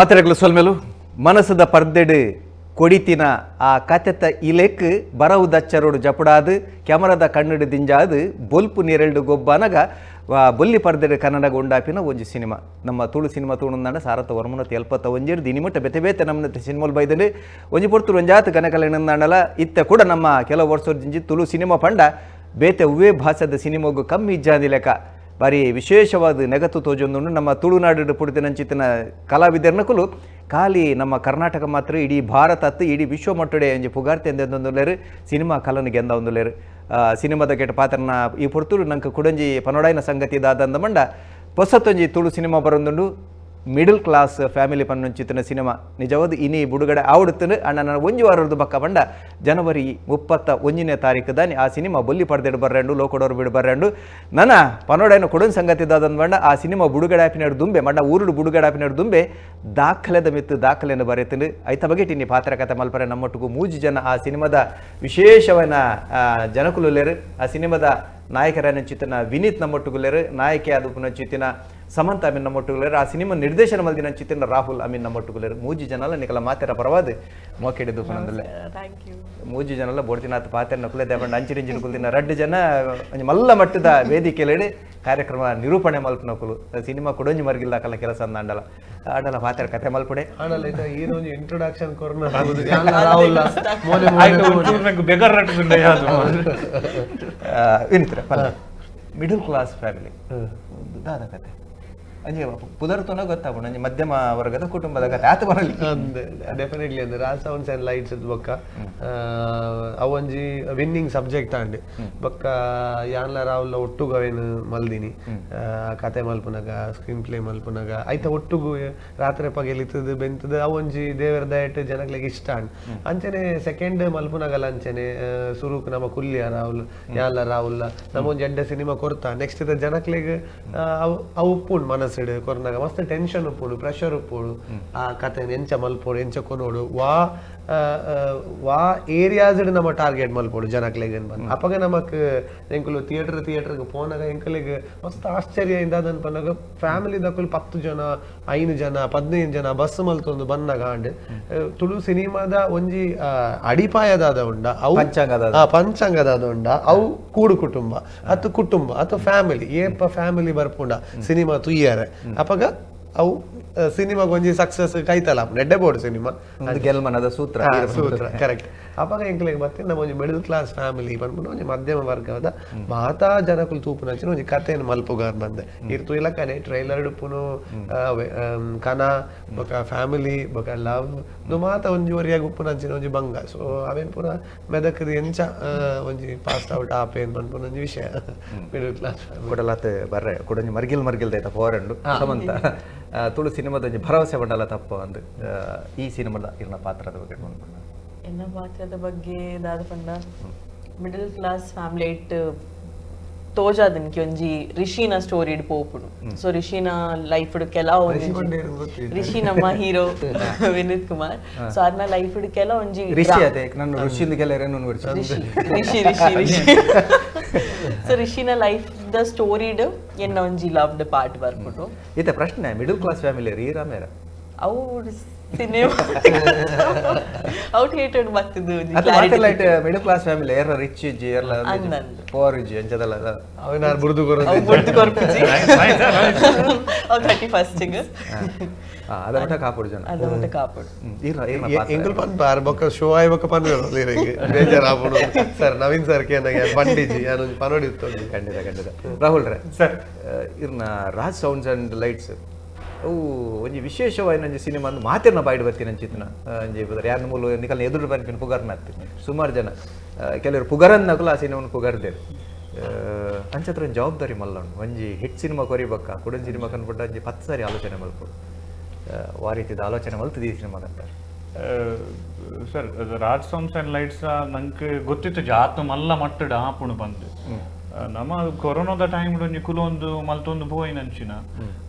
ಮಾತೆರೆಗ್ಲ ಸೊಲ್ಮೆಲು ಮನಸ್ಸದ ಪರ್ದೆಡ್ ಕೊಡಿತಿನ ಆ ಕತೆತ ಇಲೆಕ್ ಬರವು ದಚ್ಚರೋಡು ಜಪುಡಾದ್ ಕ್ಯಾಮರಾದ ಕಣ್ಣುಡು ದಿಂಜಾದ್ ಬೊಲ್ಪು ನೆರೆಲ್ಡು ಗೊಬ್ಬನಗ ಬೊಲ್ಲಿ ಪರ್ದೆಡ್ ಕನ್ನಡಗ ಉಂಡಾಪಿನ ಒಂಜಿ ಸಿನಿಮಾ. ನಮ್ಮ ತುಳು ಸಿನಿಮಾ ತೂಣಂದಾಂಡ ಸಾರತ ವರ್ಮನತ್ ಎಲ್ಪತ್ತ ಒಂಜೇರು ದಿನಿಮುಟ್ಟ ಬೇತೆ ಬೇತೆ ನಮ್ಮನೆ ಸಿನಿಮಾಲ್ ಬೈದಂಡು ಒಂಜಿ ಪೊರ್ತುಡು ಒಂಜಾತ್ ಕನಕಲೆನಂದಾಂಡಲ ಇತ್ತೆ ಕೂಡ ನಮ್ಮ ಕೆಲವು ವರ್ಷ ದಿಂಜಿ ತುಳು ಸಿನಿಮಾ ಪಂಡ ಬೇತೆ ಉವ್ವೇ ಭಾಷೆದ ಸಿನಿಮಾಗು ಕಮ್ಮಿ ಇಜ್ಜಾಂದಿ ಲೆಕ್ಕ ಬಾರಿ ವಿಶೇಷವಾದ ನೆಗತ್ತು ತೋಜೊಂದುಂಡು. ನಮ್ಮ ತುಳುನಾಡು ಪುಡಿದಿನಂಚಿತ್ತಿನ ಕಲಾವಿದರ್ನಕುಲು ಖಾಲಿ ನಮ್ಮ ಕರ್ನಾಟಕ ಮಾತ್ರ ಇಡೀ ಭಾರತ ಅತ್ತು ಇಡೀ ವಿಶ್ವ ಮಟ್ಟಡೆ ಒಂಜಿ ಪುಗಾರ್ತೆ ಎಂದೊಂದುಲ್ಲೆರ್ ಸಿನಿಮಾ ಕಲನ್ ಗೆಂದ ಒಂದುಲ್ಲೆರ್. ಸಿನಿಮಾದ ಕೆಟ್ಟ ಪಾತ್ರನ ಈ ಪೊರ್ತುಡು ನಂಗೆ ಕುಡಂಜಿ ಪನೊಡಾಯಿನ ಸಂಗತಿ ದಾದಂದ ಮಂಡ ಪೊಸತ್ತೊಂಜಿ ತುಳು ಸಿನಿಮಾ ಬರೊಂದುಂಡು. ಮಿಡಲ್ ಕ್ಲಾಸ್ ಫ್ಯಾಮಿಲಿ ಪನ್ನೊಂಚಿತ್ತಿನ ಸಿನಿಮಾ ನಿಜವಾದ ಇನಿ ಬುಡುಗಡೆ ಆವಡುತ್ತಂಡು. ಅಣ್ಣ ನಾನು ಒಂಜಿ ವಾರದ ಬಕ್ಕ ಪಂಡ ಜನವರಿ 31ನೇ ತಾರೀಕು ದಾನಿ ಆ ಸಿನಿಮಾ ಬೊಲ್ಲಿ ಪರ್ದೆಡ್ ಬರ್ರಂಡು ಲೋಕಡೋರು ಬಿಡು ಬರ್ರಂಡು. ನನ್ನ ಪನೋಡೈನ ಕೊಡೊಂದು ಸಂಗತಿ ದಾದಂದ ಮಂಡ ಆ ಸಿನಿಮಾ ಬುಡುಗಡೆ ಆಪಿನಾಡು ದುಂಬೆ ಮಂಡ ಊರುಡು ಬುಡುಗಡೆ ಆಪಿನಾಡು ದುಂಬೆ ದಾಖಲೆದ ಮಿತ್ತು ದಾಖಲೆಯನ್ನು ಬರೆತಂಡು. ಐತ ಬಗ್ಗೆ ಟಿನ್ನಿ ಪಾತ್ರ ಕಥೆ ಮಲ್ಪರೆ ನಮ್ಮೊಟ್ಟಿಗೂ ಮೂಜಿ ಜನ ಆ ಸಿನಿಮಾದ ವಿಶೇಷವನ್ನ ಜನಕುಲುಲ್ಲೇರು. ಆ ಸಿನಿಮಾದ ನಾಯಕರಾನ ವಿನೀತ್ ನಮ್ಮೊಟ್ಟುಗುಲ್ಲೇರು, ನಾಯಕಿ ಆದ ಚಿತ್ತಿನ ಸಮಂತ ಅಮೀನ್ ನಮ್ಮೊಟ್ಟುಗುಲ್ಲೇರು, ಆ ಸಿನಿಮಾ ನಿರ್ದೇಶನ ಮಲ್ದಿನ ಚಿತ್ತಿನ ರಾಹುಲ್ ಅಮೀನ್ ನಮ್ಮೊಟ್ಟುಗುಲ್ಲೇರು. ಮೂಜಿ ಜನಲ ನಿಕಲ ಮಾತೆರ ಪರವಾದ ಮೋಕೆಡಿದ್ದು ಪನಂದಲ್ಲೇ ಮೂಜಿ ಜನಲ ಬೋಡ್ತಿನಾಥ್ ಪಾತೆರ ನಕುಲೆ ದೇವಂಡ ಅಂಚಿರಿಂಚಿನ ಕುಲ್ದಿನ ರಡ್ಡು ಜನ ಒಂಜಿ ಮಲ್ಲ ಮಟ್ಟದ ವೇದಿಕೆಲೆಡ್ ಕಾರ್ಯಕ್ರಮ ನಿರೂಪಣೆ ಮಲ್ಪನಕುಲು ಸಿನಿಮಾ ಕೊಡೊಂಜಿ ಮರ್ಗಿಲ್ಲ ಕಲ್ಲ ಕೆಲಸ ಅಂದಾಂಡಲ ಆಂಡಲ ಪಾತೆರ ಕತೆ ಮಲ್ಪುಡೆ. ಇಂಟ್ರೊಡಕ್ಷನ್ ಕೊರ್ನ ವಿನಿತ್ರ ಮಿಡಲ್ ಕ್ಲಾಸ್ ಫ್ಯಾಮಿಲಿ ದಾದ ಕತೆ ಅಂಜೆ ಪುದರ್ತುನ ಗೊತ್ತಾಪುಂಡು ಅಂಜೆ ಮಧ್ಯಮ ವರ್ಗದ ಕುಟುಂಬದ ಕತೆ ಆತ ಬರಲಿ. ಡೆಫಿನೆಟ್ಲಿ ಅಂದ್ರೆ ರಾಜ್ ಸೌಂಡ್ಸ್ ಅಂಡ್ ಲೈಟ್ಸ್ ಬೊಕ್ಕ ಅವೊಂಜಿ ವಿನ್ನಿಂಗ್ ಸಬ್ಜೆಕ್ಟ್ ಆಂಡ್ ಬೊಕ್ಕ ಯಾನ್ಲ ರಾಹುಲ್ ಒಟ್ಟುಗು ಅವೇನು ಮಲ್ದಿನಿ ಕತೆ ಮಲ್ಪುನಗ ಸ್ಕ್ರೀನ್ ಪ್ಲೇ ಮಲ್ಪುನಗ ಐತ ಒಟ್ಟುಗು ರಾತ್ರಿ ಪಗೆಲಿತ್ತದ ಬೆಂತದ ಅವೊಂಜಿ ದೇವರ ದಯಟ್ ಜನಗಳಿಗೆ ಇಷ್ಟ ಆಂಡ್. ಅಂಚನೆ ಸೆಕೆಂಡ್ ಮಲ್ಪುನಗಲ ಅಂಚನೆ ಸುರುಕ್ ನಮ್ಮ ಕುಲ್ಯ ರಾಹುಲ್ ಯಾನ್ಲ ರಾಹುಲ್ ನಮ್ಮ ಒಂಜಿ ಎಡ್ಡೆ ಸಿನಿಮಾ ಕೊರ್ತಾ ನೆಕ್ಸ್ಟ್ ಇದ ಜನಕ್ಲೆಗ್ ಅವು ಅವು ಉಪ್ಪುಂಡು ಮನಸ್ಸು ಕೊರ್ನಾಗ ಮಸ್ತ್ ಟೆನ್ಷನ್ ಉಪ್ಪುಡು ಪ್ರೆಷರ್ ಉಪ್ಪುಡು ಆ ಕತೆ ಎಂಚ ಮಲ್ಪೋಡು ಎಂಚ ಕೊನೋಡು ವಾ ವಾ ಏರಿಯಾಸ್ ನಮ್ಮ ಟಾರ್ಗೆಟ್ ಮಲ್ಪೋಡು ಜನಕ್ಲೆಗ್ ಬಂದು ಅಪಗ ನಮಕ್ ಎಂಕುಲು ಥಿಯೇಟರ್ ಥಿಯೇಟರ್ಗೆ ಪೋನಾಗ ಎಂಕಲಿಗೆ ಮಸ್ತ್ ಆಶ್ಚರ್ಯ ಇಂದ ಪನ್ನಾಗ ಫ್ಯಾಮಿಲಿ ದಕ್ಕುಲು 10 ಜನ 5 ಜನ 15 ಜನ ಬಸ್ ಮಲ್ತೊಂದು ಬನ್ನಾಗ ಆಂಡ್ ತುಳು ಸಿನಿಮಾದ ಒಂಜಿ ಅಡಿಪಾಯದಾದ ಉಂಡ ಅವು ಪಂಚಾಂಗದಾದ ಉಂಡ ಅವು ಕೂಡು ಕುಟುಂಬ ಅತ್ತು ಕುಟುಂಬ ಅತ್ತು ಫ್ಯಾಮಿಲಿ ಏಪ ಫ್ಯಾಮಿಲಿ ಬರ್ಪುಂಡ ಸಿನಿಮಾ ತುಯ್ಯಾರೆ ಅಪಗ ಅವು ಸಿನಿಮಾಗ ಒಂಜಿ ಸಕ್ಸಸ್ ಕೈತಲ್ಲ ಎಡ್ಡೆ ಬೋರ್ಡ್ ಸಿನಿಮಾ ಗೆಲ್ಮನದ ಸೂತ್ರ ಸೂತ್ರ ಕರೆಕ್ಟ್. ಅಪಗ ಎಂಕ್ಲೆಗ್ ಮತ್ತೆ ನಮ್ಮ ಒಂಜಿ ಮಿಡಲ್ ಕ್ಲಾಸ್ ಫ್ಯಾಮಿಲಿ ಪನ್ಪುನ ಒಂಜಿ ಮಧ್ಯಮ ವರ್ಗದ ಮಾತಾ ಜನಕುಲು ತೂಪುನಂಚಿನ ಒಂಜಿ ಕಥೆಯನ್ನು ಮಲ್ಪುಗಾರ್ ಬಂದೆ ಇರ್ತು ಇಲಕ್ಕನೆ ಟ್ರೈಲರ್ ಡುಪ್ಪುನು ಕನ ಬೊಕ ಫ್ಯಾಮಿಲಿ ಬೊಕ ಲವ್ ದು ಮಾತ ಒಂಜಿ ಒರಿಯಾಗ ಉಪ್ಪುನಂಚಿನ ಒಂಜಿ ಬಂಗ. ಸೊ ಅವೇನ್ ಪೂರ ಮೆದಕದ ಎಂಚ ಒಂಜಿ ಪಾಸ್ ಔಟ್ ಆಪೇನ್ ಪನ್ಪುನ ಒಂಜಿ ವಿಷಯ ಮಿಡಲ್ ಕ್ಲಾಸ್ ಕೊಡಲಾತ್ ಬರ್ರೆ ಕೊಡೊಂಜಿ ಮರ್ಗಿಲ್ ಮರ್ಗಿಲ್ ದೈತ ಪೋರಂಡು ಸಮಂತ ತುಳು ಸಿನಿಮಾದ ಒಂಜಿ ಭರವಸೆ ಬಂಡಲ ತಪ್ಪ ಒಂದು ಈ ಸಿನಿಮಾದ ಇರ್ನ ಪಾತ್ರದ ಬಗ್ಗೆ ಎನ್ನ ಪಾತ್ರದ ಬಗ್ಗೆ ದಾದ ಪಂಡ ಮಿಡಲ್ ಕ್ಲಾಸ್ ಫ್ಯಾಮಿಲಿ it ತೋಜಾದನ್ಕಿ ಒಂಜಿ ರಿಷಿನ ಸ್ಟೋರಿ ಇಡ್ ಪೋಪುಡು. ಸೊ ರಿಷಿನ ಲೈಫ್ ಕೆಲ ರಿಷಿ ನಮ್ಮ ಹೀರೋ ವಿನೀತ್ ಕುಮಾರ್. ಸೊ ಅರ್ನ ಲೈಫ್ ಕೆಲ ಒಂಜಿ ರಿಷಿ ಅದೇ ನನ್ನ ಋಷಿಂದ ಕೆಲ ರಿಷಿ ರಿಷಿ ರಿಷಿ ಸೊ ರಿಷಿನ ಲೈಫ್ the story ಎನ್ನ ಒಂಜಿ ಲವ್ the part ಬರ್ಪುಡು. ಇತ್ತೆ ಪ್ರಶ್ನೆ ಮಿಡಲ್ ಕ್ಲಾಸ್ ಫ್ಯಾಮಿಲಿ ರೀ ರಾಮೇರ ಅವು ಸಿನಿಮಾ ಔಟ್ ಹೇಟೆಡ್ ಬರ್ತದೆ ಮಿಡಲ್ ಕ್ಲಾಸ್ ಫ್ಯಾಮಿಲಿ ಏರ್ಲ ರಿಚ್ ಇಜ್ಜಿ ಏರ್ಲ ಪೋರ್ ಇಜ್ಜಿ ಅಂಚದಲ್ಲ ಅವನಾರ್ ಬುರ್ದು ಕೊರದು ಬುರ್ದು ಕೊರ್ಪುಜಿ ಅವು 31st ಗ್ ಅದ ಮಟ್ಟ ಕಾಪುಡು ಜನ ಅದ ಮಟ್ಟ ಕಾಪುಡು ಎಂಕುಲು ಪನ್ಪ ಆರ್ ಬೊಕ್ಕ ಶೋ ಆಯ್ ಬೊಕ್ಕ ಪನ್ಪೆರ್ ಬೇಜಾರ್ ಆಪುಂಡು ಸರ್ ನವೀನ್ ಸರ್ ಕೇನಗ ಬಂಡಿಜಿ ಯಾನೊಂಜಿ ಪನೊಡಿ ಇತ್ತೊಂದು. ಖಂಡಿತ ಖಂಡಿತ ರಾಹುಲ್ ರೇ ಸರ್ ಇರ್ನ ರಾಜ್ ಸೌಂಡ್ಸ್ ಅಂಡ್ ಲೈಟ್ಸ್ ಅವು ಒಂಜಿ ವಿಶೇಷವಾಯಿನ ಒಂಜಿ ಸಿನಿಮಾ ಅಂದ್ ಮಾತೆರ್ನ ಬಾಯ್ಡ್ ಬರ್ತೀನಿ ಅಂಚಿತ್ತಿನ ಒಂಜಿ ಬದರ್ ಯಾರನ್ನ ಮೂಲು ನಿಕಲ್ನ ಎದುರು ಬರ್ಪಿನ ಪುಗರ್ನ ಸುಮಾರು ಜನ ಕೆಲವರು ಪುಗರನ್ನಕುಲು ಆ ಸಿನಿಮಾನು ಪುಗರ್ದೇರು. ಅಂಚತ್ರ ಒಂಜಿ ಜವಾಬ್ದಾರಿ ಮಲ್ಲುಂಡು ಒಂಜಿ ಹಿಟ್ ಸಿನಿಮಾ ಕೊರಿಬಕ್ಕ ಕುಡೊಂಜಿ ಸಿನಿಮಾ ಕನ್ಪುಂಡ ಒಂಜಿ 10 ಸಾರಿ ಆಲೋಚನೆ ಮಲ್ಪೊಡು ವಾ ರೀತಿದ ಆಲೋಚನೆ ಮಲ್ತದ ಈ ಸಿನಿಮಾ ಅಂತಾರೆ. Sir Raj sounds and lights ನಂಗೆ ಗೊತ್ತಿತ್ತು ಜಾತ ಮಲ್ಲ ಮಟ್ಟಡ್ ಆಪುಣು ಬಂದು ನಮ್ಮ ಕೊರೋನಾದ ಟೈಮ್ ಒಂಜಿ ಕುಲೊಂದು ಮಲ್ತೊಂದು ಪೋಯಿನಂಚಿನ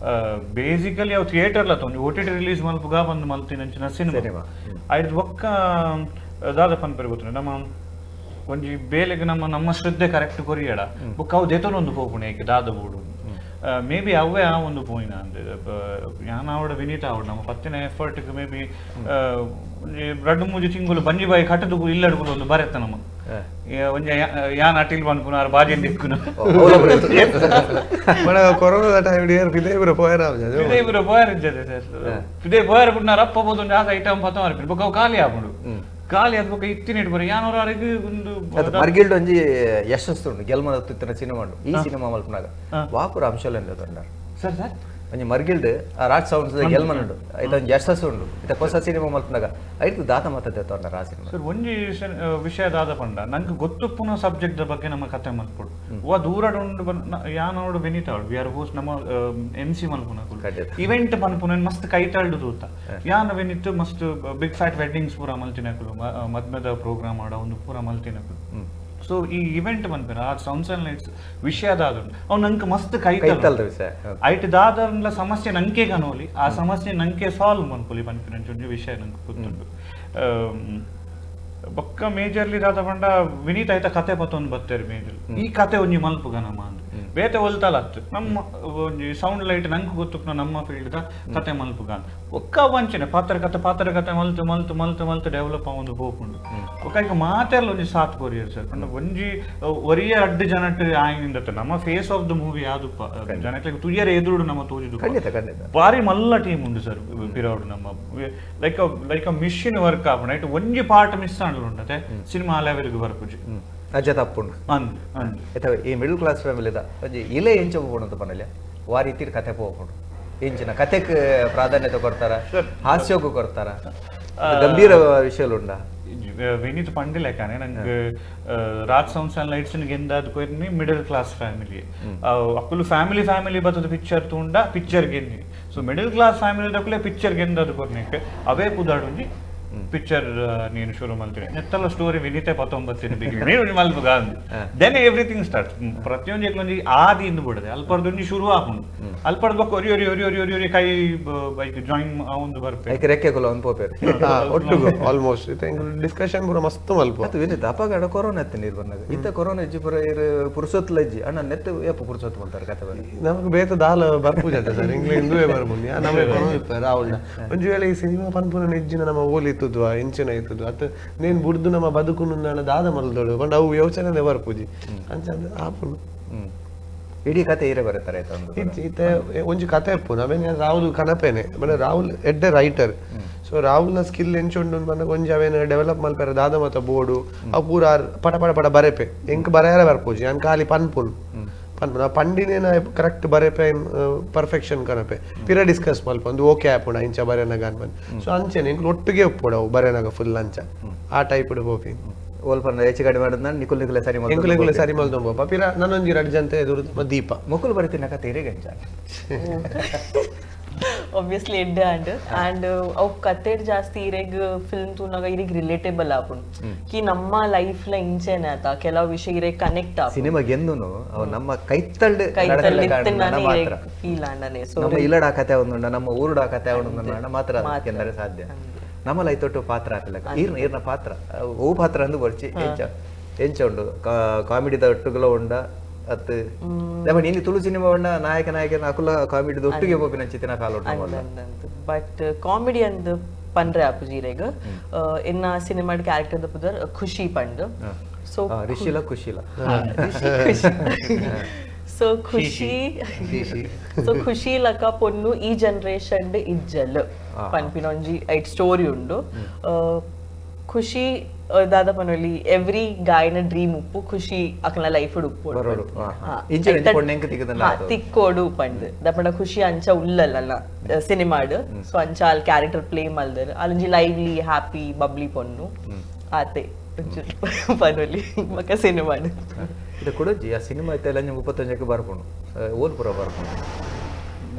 ಬೇಸಿಕಲಿ ಅವು ಥಿಯೇಟರ್ ಲತ್ತ ಒಂಜಿ ಓ ಟಿ ಟಿ ರಿಲೀಸ್ ಮಲ್ಪುಗ ಬಂದು ಮಲ್ತಿನಂಚಿನ ಸಿನಿಮಾ ಐದು ಬೊಕ್ಕ ದಾದ ಪನ್ಪೆರ್ ಗೊತ್ತುಂಡು ನಮ್ಮ ಒಂಜಿ ಬೇಲೆಗ್ ನಮ್ಮ ನಮ್ಮ ಶ್ರದ್ಧೆ ಕರೆಕ್ಟ್ ಕೊರಿಯಡ ಬೊಕ್ಕ ಅವು ದೆತೊನೊಂದು ಪೋಪುಣೆ ಏಕೆ ದಾದ ಬೋಡು. ಮೇ ಬಿ ಅವೇ ಆ ಒಂದು ಪೋಯಿನ ಅಂದ್ ಯಾನ್ ಆವಡ ವಿನೀತ ಆವಡ್ ನಮ್ಮ ಪತ್ತಿನ ಎಫರ್ಟ್ ಮೇ ಬಿ ರಡ್ಡು ಮೂಜಿ ತಿಂಗಳು ಬಂಜಿ ಬಾಯಿ ಕಟ್ಟದು ಇಲ್ಲಡುಗುಲು ಒಂದು ಬರೆತ್ತ ನಮ್ಮ ಒಂಜಿ ಯಾನ್ ಅಟಿಲ್ ಪನ್ಪುನ ಆರ್ ಬಾಜಿ ದಿಕ್ಕುನ ಕೊರೋನಾದ ಟೈಮ್ ಪಿದೆ ಪೂರ ಪೋಯರ ಪಿದೆ ಪೂರ ಪೋಯರ್ ಇಜ್ಜದೆ ಸರ್ ಪಿದೆ ಪೋಯರ್ ಪುಡ್ನ ರಪ್ಪ ಬೋದು ಒಂದು ಆತ ಐಟಮ್ ಪತ್ತ ಮಾರ್ಪಿನ ಬೊಕ್ಕ ಅವು ಖಾಲಿ ಆಪುಂಡು ಖಾಲಿ ಆದ್ ಬೊಕ್ಕ ಇತ್ತಿನ ಇಟ್ಟು ಬರ ಯಾನೋರ ಆರಿಗೆ ಒಂದು ಮರ್ಗಿಲ್ಡ್ ಒಂಜಿ ಯಶಸ್ಸು ಉಂಡು ಗೆಲ್ಮದ ತುತ್ತಿನ ಸಿನಿಮಾ ಉಂಡು ಈ ಸಿನಿಮಾ ಮಲ್ಪುನಾಗ ವಾಪುರ ಅಂಶಲೆಂದ ತೊಂಡಾರ್ ಸರ್ ಸರ್ ಒಂಜಿ ಮರ್ಗಿಲ್ಡ್ ಆ ರಾಜ್ ಸೌಂಡ್ಸ್ ಗೆಲ್ಮನ್ ಉಂಡು ಐತ ಒಂಜಿ ಯಶಸ್ಸು ಉಂಡು ಇತ್ತ ಹೊಸ ಸಿನಿಮಾ ಮಲ್ಪುನಾಗ ಐತು ದಾತ ಮತ್ತ ತೊಂಡಾರ ಆ ಸಿನಿಮಾ ಸರ್ ಒಂಜಿ ವಿಷಯ ದಾದ ಪಂಡ ನಂಗೆ ಗೊತ್ತುಪ್ಪುನ ಸಬ್ಜೆಕ್ಟ್ the ಬಗ್ಗೆ ನಮ್ಮ ಕತೆ ಮಲ್ಪೊಡು ವಾ ದೂರಡ್ ಉಂಡು ಯಾನೋಡು ವಿನೀತ ಅವಳು we are host ನಮ್ಮ ಎಂ ಸಿ ಮಲ್ಪುನ ಇವೆಂಟ್ ಪನ್ಪುನ ಮಸ್ತ್ ಕೈತಾಳ್ಡು ತೂತ ಯಾನ ವಿನೀತ್ ಮಸ್ತ್ ಬಿಗ್ ಫ್ಯಾಟ್ ವೆಡ್ಡಿಂಗ್ಸ್ ಪೂರ ಮಲ್ತಿನಕುಲು ಮದ್ಮೆದ ಪ್ರೋಗ್ರಾಮ್ ಆಡ ಒಂದು ಪೂರ ಮಲ್ತಿನಕುಲು. ಸೊ ಈ ಇವೆಂಟ್ ಪನ್ಪೆರ ಆ ಸೌಂಡ್ಸ್ ಅಂಡ್ ಲೈಟ್ಸ್ ವಿಷಯ ದಾದುಂಡು ಅವು ನಂಗೆ ಮಸ್ತ್ ಕೈತಲ್ದ ವಿಷಯ ಐಟ್ ದಾದರ್ಲ ಸಮಸ್ಯೆ ನಂಕೆ ಕನೋಲಿ ಆ ಸಮಸ್ಯೆ ನಂಕೆ ಸಾಲ್ವ್ ಮನ್ಪೊಲಿ ಪನ್ಪಿನ ಒಂಜಿ ವಿಷಯ ನಂಗೆ ಗೊತ್ತುಂಡು. ಬೊಕ್ಕ ಮೇಜರ್ಲಿ ದಾದ ಪಂಡ ವಿನೀತ್ ಆಯ್ತ ಕತೆ ಪತ್ತೊಂದು ಬತ್ತೇರು ಮೇಜರ್ ಈ ಕತೆ ಒಂಜಿ ಮಲ್ಪುಗ ನಮ್ಮ ಅಂದ್ ಬೇತೆ ಒಲ್ತಲತ್ತು ನಮ್ಮ ಒಂಜಿ ಸೌಂಡ್ ಲೈಟ್ ನಂಗೆ ಗೊತ್ತುಪ್ನ ನಮ್ಮ ಫೀಲ್ಡ್ ದ ಕತೆ ಮಲ್ಪುಗ ಒಕ್ಕ ವಂಚನೆ ಪಾತ್ರ ಕತೆ ಪಾತ್ರ ಕತೆ ಮಲ್ತು ಮಲ್ತು ಮಲ್ತು ಮಲ್ತು ಡೆವಲಪ್ ಆವೊಂದು ಪೋಪುಂಡು. ಒಕ್ಕ ಈಗ ಮಾತೆಲ್ಲ ಒಂಜಿ ಸಾಥ್ ಕೊರಿಯರ್ ಸರ್ ಪಂಡ ಒಂಜಿ ಒರಿಯ ಅಡ್ಡು ಜನಟ್ ಆಯಿನಿಂದತ್ತ ನಮ್ಮ ಫೇಸ್ ಆಫ್ the movie ಯಾದುಪ್ಪ ಜನಕ್ಕೆ ತುಯ್ಯರ ಎದುರುಡು ನಮ್ಮ ತೋಜುದು ಬಾರಿ ಮಲ್ಲ ಟೀಮ್ ಉಂಡು ಸರ್ ಪಿರೌಡು ನಮ್ಮ like like a machine work ಆಪುಂಡು ಐಟ್ ಒಂಜಿ ಪಾರ್ಟ್ ಮಿಸ್ ಆಂಡ್ಲ ಸಿನಿಮಾ ಲೆವೆಲ್ಗೆ ಬರ್ಪುಜಿ ಅಜ್ಜ ತಪ್ಪುಂಡು ಅಂದ್ ಅಂದ್ ಈ ಮಿಡಲ್ ಕ್ಲಾಸ್ ಫ್ಯಾಮಿಲಿದ ಒಂಜಿ ಇಲೆ ಎಂಚ ಪೋಪುಂಡು ಅಂತ ಪನಲೆ ವಾ ರೀತಿ ಕತೆ ಪೋಪುಂಡು ಎಂಚಿನ ಕತೆಕ್ ಪ್ರಾಧಾನ್ಯತೆ ಕೊಡ್ತಾರ ಹಾಸ್ಯಕ್ಕೂ ಕೊಡ್ತಾರ ಗಂಭೀರ ವಿಷಯಲು ಉಂಡ ವಿನೀತ್ ಪಂಡಿಲೆಕ್ಕನೆ ನಂಗೆ ರಾಜ್ ಸೌಂಡ್ಸ್ ಅಂಡ್ ಲೈಟ್ಸ್ ಗೆಂದಾದ ಕೊರ್ನಿ ಮಿಡಲ್ ಕ್ಲಾಸ್ ಫ್ಯಾಮಿಲಿ ಅಕ್ಕುಲು ಫ್ಯಾಮಿಲಿ ಫ್ಯಾಮಿಲಿ ಬತ್ತದ ಪಿಕ್ಚರ್ ತೂಂಡ ಪಿಕ್ಚರ್ ಗೆನ್ನಿ. ಸೊ ಮಿಡಲ್ ಕ್ಲಾಸ್ ಫ್ಯಾಮಿಲಿ ದಕ್ಕುಲೆ ಪಿಕ್ಚರ್ ಗೆಂದಾದ ಕೊರ್ನಿಕ್ಕೆ ಅವೇ ಪುದಾಡುಂಜಿ ಪಿಕ್ಚರ್ ನೀನು ಶುರು ಮಲ್ತೀನಿ ನೆತ್ತಲ ಸ್ಟೋರಿ ವಿನೀತೆ ಪತ್ತೊಂಬತ್ತಿನ ನೀನು ಮಲ್ಪುಗ ಅಂದ್ then everything start ಪ್ರತಿಯೊಂದು ಒಂಜಿ ಆದಿ ಇಂದು ಬಿಡದೆ ಅಲ್ಪರ್ದೊಂಜಿ ಶುರು ಆಪುಂಡು ಅಲ್ಪರ್ದ ಬೊಕ್ಕ ಒರಿ ಒರಿ ಒರಿ ಒರಿ ಒರಿ ಒರಿ ಕೈ ಬೈಕ್ ಜಾಯಿನ್ ಆವೊಂದು ಬರ್ಪೆ ಐಕ್ ರೆಕ್ಕೆ ಕುಲ ಒಂದು ಪೋಪೆರ್ ಒಟ್ಟುಗು ಆಲ್ಮೋಸ್ಟ್ ಡಿಸ್ಕಷನ್ ಪೂರ ಮಸ್ತ್ ಮಲ್ಪ ಅದು ವಿನೀತ್ ಅಪಗಡ ಕೊರೋನಾ ಇತ್ತು ನೀರು ಬಂದಾಗ ಇತ್ತ ಕೊರೋನಾ ಇಜ್ಜಿ ಪೂರ ಇರು ಪುರುಸೊತ್ತಲ ಇಜ್ಜಿ ಅಣ್ಣ ನೆತ್ತು ಏಪ ಪುರುಸೊತ್ತು ಮಲ್ತಾರೆ ಕತೆ ಬರ ನಮಗೆ ಬೇತ ದಾಲ ಬರ್ಪುಜ ಸರ್ ಇಂಗ್ಲ ಇಂದುವೇ ಬರ್ಪುಂಡು ನಮಗೆ ರಾಹುಲ್ ಒಂಜಿ ವೇಳೆ ಈ ಸಿನಿಮಾ ಪನ್ಪುನ ಇಜ್ಜಿನ ನಮ್ಮ ಓಲಿತ್ತು ಎಂಚಿನ ಇತ್ತದು ಅತ್ತ ನೇನ್ ಬುಡ್ದು ನಮ್ಮ ಬದುಕುನು ದಾದ ಮಲ್ದೋಡು ಪಂಡ ಅವು ಯೋಚನೆ ಬರ್ಪುಜಿ ಅಂಚ ಆಪುಂಡು ಇಡೀ ಕತೆ ಇರೆ ಬರುತ್ತಾರೆ ಇತ್ತೆ ಒಂಜಿ ಕತೆ ಇಪ್ಪು ನವೇನ್ ರಾಹುಲ್ ಕನಪೇನೆ ಬಟ್ ರಾಹುಲ್ ಎಡ್ಡೆ ರೈಟರ್. ಸೊ ರಾಹುಲ್ನ ಸ್ಕಿಲ್ ಎಂಚುಂಡು ಪಂಡ ಒಂಜಿ ಅವೇನು ಡೆವಲಪ್ ಮಲ್ಪೆರ ದಾದ ಮತ ಬೋಡು ಅವು ಪೂರ ಪಟ ಪಟ ಪಟ ಬರೆಪೆ ಎಂಕ್ ಬರೆಯರ ಬರ್ಪುಜಿ ಯಾನ್ ಖಾಲಿ ಪನ್ಪುನು ಪನ್ಪುನ ಪಂಡಿನೇನ ಕರೆಕ್ಟ್ ಬರೆಪೆ ಪರ್ಫೆಕ್ಷನ್ ಕನಪೆ ಪಿರ ಡಿಸ್ಕಸ್ ಮಲ್ಪ ಒಂದು ಓಕೆ ಆಪುಂಡು ಇಂಚ ಬರೆನಾಗ ಅನ್ಪನ್. ಸೊ ಅಂಚೆನೆ ಎಂಕ್ ಒಟ್ಟಿಗೆ ಉಪ್ಪುಡು ಅವು ಬರೆನಾಗ ಫುಲ್ ಅಂಚ ಆ ಟೈಪ್ ಪೋಪಿ ಓಲ್ಪನ್ನ ಹೆಚ್ಚು ಕಡಿಮೆ ಮಾಡಿದ್ನ ನಿಕುಲ್ ನಿಕುಲೆ ಸರಿ ಎಂಕುಲ್ ಎಂಕುಲೆ ಸರಿ ಮಲ್ದೊಂಬ ಪಿರ ನಾನೊಂಜಿ ರಡ್ಡು ಜಂತೆ ಎದುರು ದೀಪ ಮುಕುಲ್ ಬರಿತಿನ ಕತೆ ಇರೆಗಂಚ ಒಬ್ವಿಯಸ್ಲಿ ಎಡ್ಡೆ ಆಂಡ್ ಆ್ಯಂಡ್ ಅವು ಕತೆ ಜಾಸ್ತಿ ಇರೆಗ್ ಫಿಲ್ಮ್ ತೂನಾಗ ಇರೆಗ್ ರಿಲೇಟೇಬಲ್ ಆಪುಂಡು ಕಿ ನಮ್ಮ ಲೈಫ್ಲ ಇಂಚೆನೆ ಆತ ಕೆಲವು ವಿಷಯ ಇರೆಗ್ ಕನೆಕ್ಟ್ ಆಪುಂಡು ಸಿನಿಮಾ ಗೆಂದುನು ಅವು ನಮ್ಮ ಕೈತಲ್ಡ್ ಕೈತಲ್ಡ್ ಫೀಲ್ ಆಂಡನೆ. ಸೊ ನಮ್ಮ ಇಲ್ಲಡ ಕತೆ ಒಂದುಂಡ ನಮ್ಮ ಊರುಡ ಕತೆ ಒಂದುಂಡ ಮಾತ್ರ ಗೆಲ್ಲರೆ ಸಾಧ್ಯ. ನಮ್ಮ ಲೈತೊಟ್ಟು ಪಾತ್ರ ಆಪಿಲ್ಲ ಈರ್ನ ಈರ್ನ ಪಾತ್ರ ಓ ಪಾತ್ರ ಅಂದು ಬರ್ಚಿ ಎಂಚ ಎಂಚ ಉಂಡು ಕಾಮಿಡಿದ ಒಟ್ಟುಗುಲ ಉಂಡ ಅತ್ತು ನೀನು ತುಳು ಸಿನಿಮಾ ಉಂಡ ನಾಯಕ ನಾಯಕನ ಅಕುಲ ಕಾಮಿಡಿದ ಒಟ್ಟಿಗೆ ಪೋಪಿನ ಚಿತ್ತಿನ ಕಾಲ ಉಂಟು. ಬಟ್ ಕಾಮಿಡಿ ಅಂದ್ ಪಂಡ್ರೆ ಆಪುಜಿ ಇರೆಗ್ ಎನ್ನ ಸಿನಿಮಾಡ್ ಕ್ಯಾರೆಕ್ಟರ್ ಪುದರ್ ಖುಷಿ ಪಂಡ್. ಸೊ ರಿಷಿಲ ಖುಷಿಲ ಸೊ ಖುಷಿ ಸೊ ಖುಷಿ ಲಕ ಪೊನ್ನು ಈ ಜನರೇಷನ್ ಇಜ್ಜಲ್ ಪನ್ಪಿನ ಒಂಜಿ ಐಟ್ ಸ್ಟೋರಿ ಉಂಡು. ಖುಷಿ ದಾದ ಪನೊಲಿ ಎವ್ರಿ ಗಾಯನ ಡ್ರೀಮ್ ಉಪ್ಪು ಖುಷಿ ಅಕ್ನ ಲೈಫ್ ಉಪ್ಪು ತಿಕ್ಕೋಡು ಪಂಡ್ ದಪಂಡ ಖುಷಿ ಅಂಚ ಉಲ್ಲಲ್ಲ ಸಿನಿಮಾಡ್. ಸೊ ಅಂಚ ಅಲ್ಲಿ ಕ್ಯಾರೆಕ್ಟರ್ ಪ್ಲೇ ಮಲ್ದರ್ ಅಲ್ಲೊಂಜಿ ಲೈವ್ಲಿ ಹ್ಯಾಪಿ ಬಬ್ಲಿ ಪೊನ್ನು ಆತೆ ಪನೊಲಿ ಮಕ್ಕ ಸಿನಿಮಾಡ್ ಇದು ಕೊಡೋಜಿ ಆ ಸಿನಿಮಾ ಐತೆ ಎಲ್ಲ 31ಕ್ಕೆ ಬರ್ಪುಂಡು ಓಲ್ ಪೂರ ಬರ್ಪುಂಡು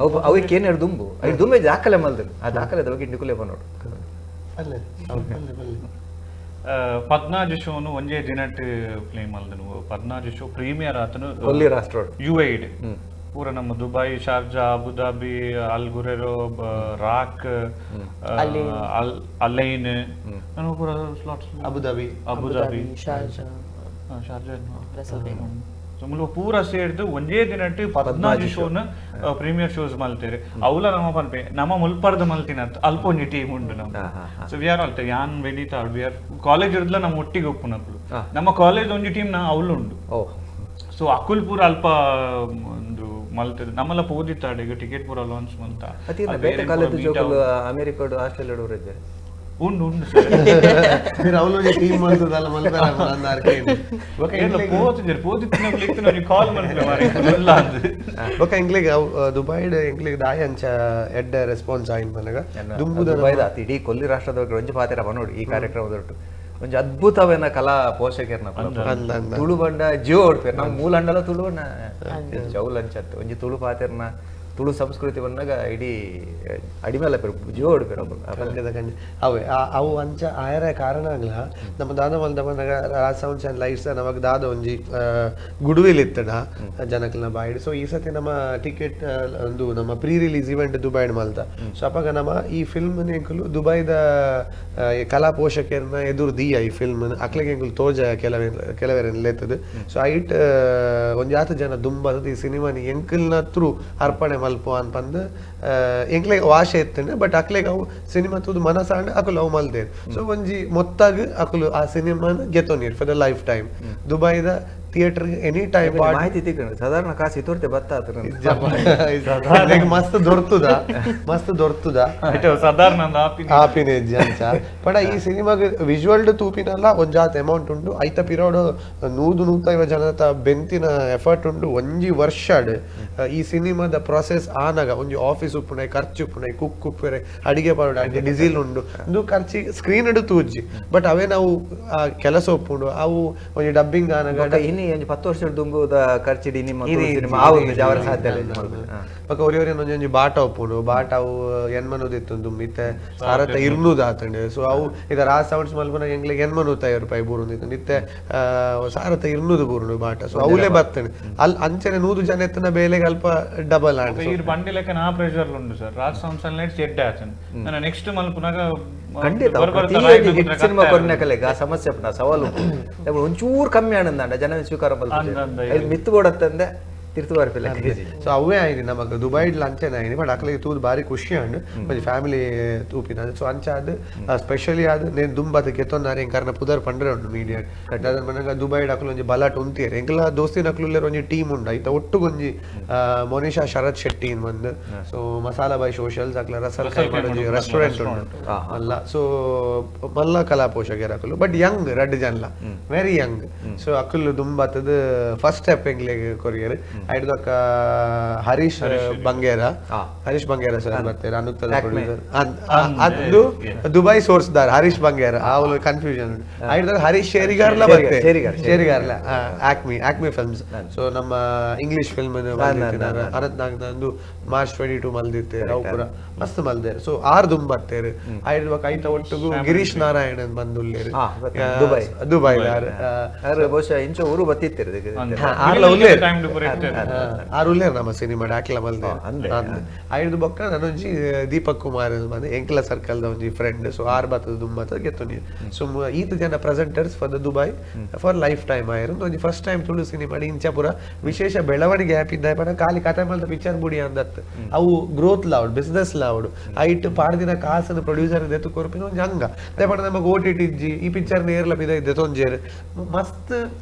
ಅವು ಅವಕ್ಕೆ ಏನೇರು ದುಂಬು ಐದು ದುಂಬೆ ದಾಖಲೆ ಮಲ್ದರು ಆ ದಾಖಲೆ ಬಗ್ಗೆ ನಿಕುಲೆ ಪನೋಡು ಪದ್ನಾಜು ಶೋನು ಒಂಜೇ ದಿನಟ್ ಪ್ಲೇ ಮಲ್ದನು ಪದ್ನಾಜು ಶೋ ಪ್ರೀಮಿಯರ್ ಆತನು ಕೊಲ್ಲಿ ರಾಷ್ಟ್ರ ಯು ಐಡ್ ಪೂರ ನಮ್ಮ ದುಬೈ, ಶಾರ್ಜಾ, ಅಬುದಾಬಿ, ಅಲ್ಗುರೆರೋ, ರಾಕ್, ಅಲೈನ್ ನಾನು ಪೂರ slots Abu Dhabi, Abu Dhabi, Sharjah, Sharjah. So ಮುಲ್ಪ ಪೂರ ಸೇರ್ದು ಒಂಜೇ ದಿನಟ್ 14 ಶೋನ ಪ್ರೀಮಿಯರ್ ಶೋಸ್ ಮಲ್ತೇರು. ಅವಲ ನಮ್ಮ ಪನ್ಪೆ ನಮ್ಮ ಮುಲ್ಪರ್ದ ಮಲ್ತಿನ ಅಲ್ಪ ಒಂಜಿ ಟೀಮ್ ಉಂಡು ನಮ್ಮ. ಸೊ we are all ಯಾನ್ ವೆನಿತಾ we are college ಇರ್ದ್ಲ ನಮ್ಮ ಒಟ್ಟಿಗೆ ಒಪ್ಪುನಕ್ಲು. ನಮ್ಮ ಕಾಲೇಜ್ ಒಂಜಿ ಟೀಮ್ ನಾ ಅವಳು ಉಂಡು. ಸೊ ಅಕುಲ್ ಪೂರ ಅಲ್ಪ ಒಂದು ಮಲ್ತದೆ ನಮ್ಮಲ್ಲ ಪೋದಿತ್ತಾಡ ಈಗ ಟಿಕೆಟ್ ಪೂರ ಲಾಂಚ್ ಮಂತ. ಬೇರೆ ಕಾಲೇಜ್ ಜೋಕುಲು ಅಮೆರಿಕಡು ಆಸ್ಟ್ರೇಲಿಯಾಡು ಊರಿದ್ದಾರೆ. ಉಂಡು ಉಂಡು ಸರ್. ಅವ್ಲು ಟೀಮ್ ಮಲ್ತದಲ್ಲ ಮಲ್ಪೆರ ಪೋತಿದ್ದೀರಿ ಪೋದಿತ್ತಿನ ಕಾಲ್ ಮಲ್ಪಲೆ ಇಲ್ಲ ಅಂದ್. ಬೊಕ ಎಂಕ್ಲೆಗ್ ಅವು ದುಬೈಡ್ ಎಂಕ್ಲೆಗ್ ದಾಯ ಅಂಚ ಎಡ್ಡೆ ರೆಸ್ಪಾನ್ಸ್ ಆಯಿನ ಪನಗ ದುಂಬುದ ದುಬೈದ ಇಡೀ ಕೊಲ್ಲಿ ರಾಷ್ಟ್ರದ ಒಂಜಿ ಪಾತೆರ ಬನ್ನೋಡು ಈ ಕಾರ್ಯಕ್ರಮದೊಟ್ಟು ಒಂಜಿ ಅದ್ಭುತವೇನ ಕಲಾ ಪೋಷಕರ್ನ ತುಳು ಬಂಡ ಜಿಯೋ ಹೊಡ್ಪೇರು ನಮ್ಮ ಮೂಲಂಡಲ ತುಳುವಣ್ಣ ಜೌಲ್ ಅಂಚತ್ತು ಒಂಜಿ ತುಳು ಪಾತೆರ್ನ ತುಳು ಸಂಸ್ಕೃತಿ ಬಂದಾಗ ಇಡೀ ಅಡಿಮೇಲೆ ಪೇರು ಜಿಯೋ ಹೊಡ್ಪೇರು ಒಬ್ಬರು. ಖಂಡಿತ ಖಂಡಿತ ಅವೇ ಅವು ಅಂಚ ಆಯರ ಕಾರಣ ಆಗ್ಲ ನಮ್ಮ ದಾದ ಮಲ್ದ ಬಂದಾಗ ರಾಜ್ ಸೌಂಡ್ಸ್ ಆ್ಯಂಡ್ ಲೈಟ್ಸ್ ನಮಗೆ ದಾದ ಒಂಜಿ ಗುಡುವಿಲ್ ಇತ್ತಡ ಜನಕ್ಲೆನ ಬಾಯಿಡ್. ಸೊ ಈ ಸತಿ ನಮ್ಮ ಟಿಕೆಟ್ ಒಂದು ನಮ್ಮ ಪ್ರೀ ರಿಲೀಸ್ ಇವೆಂಟ್ ದುಬೈಡ್ ಮಲ್ತ. ಸೊ ಅಪಗ ನಮ್ಮ ಈ ಫಿಲ್ಮ್ ಎಂಕುಲು ದುಬೈದ ಕಲಾ ಪೋಷಕರನ್ನ ಎದುರು ದೀಯ ಈ ಫಿಲ್ಮ್ ಅಕ್ಲೆಗೆ ಎಂಕುಲು ತೋಜ ಕೆಲವೇರೆನ್ ಲೇತದ. ಸೊ ಐಟ್ ಒಂಜಾತ ಜನ ದುಂಬದ ಈ ಸಿನಿಮಾನಿ ಎಂಕಲ್ನ ಥ್ರೂ ಅರ್ಪಣೆ ಮಲ್ಪ ಅನ್ಪಂದು ಎಂಕ್ಲೆಗ್ ವಾಶೆ ಇತ್ತಂಡೆ ಬಟ್ ಅಕ್ಲೆಗ್ ಅವು ಸಿನಿಮಾ ತೂದು ಮನಸಾಂಡ್ ಅಕುಲು ಅವು ಮಲ್ದೇರು. ಸೊ ಒಂಜಿ ಮೊತ್ತಾಗ್ ಅಕುಲು ಆ ಸಿನಿಮಾನ ಗೆತೊನೀರ್ ಫಾರ್ the life time. ದುಬೈದ theatre any time ಮಾಹಿತಿ ತಿಕ್ಕಂಡು ಸಾಧಾರಣ ಕಾಸು ಇತೋರ್ತೆ ಬತ್ತ ಮಸ್ತ್ ದೊರ್ತುದ ಮಸ್ತ್ ದೊರ್ತುದ ಸಾಧಾರಣ ಆಪಿನೇಜ್ ಅಂಚ. ಪಡ ಈ ಸಿನಿಮಾಗ ವಿಜುವಲ್ ತೂಪಿನಲ್ಲ ಒಂಜಾತ್ ಅಮೌಂಟ್ ಉಂಡು ಐತ ಪಿರೋಡು 100-150 ಜನತ ಬೆಂತಿನ ಎಫರ್ಟ್ ಉಂಡು ಒಂಜಿ ವರ್ಷಡ್ ಈ ಸಿನಿಮಾದ ಪ್ರಾಸೆಸ್ ಆನಾಗ ಒಂಜಿ ಆಫೀಸ್ ಉಪ್ಪುಣೆ ಖರ್ಚು ಉಪ್ಪುಣೆ ಕುಕ್ ಉಪ್ಪುರೆ ಅಡಿಗೆ ಪಾಡ ಡೀಸೆಲ್ ಉಂಡು ಒಂದು ಖರ್ಚಿ ಸ್ಕ್ರೀನ್ ಇಡು ತೂಜಿ ಬಟ್ ಅವೇ ನಾವು ಕೆಲಸ ಉಪ್ಪುಂಡು ಅವು ಒಂಜಿ ಡಬ್ಬಿಂಗ್ ಆನಾಗ ಇನ್ನು ಒಂಜಿ 10 ವರ್ಷ ದುಂಬುದ ಖರ್ಚಿಡಿ ನಿಮ್ಮ ಜಾವರ ಸಾಧ್ಯ ಇಲ್ಲ. ಬೊಕ ಒರಿ ಒರಿ ಒಂಜೊಂಜಿ ಬಾಟ ಉಪ್ಪುಂಡು ಬಾಟ ಅವು ಎನ್ಮನೋದಿತ್ತು ದುಂಬು ಇತ್ತೆ ಸಾರತ ಇರ್ನೂದು ಆತಂಡು. ಸೊ ಅವು ಇದ ರಾಜ್ ಸೌಂಡ್ಸ್ ಮಲ್ಪುನ ಎಂಗ್ಲೆಗ್ 850 ರೂಪಾಯಿ ಬೂರುಂದಿತ್ತು ಇತ್ತೆ ಸಾರತ 200 ಬೂರುಂಡು ಬಾಟ. ಸೊ ಅವಲೇ ಬರ್ತಂಡು ಅಲ್ಲಿ ಅಂಚನೆ 100 ಜನ ಎತ್ತನ ಬೇಲೆಗೆ ಅಲ್ಪ ಡಬಲ್ ಆಂಡ್. ಈ ಬಂಡಿ ಲೆಕ್ಕ ನಾ ಪ್ರೆಷರ್ ಉಂಡು sir. Raj sounds and lights ಎಡ್ಡೆ ಆತಂಡು ನನ್ನ ನೆಕ್ಸ್ಟ್ ಮಲ್ಪುನಾಗ ಖಂಡಿತ ಸಿನಿಮಾ ಕೊರ್ನಕಲೆಗ್ ಆ ಸಮಸ್ಯೆ ಪುನಃ ಸವಾಲು ಒಂಚೂರು ಕಮ್ಮಿ ಆನಂದ ಜನ ಸ್ವೀಕಾರ ಮಿತ್ತು ಬೋಡತ್ತಂದೆ ತಿರ್ತು ಬರ್ಪಿಲ್ಲ. ಸೊ ಅವೇ ಆಯ್ತು ನಮಗ್ ದುಬೈಡ್ ಅಂಚನೆ ಆಯ್ತು ಬಟ್ ಅಕ್ಲೆಗ್ ತೂದು ಬಾರಿ ಖುಷಿ ಅಂಡ್ ಒಂಜಿ ಫ್ಯಾಮಿಲಿ ತೂಪಿನ. ಸೊ ಅಂಚ ಅದು ಸ್ಪೆಷಲಿ ಅದು ನೇನ್ ದುಂಬಾದ ಗೆತ್ತೊಂದಾರೆ ಎಂಕರ್ನ ಪುದರ್ ಪಂಡ್ರೆ ಉಂಡು ಮೀಡಿಯಾ ದಾದ ಪನ್ನಗ ದುಬೈಡ್ ಅಕ್ಲು ಒಂಜಿ ಬಲಾಟ್ ಉಂತಿಯರ್ ಎಂಕಲ ದೋಸ್ತಿನ ಅಕ್ಲು ಒಂಜಿ ಟೀಮ್ ಉಂಡು ಐತ ಒಟ್ಟುಗೊಂಜಿ ಮೊನಿಷಾ ಶರತ್ ಶೆಟ್ಟಿ ಬಂದು. ಸೊ ಮಸಾಲಾ ಬಾಯ್ ಸೋಷಲ್ಸ್ ಅಕ್ಲ ರಸಲ್ ಒಂಜಿ ರೆಸ್ಟೋರೆಂಟ್ ಉಂಡು ಅಲ್ಲ. ಸೊ ಮಲ್ಲ ಕಲಾ ಪೋಷಕರ ಅಕುಲು ಬಟ್ ಯಂಗ್ ರಡ್ಡ್ ಜನಲ ವೆರಿ ಯಂಗ್. ಸೊ ಅಕುಲು ದುಂಬಾತದ ಫಸ್ಟ್ ಸ್ಟೆಪ್ ಎಂಗ್ಲೆಗ್ ಕೊರಿಯರ್. ಐಡ್ದೊಕ್ಕ ಹರೀಶ್ ಬಂಗೇರ ಹರೀಶ್ ಬಂಗೇರ ಸರ್ ಬರ್ತಾರೆ ಅನುಕ್ತದ ಪ್ರೊಡ್ಯೂಸರ್ ಅದು ದುಬೈ ಸೋರ್ಸ್ ದಾರ್ ಹರೀಶ್ ಬಂಗೇರ ಅವಳು ಕನ್ಫ್ಯೂಷನ್. ಐಡ್ದೊಕ್ಕ ಹರೀಶ್ ಶೇರಿಗಾರ್ಲ ಬರ್ತಾರೆ ಶೇರಿಗಾರ್ಲ ಆಕ್ಮಿ ಆಕ್ಮಿ ಫಿಲ್ಮ್ಸ್. ಸೊ ನಮ್ಮ ಇಂಗ್ಲಿಷ್ ಫಿಲ್ಮ್ ಅನಂತ್ ನಾಗ್ ಮಾರ್ಚ್ 22 ಮಲ್ದಿತ್ತೇರು ಅವು ಪೂರ ಮಸ್ತ್ ಮಲ್ದೇರು. ಸೊ ಆರ್ ದುಂಬ್ ಬರ್ತೇರು. ಐಡ್ದೊಕ್ಕ ಐತ ಒಟ್ಟುಗು ಗಿರೀಶ್ ನಾರಾಯಣನ್ ಬಂದುಲ್ಲೇರು ದುಬೈ ದುಬೈ ಬಹುಶಃ ಇಂಚ ಊರು ಬತ್ತಿತ್ತೇರು ಆರ್ಲ ಉಲ್ಲೇರು ಆರು ಉಲ್ಲೇರು ನಮ್ಮ ಸಿನಿಮಾ ಡಾಕ್ಲ ಮಲ್ದೆ ಐದು ಬೊಕ್ಕ ನಾನೊಂಜಿ ದೀಪಕ್ ಕುಮಾರ್ ಬಂದು ಎಂಕ್ಲ ಸರ್ಕಲ್ ದ ಒಂಜಿ ಫ್ರೆಂಡ್. ಸೊ ಆರ್ ಬತ್ತದ ದುಂಬತ್ತದ ಗೆತ್ತೊನಿ. ಸೊ ಈತ ಜನ presenters for the Dubai for life time ಆಯಿರು ಒಂಜಿ ಫಸ್ಟ್ ಟೈಮ್ ತುಳು ಸಿನಿಮಾ ಇಂಚ ಪೂರ ವಿಶೇಷ ಬೆಳವಣಿಗೆ ಆಪಿದ್ದ ಪನ ಖಾಲಿ ಕತೆ ಮಲ್ತ ಪಿಕ್ಚರ್ ಬುಡಿ ಅಂದತ್ತು ಅವು ಗ್ರೋತ್ ಲಾವಡ್ ಬಿಸ್ನೆಸ್ ಲಾವಡ್ ಐಟ್ ಪಾಡ್ದಿನ ಕಾಸನ್ನು ಪ್ರೊಡ್ಯೂಸರ್ ದೆತ್ತು ಕೊರ್ಪಿನ ಒಂಜಿ ಅಂಗ ಪಂಡ ನಮಗೆ ಓ ಟಿ ಟಿ ಇಜ್ಜಿ ಈ ಪಿಕ್ಚರ್ ನೇರ್ಲ ಪಿದ ಇದ್ದೆ ತೊಂಜೇರು ಮಸ್ತ್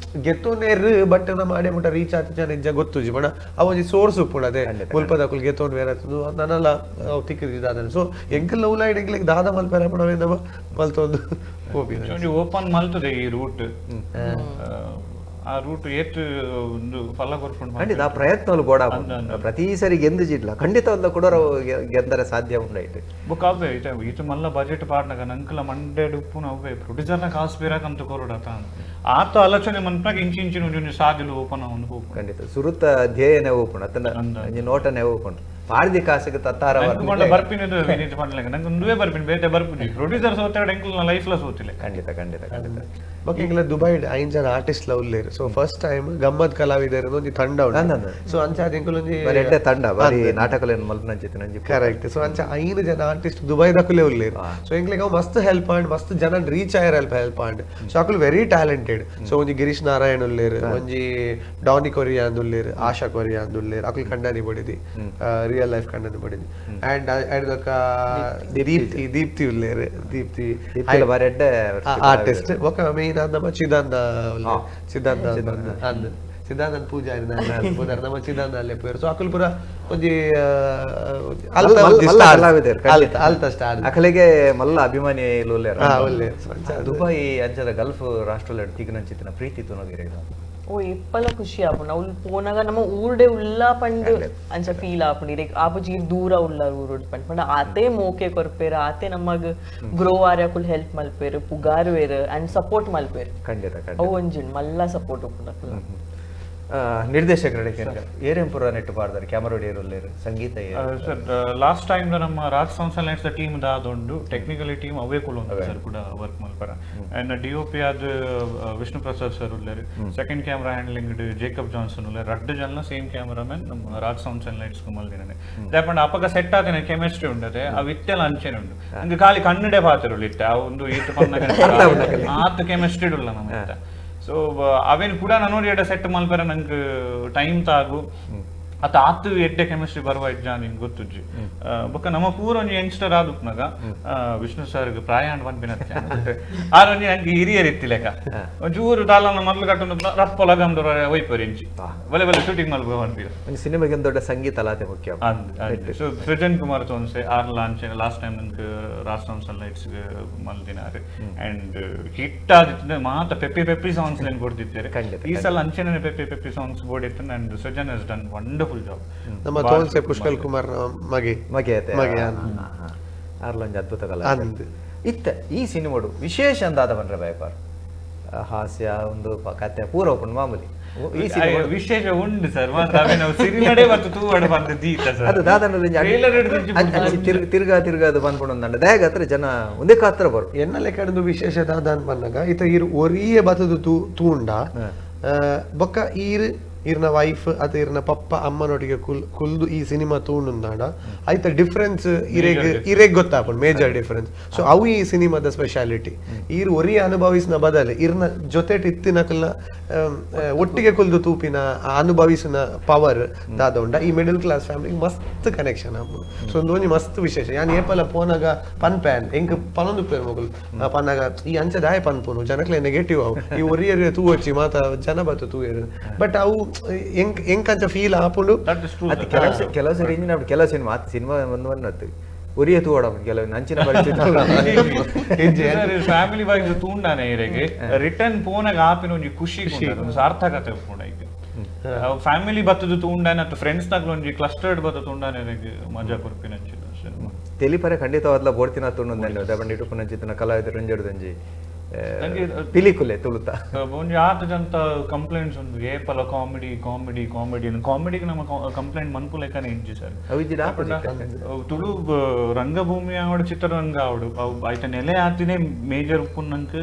ಗೆತ್ತೊನೇರು ಬಟ್ ನಮ್ಮ ಅಡೆ ಮುಟ್ಟ ರೀಚ್ ಆತ ಜನ ಇಜ್ಜ ಗೊತ್ತುಜಿ ಬಣ ಅವು ಒಂಜಿ ಸೋರ್ಸ್ ಉಪ್ಪುಂಡು ಅದೇ ಮುಲ್ಪದಕುಲು ಗೆತ್ತೊಂದು ಬೇರೆ ನನಲ ಅವು ತಿಕ್ಕಿದ್ದು ದಾದನ. ಸೊ ಎಂಕಲ್ ಉಲಾಯ್ಡ್ ಎಂಕ್ಲೆಗ್ ದಾದ ಮಲ್ಪೆರ ಪಣವೇ ನಮ್ಮ ಮಲ್ತೊಂದು ಒಂಜಿ ಓಪನ್ ಮಲ್ತದೆ ಈ ರೂಟ್ ಆ ರೂಟ್ ಏತ್ ಒಂದು ಫಲ ಕೊರ್ಪುಂಡು ಖಂಡಿತ ಆ ಪ್ರಯತ್ನలు ಬೋಡ ಪ್ರತಿ ಸರಿ ಗೆಂದು ಜಿಡ್ಲ ಖಂಡಿತ ಒಂದು ಕೊಡೋರು ಗೆಂದರೆ ಸಾಧ್ಯ ಉಂಡೈತೆ. ಬುಕ್ ಅವೇ ಈತ ಮಲ್ಲ ಬಜೆಟ್ ಪಾಡ್ನಾಗ ನಂಕಲ ಮಂಡೆಡ್ ಉಪ್ಪುನ ಅವೇ ಪ್ರೊಡ್ಯೂಸರ್ನ ಕಾಸು ಬೇರಾಕಂತ ಕೊರಡತ ಆತ ಆಲೋಚನೆ ಮನ್ಪನಾಗ ಇಂಚಿ ಇಂಚಿನ ಒಂಜಿ ಸಾದಿಲು ಓಪನ್ ಒಂದು ಹೋಪು ಖಂಡಿತ ಸುರುತ ಧ್ಯೇಯನೇ ಓಪುಂಡು ಅತ್ತನ ಒಂಜಿ ನೋಟನೇ ಓಪುಂಡು. ಪಾಡ್ದಿ ಕಾಸಿಗೆ ತತ್ತಾರ ಬರ್ಪಿನ ವಿನೀತ್ ಪನ್ಲೆಕ ನಂಗೆ ಒಂದುವೇ ಬರ್ಪಿನ ಬೇತೆ ಬರ್ಪುಜಿ ಪ್ರೊಡ್ಯೂಸರ್ ಸೋತಾಡ ಎಂಕಲ್ನ ಲೈಫ್ಲ ಸೋತಿಲ್ಲ. ಖಂಡಿತ ಖಂಡಿತ ಖಂಡಿತ. ಬೊಕ್ಕ ಎಂಕ್ಲ ದುಬೈಡ್ 5 ಜನ ಆರ್ಟಿಸ್ಟ್ ಲ ಉಲ್ಲೇರು. ಸೊ ಫಸ್ಟ್ ಟೈಮ್ ಗಮ್ಮತ್ ಕಲಾವಿದರು ಒಂಜಿ ತಂಡ ಉಂಡು. ಸೊ ಅಂಚ ಎಂಕುಲು ಒಂಜಿ ಎಡ್ಡೆ ತಂಡ ಬಾರಿ ನಾಟಕಲೇನು ಮಲ್ಪುನಂಚಿತ್ತಿನ ಕರೆಕ್ಟ್. ಸೊ ಅಂಚ 5 ಜನ ಆರ್ಟಿಸ್ಟ್ ದುಬೈ ದಕುಲೇ ಉಲ್ಲೇರು. ಸೊ ಎಂಕ್ಲೆಗ್ ಅವು ಮಸ್ತ್ ಹೆಲ್ಪ್ ಆಂಡ್ ಮಸ್ತ್ ಜನ ರೀಚ್ ಆಯರ್ ಹೆಲ್ಪ್ ಆಂಡ್. ಸೊ ಅಕುಲು ವೆರಿ ಟ್ಯಾಲೆಂಟೆಡ್. ಸೊ ಒಂಜಿ ಗಿರೀಶ್ ನಾರಾಯಣ್ ಉಲ್ಲೇರು, ಒಂಜಿ ಡಾನಿ ಕೊರಿಯಾ ಅಂದುಲ್ಲೇರು, ಆಶಾ ಕೊರಿಯಾ ಅಂದುಲ್ಲೇರು, ಅಕುಲು ಕಂಡನಿ ಬಡಿದಿ ರಿಯಲ್ ಲೈಫ್ ಕಂಡನಿ ಬಡಿದಿ. ಅಂಡ್ ಅಂಡ್ ಬೊಕ್ಕ ದೀಪ್ತಿ ದೀಪ್ತಿ ಉಲ್ಲೇರು, ದೀಪ್ತಿ ಬಾರಿ ಎಡ್ಡೆ ಆರ್ಟಿಸ್ಟ್. ಬೊಕ್ಕ ಮೇನ್ ನಮ್ಮ ಚಿದಾನಂದ ಚಿದಾನಂದ ಅಂದ್ ಚಿದಾನಂದ ಪೂಜಾರಿ ಪೂಜಾರಿ ನಮ್ಮ ಚಿದಾನಂದ ಅಲ್ಲೇ ಪೋಯೆರ್. ಸೊ ಅಕುಲು ಪೂರ ಒಂಜಿ ಅಲ್ತ ಸ್ಟಾರ್ ಅಕಲೆಗೆ ಮಲ್ಲ ಅಭಿಮಾನಿ ಉಲ್ಲೇರು. ದುಬೈ ಅಂಚದ ಗಲ್ಫ್ ರಾಷ್ಟ್ರ ತಿಗನಂಚಿತ್ತಿನ ಪ್ರೀತಿ ತುನಗಿರ ಓ ಎಪ್ಪಲ ಖುಷಿ ಆಪುಂಡು ಅವ್ಲು ಪೋನಾಗ ನಮ್ಮ ಊರುಡೆ ಉಲ್ಲ ಪಂಡ್ ಅಂಚ ಫೀಲ್ ಆಪುಂಡು. ಇರೆಗ್ ಆಪುಜಿ ದೂರ ಉಲ್ಲ ಊರುಡ್ ಪಂಡ್ ಪಂಡ ಆತೇ ಮೋಕೆ ಕೊರ್ಪೇರು, ಆತೇ ನಮಗ್ ಗ್ರೋ ಆರ್ಯಕುಲು ಹೆಲ್ಪ್ ಮಲ್ಪೇರು, ಪುಗಾರುವೇರು ಅಂಡ್ ಸಪೋರ್ಟ್ ಮಲ್ಪೇರು. ಖಂಡಿತ ಅವು ಒಂಜಿ ಮಲ್ಲ ಸಪೋರ್ಟ್ ಉಪ್ಪುಂಡು ಅಕುಲು. ನಿರ್ದೇಶಕರ ಏರೆಂಪುರ ನೆಟ್ಟು ಪಾಡ್ದಾರೆ, ಕ್ಯಾಮರಾ ಏರುಲ್ಲೇರು, ಸಂಗೀತ ಸರ್ ಲಾಸ್ಟ್ ಟೈಮ್ ನಮ್ಮ Raj sounds and lights team ದಾದೊಂಡು ಟೆಕ್ನಿಕಲಿ ಟೀಮ್ ಅವೇ ಕುಲೊಂದು ಸರ್ ಕೂಡ ವರ್ಕ್ ಮಲ್ಪರ. ಅಂಡ್ ಡಿ ಒ ಪಿ ಆದ್ ವಿಷ್ಣು ಪ್ರಸಾದ್ ಸರ್ ಉಲ್ಲೇರು, second camera handling Jacob Johnson ಉಲ್ಲೇರು, ರಡ್ಡು ಜನ ಸೇಮ್ ಕ್ಯಾಮರಾಮನ್ ನಮ್ಮ ರಾಜ್ ಸೌಂಡ್ಸ್ ಅಂಡ್ ಲೈಟ್ಸ್ ಮಲ್ದಿನೇ. ದಾಪಂಡ ಅಪಗ ಸೆಟ್ ಆದಿನ ಕೆಮಿಸ್ಟ್ರಿ ಉಂಡದೆ ಆ ವಿತ್ತೆಲ ಅಂಚೆನೆ ಉಂಡು. ಹಂಗೆ ಖಾಲಿ ಕಣ್ಣುಡೆ ಪಾತಿರುಳ್ಳು ಇತ್ತೆ ಆ ಒಂದು ಈತ ಆತ ಕೆಮಿಸ್ಟ್ರಿ ಉಲ್ಲ ನಮ್ಮ. ಸೊ ಅವೇನು ಕೂಡ ನಾನು ಎಡ ಸೆಟ್ ಮಲ್ಪರ ನಂಗೆ ಟೈಮ್ ತಾಗು ಅತ ಆತು ಎಡ್ಡೆ ಕೆಮಿಸ್ಟ್ರಿ ಬರುವ ಇಜ್ಜ ನಿಂಗೆ ಗೊತ್ತುಜ್ಜಿ. ಬೊಕ್ಕ ನಮ್ಮ ಪೂರ ಒಂಜಿ ಯಂಗ್ಸ್ಟರ್ ಆದುಪ್ನಾಗ ವಿಷ್ಣು ಸರ್ಗ್ ಪ್ರಾಯ ಅಂಡ್ ಪನ್ಪಿನ ಆರ್ ಒಂಜಿ ನಂಗೆ ಹಿರಿಯರ್ ಇತ್ತಿ ಲೆಕ್ಕ ಒಂಚೂರು ದಾಲನ ಮೊದಲು ಕಟ್ಟೊಂದು ರಪ್ಪ ಲಗಂದು ಒಯ್ಪರ್ ಇಂಚಿ ಬಲೆ ಬಲೆ ಶೂಟಿಂಗ್ ಮಲ್ಪ ಪನ್ಪಿರ. ಸಿನಿಮಾಗೆ ಒಂದು ದೊಡ್ಡ ಸಂಗೀತ ಅಲಾತೆ ಮುಖ್ಯ. ಸೊ ಸೃಜನ್ ಕುಮಾರ್ ತೋನ್ಸೆ ಆರ್ ಲಾಂಚ್ ಲಾಸ್ಟ್ ಟೈಮ್ ನಂಗೆ Raj sounds and lights ಮಲ್ದಿನಾರು and hit ಆದಿತ್ತು ಮಾತ ಪೆಪ್ಪಿ ಪೆಪ್ಪಿ ಸಾಂಗ್ಸ್ ಲೇನ್ ಕೊಡ್ತಿದ್ದಾರೆ. ಈ ಸಲ ಅಂಚೆನೆ peppy peppy songs board and Srujan has done wonderful job. ನಮ್ಮ ತೋನ್ಸೆ ಪುಷ್ಕಲ್ ಕುಮಾರ್ ಮಗೆ ಮಗೆ ಮಗೆ ಆರ್ಲೊಂಜಿ ಅದ್ಭುತ ಕಲಾ ಇತ್ತ ಈ ಸಿನಿಮಾಡು ವಿಶೇಷ ಅಂದಾದ ಬಂದ್ರೆ ಬಯಪಾರ್ ಹಾಸ್ಯ ಒಂದು ಕತೆ ಪೂರ ಉಪ್ಪುಂಡು ಮಾಮೂಲಿ ಈ ಸಿನಿಮಾ ವಿಶೇಷ ಉಂಡು ಸರ್. ಸಿರಿನಡೆ ಮತ್ತು ತೂವಡ ಬಂದು ದೀತ ಸರ್ ಅದು ದಾದನ ತಿರ್ಗಾ ತಿರ್ಗಾ ಅದು ಬಂದ್ಕೊಂಡು ದಾಗ ಹತ್ರ ಜನ ಒಂದೇ ಕಾತ್ರ ಬರು ಎನ್ನ ಲೆಕ್ಕಡು ವಿಶೇಷ ದಾದ ಬಂದಾಗ ಇತ ಈರು ಒರಿಯೇ ಬತ್ತದು ತೂಂಡ ಬೊಕ್ಕ ಈರು ಇರ್ನ ವೈಫ್ ಅತ ಇರ್ನ ಪಪ್ಪ ಅಮ್ಮನೊಟ್ಟಿಗೆ ಕುಲ್ದು ಈ ಸಿನಿಮಾ ತೂಂಡುಂದಾಡ ಆಯ್ತ ಡಿಫ್ರೆನ್ಸ್ ಇರೆಗ್ ಇರೆಗ್ ಗೊತ್ತಾಪುಂಡು ಮೇಜರ್ ಡಿಫ್ರೆನ್ಸ್. ಸೊ ಅವು ಈ ಸಿನಿಮಾದ ಸ್ಪೆಷಾಲಿಟಿ. ಈರ್ ಒರಿಯ ಅನುಭವಿಸಿನ ಬದಲು ಇರ್ನ ಜೊತೆಟ್ ಇತ್ತಿನಕಲ್ನ ಒಟ್ಟಿಗೆ ಕುಲ್ದು ತೂಪಿನ ಅನುಭವಿಸಿನ ಪವರ್ ದಾದ ಉಂಡ ಈ ಮಿಡಲ್ ಕ್ಲಾಸ್ ಫ್ಯಾಮಿಲಿ ಮಸ್ತ್ ಕನೆಕ್ಷನ್ ಆಪುಂಡು. ಸೊ ಒಂದೊಂಜಿ ಮಸ್ತ್ ವಿಶೇಷ. ಯಾನ್ ಏಪಲ ಪೋನಾಗ ಪನ್ಪ್ಯಾನ್ ಎಂಕ್ ಪನೊಂದು ಪೇರು ಮೊಗಲು ಪನ್ನಾಗ ಈ ಅಂಚ ದಾಯ ಪನ್ಪುನು ಜನಕ್ಲೆ ನೆಗೆಟಿವ್ ಅವು ಈ ಒರಿಯರ್ ತೂವೊಚ್ಚಿ ಮಾತ ಜನ ಬತ್ತು ತೂಯರು ಬಟ್ ಅವು ಎಂಕಂಚ ಫೀಲ್ ಆಪುಂಡು. ಕೆಲವು ಸರಿ ಇಂಜಿನ ಕೆಲವು ಸಿನಿಮಾ ಸಿನಿಮಾ ಒಂದು ಒಂದು ಒರಿಯ ತೂವಡ ಕೆಲವು ನಂಚಿನ ಪರಿಸ್ಥಿತಿ ಫ್ಯಾಮಿಲಿ ವೈಸ್ ತೂಂಡಾನೆ ಇರೆಗೆ ರಿಟರ್ನ್ ಪೋನಾಗ ಆಪಿನ ಒಂಜಿ ಖುಷಿ ಸಾರ್ಥಕತೆ ಉಪ್ಪುಂಡು. ಐಕ್ ಫ್ಯಾಮಿಲಿ ಬತ್ತದು ತೂಂಡಾನೆ ಅಥವಾ ಫ್ರೆಂಡ್ಸ್ ನಾಗ್ಲ ಒಂಜಿ ಕ್ಲಸ್ಟರ್ಡ್ ಬತ್ತ ತೂಂಡಾನೆ ಮಜಾ ಕೊರ್ಪಿನ ಅಂಚಿನ ತೆಲಿಪರೆ ಖಂಡಿತವಾದ್ಲ ಬೋಡ್ತಿನ ತುಂಡು ದಬಂಡಿ ಇಟ್ಟುಪುನಂಚಿತ್ತಿನ ಕಲಾವಿದರು ಒಂಜಿ ಪಿಲಿಕುಲೆ ತುಳುತ ಒಂಜಿ ಆತ ಜಂತ ಕಂಪ್ಲೇಂಟ್ಸ್ ಉಂಡು ಏಪಲ ಕಾಮಿಡಿ ಕಾಮಿಡಿ ಕಾಮಿಡಿ ಕಾಮಿಡಿಗೆ ನಮ್ಮ ಕಂಪ್ಲೇಂಟ್ ಮನ್ಪು ಲೆಕ್ಕನೆ ಇಜ್ಜಿ ಸರ್. ತುಳು ರಂಗಭೂಮಿ ಆವಡು ಚಿತ್ರರಂಗ ಆವಡು ಅವು ಆಯ್ತ ನೆಲೆ ಆತಿನೇ ಮೇಜರ್ ಉಪ್ಪುನಂಕ್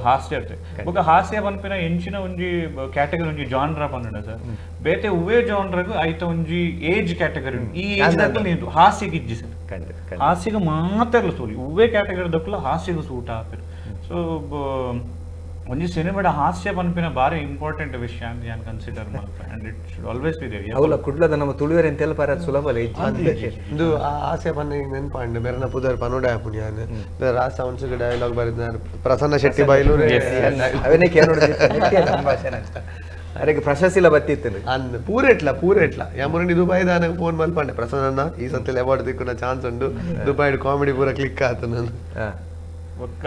ಹಾಸ್ಯ ಇರ್ತದೆ. ಬೊಕ್ಕ ಹಾಸ್ಯ ಪನ್ಪಿನ ಎಂಚಿನ ಒಂಜಿ ಕ್ಯಾಟಗರಿ ಒಂಜಿ ಜಾನ್ರ ಪನ್ನುಂಡ ಸರ್. ಬೇತೆ ಉವೇ ಜಾನ್ರಗ್ ಆಯ್ತ ಒಂಜಿ ಏಜ್ ಕ್ಯಾಟಗರಿ ಈ ಏಜ್ ಹಾಸ್ಯಗೆ ಇಜ್ಜಿ ಸರ್. ಹಾಸ್ಯಗೆ ಮಾತ್ರ ಸೋಲಿ ಉವೇ ಕ್ಯಾಟಗರಿ ದಕ್ಕುಲ ಹಾಸ್ಯಗೆ ಸೂಟ್ ಆಪೆರ್. ಸೊ ಒಂಜಿ ಸಿನಿಮಾಡ ಹಾಸ್ಯ ಪನ್ಪಿನ ಬಾರಿ ಇಂಪಾರ್ಟೆಂಟ್ ವಿಷಯ ಅಂತ ಯಾನ್ consider Malpe and it should always be there. ಅವಲ ಕುಡ್ಲದ ನಮ್ಮ ತುಳುವೆರ್ ಎಂತೆಲ್ಲ ಪಾರ ಸುಲಭ ಇಂದು ಹಾಸ್ಯ ಪನ್ನ ನೆನ್ಪಾಂಡ್ ಮೆರನ ಪುದರ್ ಪನೋಡ ಆಪುಂಡು ಯಾನ್ ರಾಜ್ ಸೌಂಡ್ಸ್ ಡೈಲಾಗ್ ಬರೆದ ಪ್ರಸನ್ನ ಶೆಟ್ಟಿ ಬೈಲೂರು ಅವನೇ ಅರೆಗೆ ಪ್ರಶಸ್ತಿಲ ಬತ್ತಿತ್ತು ಅಂದ್ ಪೂರೆಟ್ಲ ಪೂರೆಟ್ಲ ಯಮುರಂಡಿ ದುಬೈ ದಾನ ಫೋನ್ ಮಲ್ಪಂಡೆ ಪ್ರಸನ್ನ ಈ ಸತಿ ಅವಾರ್ಡ್ ದಿಕ್ಕುನ ಚಾನ್ಸ್ ಉಂಡು ದುಬೈ ಕಾಮಿಡಿ ಪೂರ ಕ್ಲಿಕ್ ಆತು ನಾನು. ಬೊಕ್ಕ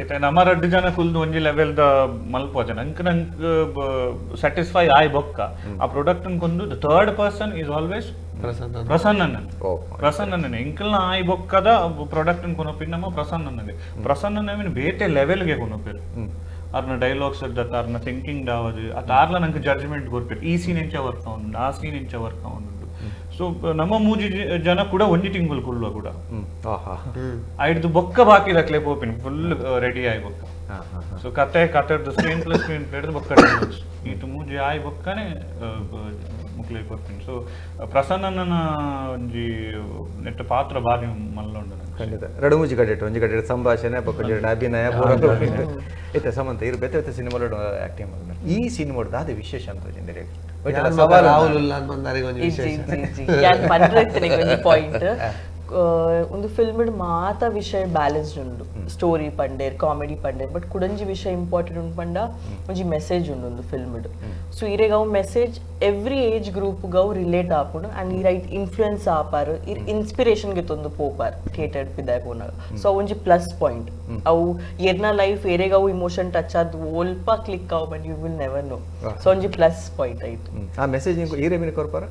ಏತ ನಮ್ಮ ರಡ್ಡು ಜನ ಕುಲ್ದು ಒಂಜಿ ಲೆವೆಲ್ ದ ಮಲ್ಪೋಜ ನಂಕ್ ನಂಕ್ ಸ್ಯಾಟಿಸ್ಫೈ ಆಯ್ ಬೊಕ್ಕ ಆ ಪ್ರೊಡಕ್ಟ್ ಕೊಂದು the third person is always Prasannan. Prasannan ಎಂಕಲ್ನ ಆಯ್ ಬೊಕ್ಕದ ಪ್ರೊಡಕ್ಟ್ ಕೊನೊಪಿನ ನಮ್ಮ ಪ್ರಸನ್ನನ್ಗೆ ಪ್ರಸನ್ನನ್ ಬೇತೆ ಲೆವೆಲ್ಗೆ ಕೊನೊಪಿರು. ಅರ್ನ ಡೈಲಾಗ್ಸ್ ಇದ್ದತ್ತ ಅರ್ನ ಥಿಂಕಿಂಗ್ ದಾವದು ಅತ್ತ ಆರ್ಲ ನಂಗೆ ಜಡ್ಜ್ಮೆಂಟ್ ಕೊರ್ಪಿರು ಈ ಸೀನ್ ಎಂಚ ವರ್ಕ್ ಆವೊಂದುಂಡು ಆ ಸೀನ್ ಎಂಚ ವರ್ಕ್ ಆವೊಂದುಂಡು. ಸೊ ನಮ್ಮ ಮೂಜಿ ಜನ ಕೂಡ ಒಂಜಿ ತಿಂಗಳು ಕುಳ್ಳುವ ಕೂಡ. ಆಹಾ. ಐಡ್ದು ಬೊಕ್ಕ ಬಾಕಿ ದಕ್ಲೆ ಪೋಪಿನ ಫುಲ್ ರೆಡಿ ಆಯ್ ಬೊಕ್ಕ. ಹಾ, ಹಾ. ಸೊ ಕತೆ ಕತೆರ್ದು ಸ್ಕ್ರೀನ್ ಪ್ಲೇ ಸ್ಕ್ರೀನ್ ಪ್ಲೇ ಬೊಕ್ಕ ಈತು ಮೂಜಿ ಆಯ್ ಬೊಕ್ಕನೆ ಮುಕ್ಲೆ ಕೊರ್ಪಿನಿ. ಸೊ ಪ್ರಸನ್ನನ ಒಂಜಿ ನೆಟ್ಟ ಪಾತ್ರ ಬಾರಿ ಮಲ್ಲುಂಡು ನಂಗೆ. ಖಂಡಿತ ರಡು ಮೂಜಿ ಕಡೆಟ್ ಒಂಜಿ ಕಡೆಟ್ ಸಂಭಾಷಣೆ ಬೊಕ್ಕ ಒಂಜಿ ಕಡೆಟ್ ಅಭಿನಯ ಪೂರ ಇತ್ತೆ ಸಮಂತ ಇರು ಬೇತೆ ಬೇತೆ ಸಿನಿಮಾಲೋಡು ಆಕ್ಟಿಂಗ್ ಮಲ್ಪುನ. ಈ ಸಿನಿಮಾಡ್ ದಾದ ವಿಶೇಷ ಅಂತ ತೋಜಿಂದಿರೆ? ಯಾನ್ ಮಗ ರಾಹುಲ್ ಉಲ್ಲ ಅಂದ್ ಒಂಜಿ ಇಜ್ಜಿ ವಿಶೇಷ. ಇಜ್ಜಿ ಇಜ್ಜಿ, ಯಾನ್ ಪಂಡ್ರೆ ಒಂಜಿ ಪಾಯಿಂಟ್. ಒಂದು ಫಿಲ್ಮ್ ಮಾತ ವಿಷಯ ಬ್ಯಾಲೆನ್ಸ್ಡ್ ಉಂಡು. ಸ್ಟೋರಿ ಪಂಡೇರ್, ಕಾಮಿಡಿ ಪಂಡೇರ್, ಬಟ್ ಕುಡಂಜಿ ವಿಷಯ ಇಂಪಾರ್ಟೆಂಟ್ ಉಂಡು ಪಂಡ ಒಂಜಿ ಮೆಸೇಜ್ ಉಂಡು ಒಂದು ಫಿಲ್ಮ್. ಸೊ ಇರೆಗ್ ಅವು ಮೆಸೇಜ್ ಎವ್ರಿ ಏಜ್ ಗ್ರೂಪ್ ಅವು ರಿಲೇಟ್ ಆಪುಂಡು ಅಂಡ್ ಈ ರೈಟ್ ಇನ್ಫ್ಲುಯೆನ್ಸ್ ಆಪಾರ್, ಇರ್ ಇನ್ಸ್ಪಿರೇಷನ್ ಗೆ ತೊಂದು ಪೋಪಾರ್ ಥಿಯೇಟರ್ ಪಿದಾಯ್ ಪೋನಾಗ. ಸೊ ಅವು ಒಂಜಿ ಪ್ಲಸ್ ಪಾಯಿಂಟ್. ಅವು ಎರ್ನ ಲೈಫ್ ಏರೆಗ್ ಅವು ಇಮೋಷನ್ ಟಚ್ ಆದ್ ಒಲ್ಪ ಕ್ಲಿಕ್ ಆವು, but you will never know. So ಒಂಜಿ ಪ್ಲಸ್ ಪಾಯಿಂಟ್ ಆಯ್ತು. ಆ ಮೆಸೇಜ್ ಈರೆ ಮೀನು ಕೊರ್ಪಾರ?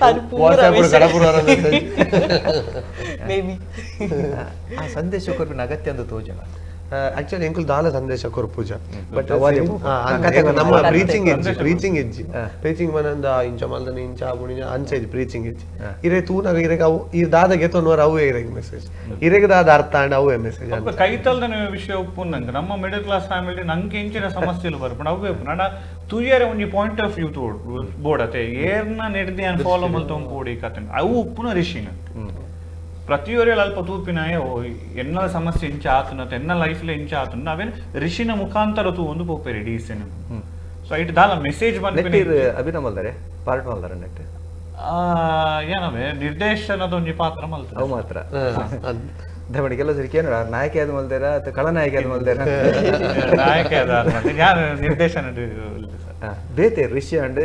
ಅದು ಪೂರ ವಾಟ್ಸ್ಆಪ್ ಕಡಪುರ ಮೆಸೇಜ್. May be. ಆ ಸಂದೇಶ ಕೊರ್ಪಿನ ಅಗತ್ಯ ಅಂತ ತೋಜನ? ಆಕ್ಚುಲಿ ಎಂಕುಲು ದಾಲ ಸಂದೇಶ ಕೊರ್ಪುಜ, ಬಟ್ ಅವಾಜೆ ನಮ್ಮ ಕತೆ. ಪ್ರೀಚಿಂಗ್ ಇಜ್ಜಿ, ಪ್ರೀಚಿಂಗ್ ಇಜ್ಜಿ. ಪ್ರೀಚಿಂಗ್ ಮನಂದ ಇಂಚ ಮಲ್ದನ ಇಂಚ ಆಪುಣಿ ಅಂಚ ಇಜ್ಜಿ, ಪ್ರೀಚಿಂಗ್ ಇಜ್ಜಿ. ಇರೆ ತೂನಾಗ ಇರೆಗ್ ಅವು ಈ ದಾದ ಗೆತೊನ್ವರ ಅವೇ ಇರೆಗ್ ಮೆಸೇಜ್, ಇರೆಗ್ ದಾದ ಅರ್ಥ ಆಂಡ ಅವೇ ಮೆಸೇಜ್. ಒಬ್ಬ ಕೈತಲ್ದನ ವಿಷಯ ಉಪ್ಪು ನಂಗೆ ನಮ್ಮ ಮಿಡಲ್ ಕ್ಲಾಸ್ ಫ್ಯಾಮಿಲಿ ನಂಗೆ ಇಂಚಿನ ಸಮಸ್ಯೆಲು ಬರ್ಪುಂಡು ಅವೇ ಉಪ್ಪು ನಡ ತುಯ್ಯರೆ ಒಂಜಿ ಪಾಯಿಂಟ್ ಆಫ್ ವ್ಯೂ ತೋಡ್ ಬೋಡತೆ ಏರ್ನ ನೆಡ್ದಿ ಅನ್ ಫಾಲೋ ಮಲ್ತೊಂದು ಪೋಡಿ ಕತೆ ಅವು ಉಪ್ಪುನ ರಿಷಿನ. ಪ್ರತಿಯೊರಿಯಲ್ ಅಲ್ಪ ತೂಪಿನಾಯ ಓ ಎನ್ನ ಸಮಸ್ಯೆ ಇಂಚ ಆತುನ, ಎನ್ನ ಲೈಫ್ಲೆ ಇಂಚ ಆತುನ ಅವೇನ್ ರಿಷಿನ ಮುಖಾಂತರ ತೂ ಒಂದು ಪೋಪೆರಿ ಡಿ ಸಿನಿಮಾ. ಸೊ it ದಾಲ ಮೆಸೇಜ್ ನೆಟ್ ಬಂದ್ಪಿನ. ಅಭಿನಯ ಮಲ್ದಾರೆ, ಪಾರ್ಟ್ ಮಲ್ದಾರೆ ನೆಟ್? ಏನವೇ ನಿರ್ದೇಶನದ ಒಂಜಿ ಪಾತ್ರ ಮಲ್ತದೆ. ಅವು ಮಾತ್ರ ದಮಡಿ ಕೆಲವು ಸರಿ ಕೇಳ ನಾಯಕಿ ಆದ ಮಲ್ದೇರ ಅಥವಾ ಖಳನಾಯಕಿ ಆದ ಮಲ್ದೇರ? ನಾಯಕ ಅದ ಯಾರು ನಿರ್ದೇಶನ ಸರ್. ಬೇತೆ ಋಷಿ ಅಂಡ್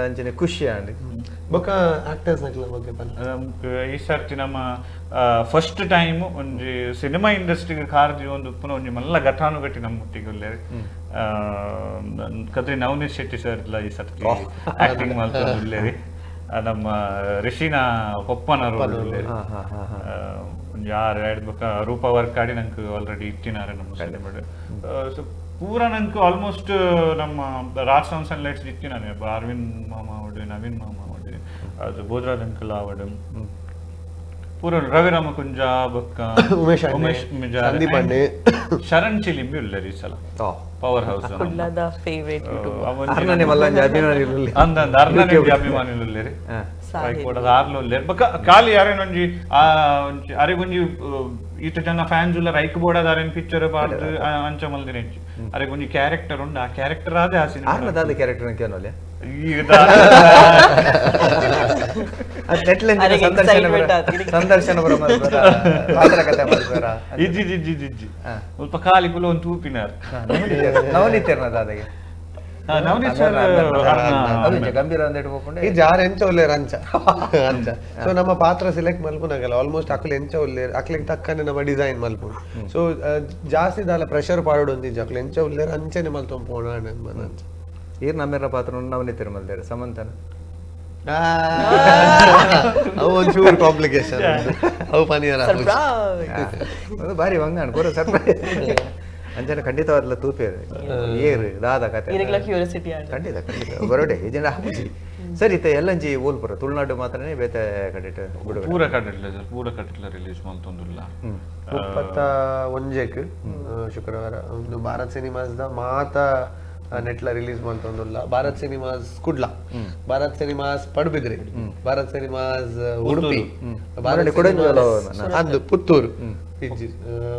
ಅಂಚನೆ ಖುಷಿ ಅಂಡ್ ಬೊಕ್ಕ ಆಕ್ಟರ್ಸ್ ನಕ್ಲ ಬಗ್ಗೆ ಪನ್ಪ. ಈ ಸರ್ತಿ ನಮ್ಮ ಫಸ್ಟ್ ಟೈಮ್ ಒಂಜಿ ಸಿನಿಮಾ ಇಂಡಸ್ಟ್ರಿಗೆ ಕಾರ್ದಿ ಒಂದು ಉಪ್ಪುನ ಒಂಜಿ ಮಲ್ಲ ಘಟಾನುಘಟಿ ನಮ್ಮ ಒಟ್ಟಿಗೆ ಉಲ್ಲೇರ್. ಕದ್ರಿ ನವನೀತ್ ಶೆಟ್ಟಿ ಸರ್ ಇಲ್ಲ ಈ ಸರ್ತಿ ಆಕ್ಟಿಂಗ್ ಮಲ್ತೊಂದು ಉಲ್ಲೇರಿ. ನಮ್ಮ ರಿಷಿನ ಪೊಪ್ಪನ ರೋಲ್ ಉಲ್ಲೇರಿ. ಹಾ ಹಾ ಹಾ ಹಾ. ಒಂಜಿ ಆರು ಎರಡು ಬೊಕ್ಕ ರೂಪ ವರ್ಕ್ ಆಡಿ ನಂಗೆ ಆಲ್ರೆಡಿ ಇತ್ತಿನಾರೆ ನಮ್ಮ ಸಿನಿಮಾ. ಸೊ ಪೂರ ನಂಗೆ ಆಲ್ಮೋಸ್ಟ್ ನಮ್ಮ Raj sounds and lights ಇತ್ತಿನಾನೆ Aravind ಮಾಮ ಅವಡು, ನವೀನ್ ಮಾಮ ಅವಡು, ಅದು ಬೋಧರಾಜ್ ಅಂಕಲ್ ಅವಡು, ಪೂರ ರವಿರಾಮ ಕುಂಜ ಬೊಕ್ಕ ಉಮೇಶ್ ಅಣ್ಣೆ, ಉಮೇಶ್ ಮಿಜಾರ್ ಸಂದೀಪ್ ಅಣ್ಣೆ. ಶರಣ್ ಚಿಲಿಂಬಿ ಉಲ್ಲೇರಿ ಈ ಸಲ ಪವರ್ ಹೌಸ್. ಕುಡ್ಲದ ಫೇವರೇಟ್ ಯೂಟ್ಯೂಬರ್. ಅರ್ನನೆ ಮಲ್ಲಂಜ ಅಭಿಮಾನಿಲು. ಅಂದ ಅರ್ನನೆ ಅಭಿಮಾನಿಲು ಉಲ್ಲೇರಿ. ಸಾಹಿಲ್. ಕೊಡದ ಆರ್ಲು ಉಲ್ಲೇರಿ. ಬೊಕ್ಕ ಖಾಲಿ ಯಾರೇನೊಂಜಿ ಆ ಒಂಜಿ ಅರೆಗೊಂಜಿ ಈತ ಜನ ಫ್ಯಾನ್ಸ್ ಉಲ್ಲ ರೈಕ್ ಬೋಡದ ಅರೇನ್ ಪಿಕ್ಚರ್ ಪಾಡ್ದು ಅಂಚ ಮಲ್ದಿನ ಇಂಚಿ ಅರೆಗೊಂಜಿ ಕ್ಯಾರೆಕ್ಟರ್ ಉಂಡು, ಆ ಕ್ಯಾರೆಕ್ಟರ್ ಆದೆ ಆ ಸಿನಿಮಾ. ಆರ್ನ ದಾದ ಕ್ಯಾರೆಕ್ಟರ್ ಕೇನೋಲೆ? ಈಗ ಅದು ನೆಟ್ಲೆಂಜಿನ ಅರೆಗೆ ಸಂದರ್ಶನ excitement ಆತು. ಸಂದರ್ಶನ ಬರ ಮಲ್ಪರ, ಪಾತ್ರ ಕತೆ ಮಲ್ಪರ. ಇಜ್ಜಿ ಇಜ್ಜಿ ಇಜ್ಜಿ ಇಜ್ಜಿ, ಸ್ವಲ್ಪ ಖಾಲಿ ಕುಲ ಒಂದು ತೂಪಿನಾರ್. ನವನೀತೆರ್ನ ದಾದಗೆ? ನವನೀತ್ ಸರ್. ಅದು ಇಂಚ ಗಂಭೀರ ಒಂದ್ ಇಟ್ಕೊಂಡು ಈ ಜಾರ್ ಎಂಚ ಉಲ್ಲೇರ್ ಅಂಚ ಅಂಚ. ಸೊ ನಮ್ಮ ಪಾತ್ರ ಸೆಲೆಕ್ಟ್ ಮಲ್ಪುನಾಗಲ್ಲ ಆಲ್ಮೋಸ್ಟ್ ಅಕ್ಲು ಎಂಚ ಉಲ್ಲೇರ್ ಅಕ್ಲಿಗೆ ತಕ್ಕನೆ ನಮ್ಮ ಡಿಸೈನ್ ಮಲ್ಪುಂಡು. ಸೊ ಜಾಸ್ತಿ ದಾಲ ಪ್ರೆಷರ್ ಪಾಡೋಡು ಒಂದಿಜ್ಜಿ, ಅಕ್ಲು ಎಂಚ ಉಲ್ಲೇರ್ ಅಂಚನೆ ಮಲ್ತೊಂದು ಪೋಣ ಅಂಚ. ಈರ್ ನಮ್ಮೆರ ಪಾತ್ರ ನವನೀತೆರ್ ಮಲ್ದೇರ್ ಸಮಂತನ? ಅವು ಒಂಚೂರು ಕಾಂಪ್ಲಿಕೇಶನ್, ಅವು ಪನಿಯರ. ಸರ್ಪ್ರೈಸ್. ಅದು ಬಾರಿ ವಂಗಾಣ ಕೊರ ಸರ್ಪ್ರೈಸ್ ಅಂಚನೆ ಖಂಡಿತವಾದ್ಲ ತೂಪೇರು ಏರು ದಾದ ಕತೆ. ಇರೆಗ್ಲ ಕ್ಯೂರಿಯಾಸಿಟಿ ಆಂಡ್. ಖಂಡಿತ ಖಂಡಿತ ಬರೋಡೆ ಇಜೆಂಡ ಹಾಪುಜಿ. ಸರಿ ಇತ್ತೆ ಎಲ್ಲಂಜಿ ಓಲ್ಪುರ ತುಳುನಾಡು ಮಾತ್ರನೇ ಬೇತೆ ಕಡೆಟ್ ಬಿಡುಗಡೆ? ಪೂರ ಕಡೆಟ್ಲ ಸರ್, ಪೂರ ಕಡೆಟ್ಲ ರಿಲೀಸ್ ಮಲ್ತೊಂದುಲ್ಲ. 31ಕ್ ಶುಕ್ರವಾರ ಒಂದು ಭಾರತ್ ಸಿನಿಮಾಸ್ the ಮಾತ ನೆಟ್ಲ ರಿಲೀಸ್ ಮಲ್ತೊಂದುಲ್ಲ. Bharat cinemas Kudla, Bharat cinemas Padubidri, Bharat cinemas Udupi, Bharat Kodanji cinemas ಅಂದು ಪುತ್ತೂರು ಇಜ್ಜಿ,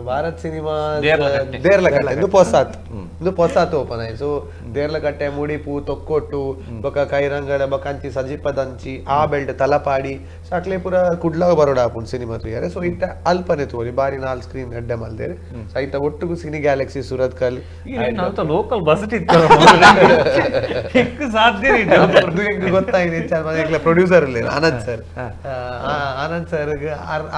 ಭಾರತ್ ಸಿನಿಮಾಸ್ ದೇರ್ಲಕಟ್ಟೆ. ದೇರ್ಲಕಟ್ಟೆ ಇಂದು ಪೊಸಾತ್, ಇಂದು ಪೊಸಾತ್ ಓಪನ್ ಆಯ್ತು. ಸೊ ದೇರ್ಲಕಟ್ಟೆ, ಮುಡಿಪು, ತೊಕ್ಕೊಟ್ಟು, ಬೊಕ ಕೈರಂಗಡ, ಬೊಕ ಅಂಚಿ ಸಜಿಪದಂಚಿ ಆ ಬೆಲ್ಟ್ ತಲಪಾಡಿ. ಸೊ ಅಕ್ಲೆ ಪೂರ ಕುಡ್ಲ ಬರೋಡ ಆಪುಂಡು ಸಿನಿಮಾ ತೂಯರೆ. ಸೊ ಇತ್ತ ಅಲ್ಪನೆ ತೋರಿ ಬಾರಿ ನಾಲ್ ಸ್ಕ್ರೀನ್ ಅಡ್ಡೆ ಮಲ್ದೇರು. ಸೊ ಐತ ಒಟ್ಟುಗು ಸಿನಿ ಗ್ಯಾಲಕ್ಸಿ ಸುರತ್ಕಲ್. ಅಂತ ಲೋಕಲ್ ಬಸ್ ಇತ್ತು ಸಾಧ್ಯ. ಗೊತ್ತಾಗಿದೆ ಪ್ರೊಡ್ಯೂಸರ್ ಇಲ್ಲ ಆನಂದ್ ಸರ್, ಆನಂದ್ ಸರ್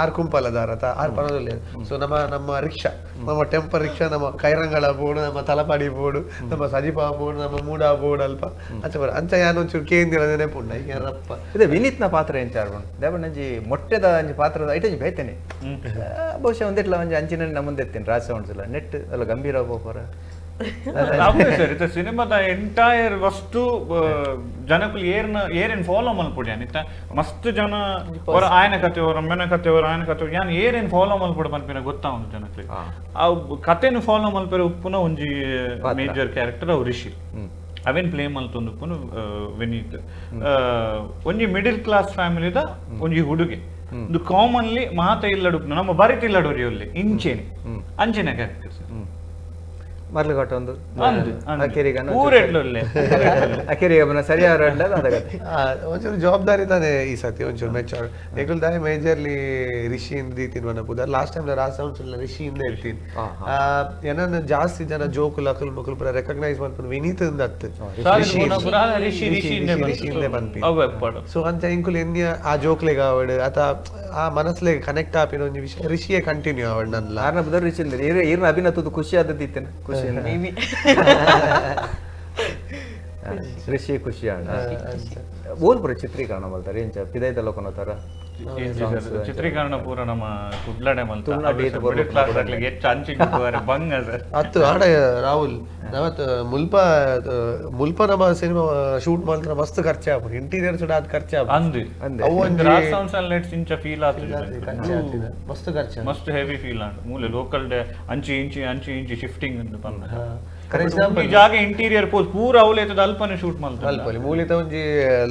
ಆರ್ ಕುಂಪಲದಾರ ಆರ್ ಪನದುಲ್ಲೇರು. ಸೊ ನಮ್ಮ ನಮ್ಮ ರಿಕ್ಷಾ, ನಮ್ಮ ಟೆಂಪರ್ ರಿಕ್ಷಾ, ನಮ್ಮ ಕೈರಂಗಳ ಬೋರ್ಡ್, ನಮ್ಮ ತಲಪಾಡಿ ಬೋರ್ಡ್, ನಮ್ಮ ಸಜಿಪಾ ಬೋರ್ಡ್, ನಮ್ಮ ಮೂಡ ಬೋರ್ಡ್ ಅಲ್ಪ ಅಂಚ ಬರ ಅಂಚ ಯಾನ್ ಒಂಚೂರು ಕೇಂದ್ರ ನೆನಪುಂಡ ಈಗ ರಪ್ಪ. ಇದು ವಿನೀತ್ನ ಪಾತ್ರ ಎಂಚ ಆರ್ಬಂಡು ದೇವಣ್ಣಂಜಿ ಮೊಟ್ಟೆದ ಅಂಜಿ ಪಾತ್ರದ ಐಟಂಜಿ ಬೇತೇನೆ ಬಹುಶಃ ಒಂದಿಟ್ಲ ಒಂಜಿ ಅಂಚಿನ ನಮ್ಮ ಮುಂದೆ ಎತ್ತೀನಿ ರಾಜ್ ಸೌಂಡ್ಸ್ ಇಲ್ಲ ನೆಟ್ ಅಲ್ಲ ಗಂಭೀರ ಪೋಪರ. ಸರ್, ಇತ್ತ ಸಿನಿಮಾದ ಎಂಟೈರ್ ವಸ್ತು ಜನಕುಲು ಏರ್ನ ಏರೇನ್ ಫಾಲೋ ಮಲ್ಪೊಡು. ಯಾನ್ ಇತ್ತ ಮಸ್ತ್ ಜನ ಅವರ ಆಯನ ಕತೆ ಅವರ ಅಮ್ಮನ ಕತೆ ಅವರ ಆಯನ ಕತೆ, ಯಾನ್ ಏರೇನ್ ಫಾಲೋ ಮಲ್ಪೊಡು ಪನ್ಪಿನ ಗೊತ್ತಾವುಂಡು ಜನಕ್ಲೆಗ್. ಆ ಕತೆನ್ ಫಾಲೋ ಮಲ್ಪೆರೆ ಉಪ್ಪುನ ಒಂಜಿ ಮೇಜರ್ ಕ್ಯಾರೆಕ್ಟರ್ ಅವು ರಿಷಿ. ಅವೇನ್ ಪ್ಲೇ ಮಲ್ತೊಂದು ಉಪ್ಪುನು ವಿನೀತ್. ಒಂಜಿ ಮಿಡಿಲ್ ಕ್ಲಾಸ್ ಫ್ಯಾಮಿಲಿದ ಒಂಜಿ ಹುಡುಗೆ. ಇದು ಕಾಮನ್ಲಿ ಮಾತ ಇಲ್ಲಡು ನಮ್ಮ ಬರಿತ ಇಲ್ಲಡು ಒರಿಯೊಲ್ಲಿ ಇಂಚೇನೆ ಅಂಚಿನ ಕ್ಯಾರೆಕ್ಟರ್ ಸರ್. ಮರ್ಲುಘಾಟ ಒಂದು ಅಕೆರಿಗನ ಸರಿಯಾದ ಅದಗತ್ತೆ. ಒಂಚೂರು ಜವಾಬ್ದಾರಿ ತಾನೆ ಈ ಸತಿ, ಒಂಚೂರು ಮೆಚೂರ್. ಎಂಕುಲು ದಾಯ ಮೇಜರ್ಲಿ ರಿಷಿ ಇಂದ ದೀತಿನ ಪನ್ನ ಲಾಸ್ಟ್ ಟೈಮ್ ರಾಜ್ ಸೌಂಡ್ಸ್ ರಿಷಿ ಇಂದ ಇರ್ತೀನಿ. ಏನನ್ನ ಜಾಸ್ತಿ ಜನ ಜೋಕುಲು ಅಕುಲು ಮಕ್ಕಳು ಪೂರ ರೆಕಗ್ನೈಸ್ ಮಲ್ಪುನ ವಿನೀತ್ ಇಂದ ಅತ್ತು ರಿಷಿ ರಿಷಿ ಇಂದೇ ಪನ್ಪಿ. ಸೊ ಅಂಚ ಎಂಕುಲು ಎನ್ಯ ಆ ಜೋಕ್ಲೆಗ್ ಆವಡ್ ಅತ ಆ ಮನಸ್ಲೆಗ್ ಕನೆಕ್ಟ್ ಆಪಿನ ಒಂಜಿ ವಿಷಯ ರಿಷಿಯೇ ಕಂಟಿನ್ಯೂ ಆವಡ್ ನನ್ಲ. ಆರ್ನ ಬುದರ್ ರಿಷಿ ಈರ್ನ ಅಭಿನತದ ಖುಷಿ ಆದದ್ದು ಖುಷಿ ರಿಷಿ ಖುಷಿ ಅಣ್ಣ. ಓಲ್ ಪೂರ ಚಿತ್ರೀಕರಣ ಮಲ್ತಾರೆ ಎಂಚ ಪಿದೈದ ಲೋಕನ ತರ ಚಿತ್ರೀಕರಣ ಪೂರ ನಮ್ಮ ಕುಡ್ಲಡೆ ಮಲ್ತ ಬಂಗ ಸರ್. ಅತ್ತು ಆಡ ರಾಹುಲ್ ನಮತ್ ಮುಲ್ಪ ಮುಲ್ಪ ನಮ್ಮ ಸಿನಿಮಾ ಶೂಟ್ ಮಲ್ತ್ರ ಮಸ್ತ್ ಖರ್ಚು ಆಪುಂಡು, ಇಂಟೀರಿಯರ್ ಸುಡ ಅದು ಖರ್ಚು ಆಪುಂಡು. ಅಂದು ಅವು ಒಂಜಿ ರಾಜ್ ಸೌಂಡ್ಸ್ ಅಂಡ್ ಲೈಟ್ಸ್ ಇಂಚ ಫೀಲ್ ಆತುಜಿ, ಮಸ್ತ್ ಖರ್ಚು, ಮಸ್ತ್ ಹೆವಿ ಫೀಲ್ ಆಂಡ್. ಮೂಲೆ ಲೋಕಲ್ ಡೆ ಅಂಚಿ ಇಂಚಿ ಅಂಚಿ ಇಂಚಿ ಶಿಫ್ಟಿಂಗ್ ಅಂದು ಪನ್ನ. ಫಾರ್ ಎಕ್ಸಾಂಪಲ್ ಈ ಜಾಗ ಇಂಟೀರಿಯರ್ ಪೋಸ್ ಪೂರ ಅವಲೇತದ ಅಲ್ಪನೆ ಶೂಟ್ ಮಲ್ತ ಮಲ್ಪೊಲಿ. ಮೂಲಿತ ಒಂಜಿ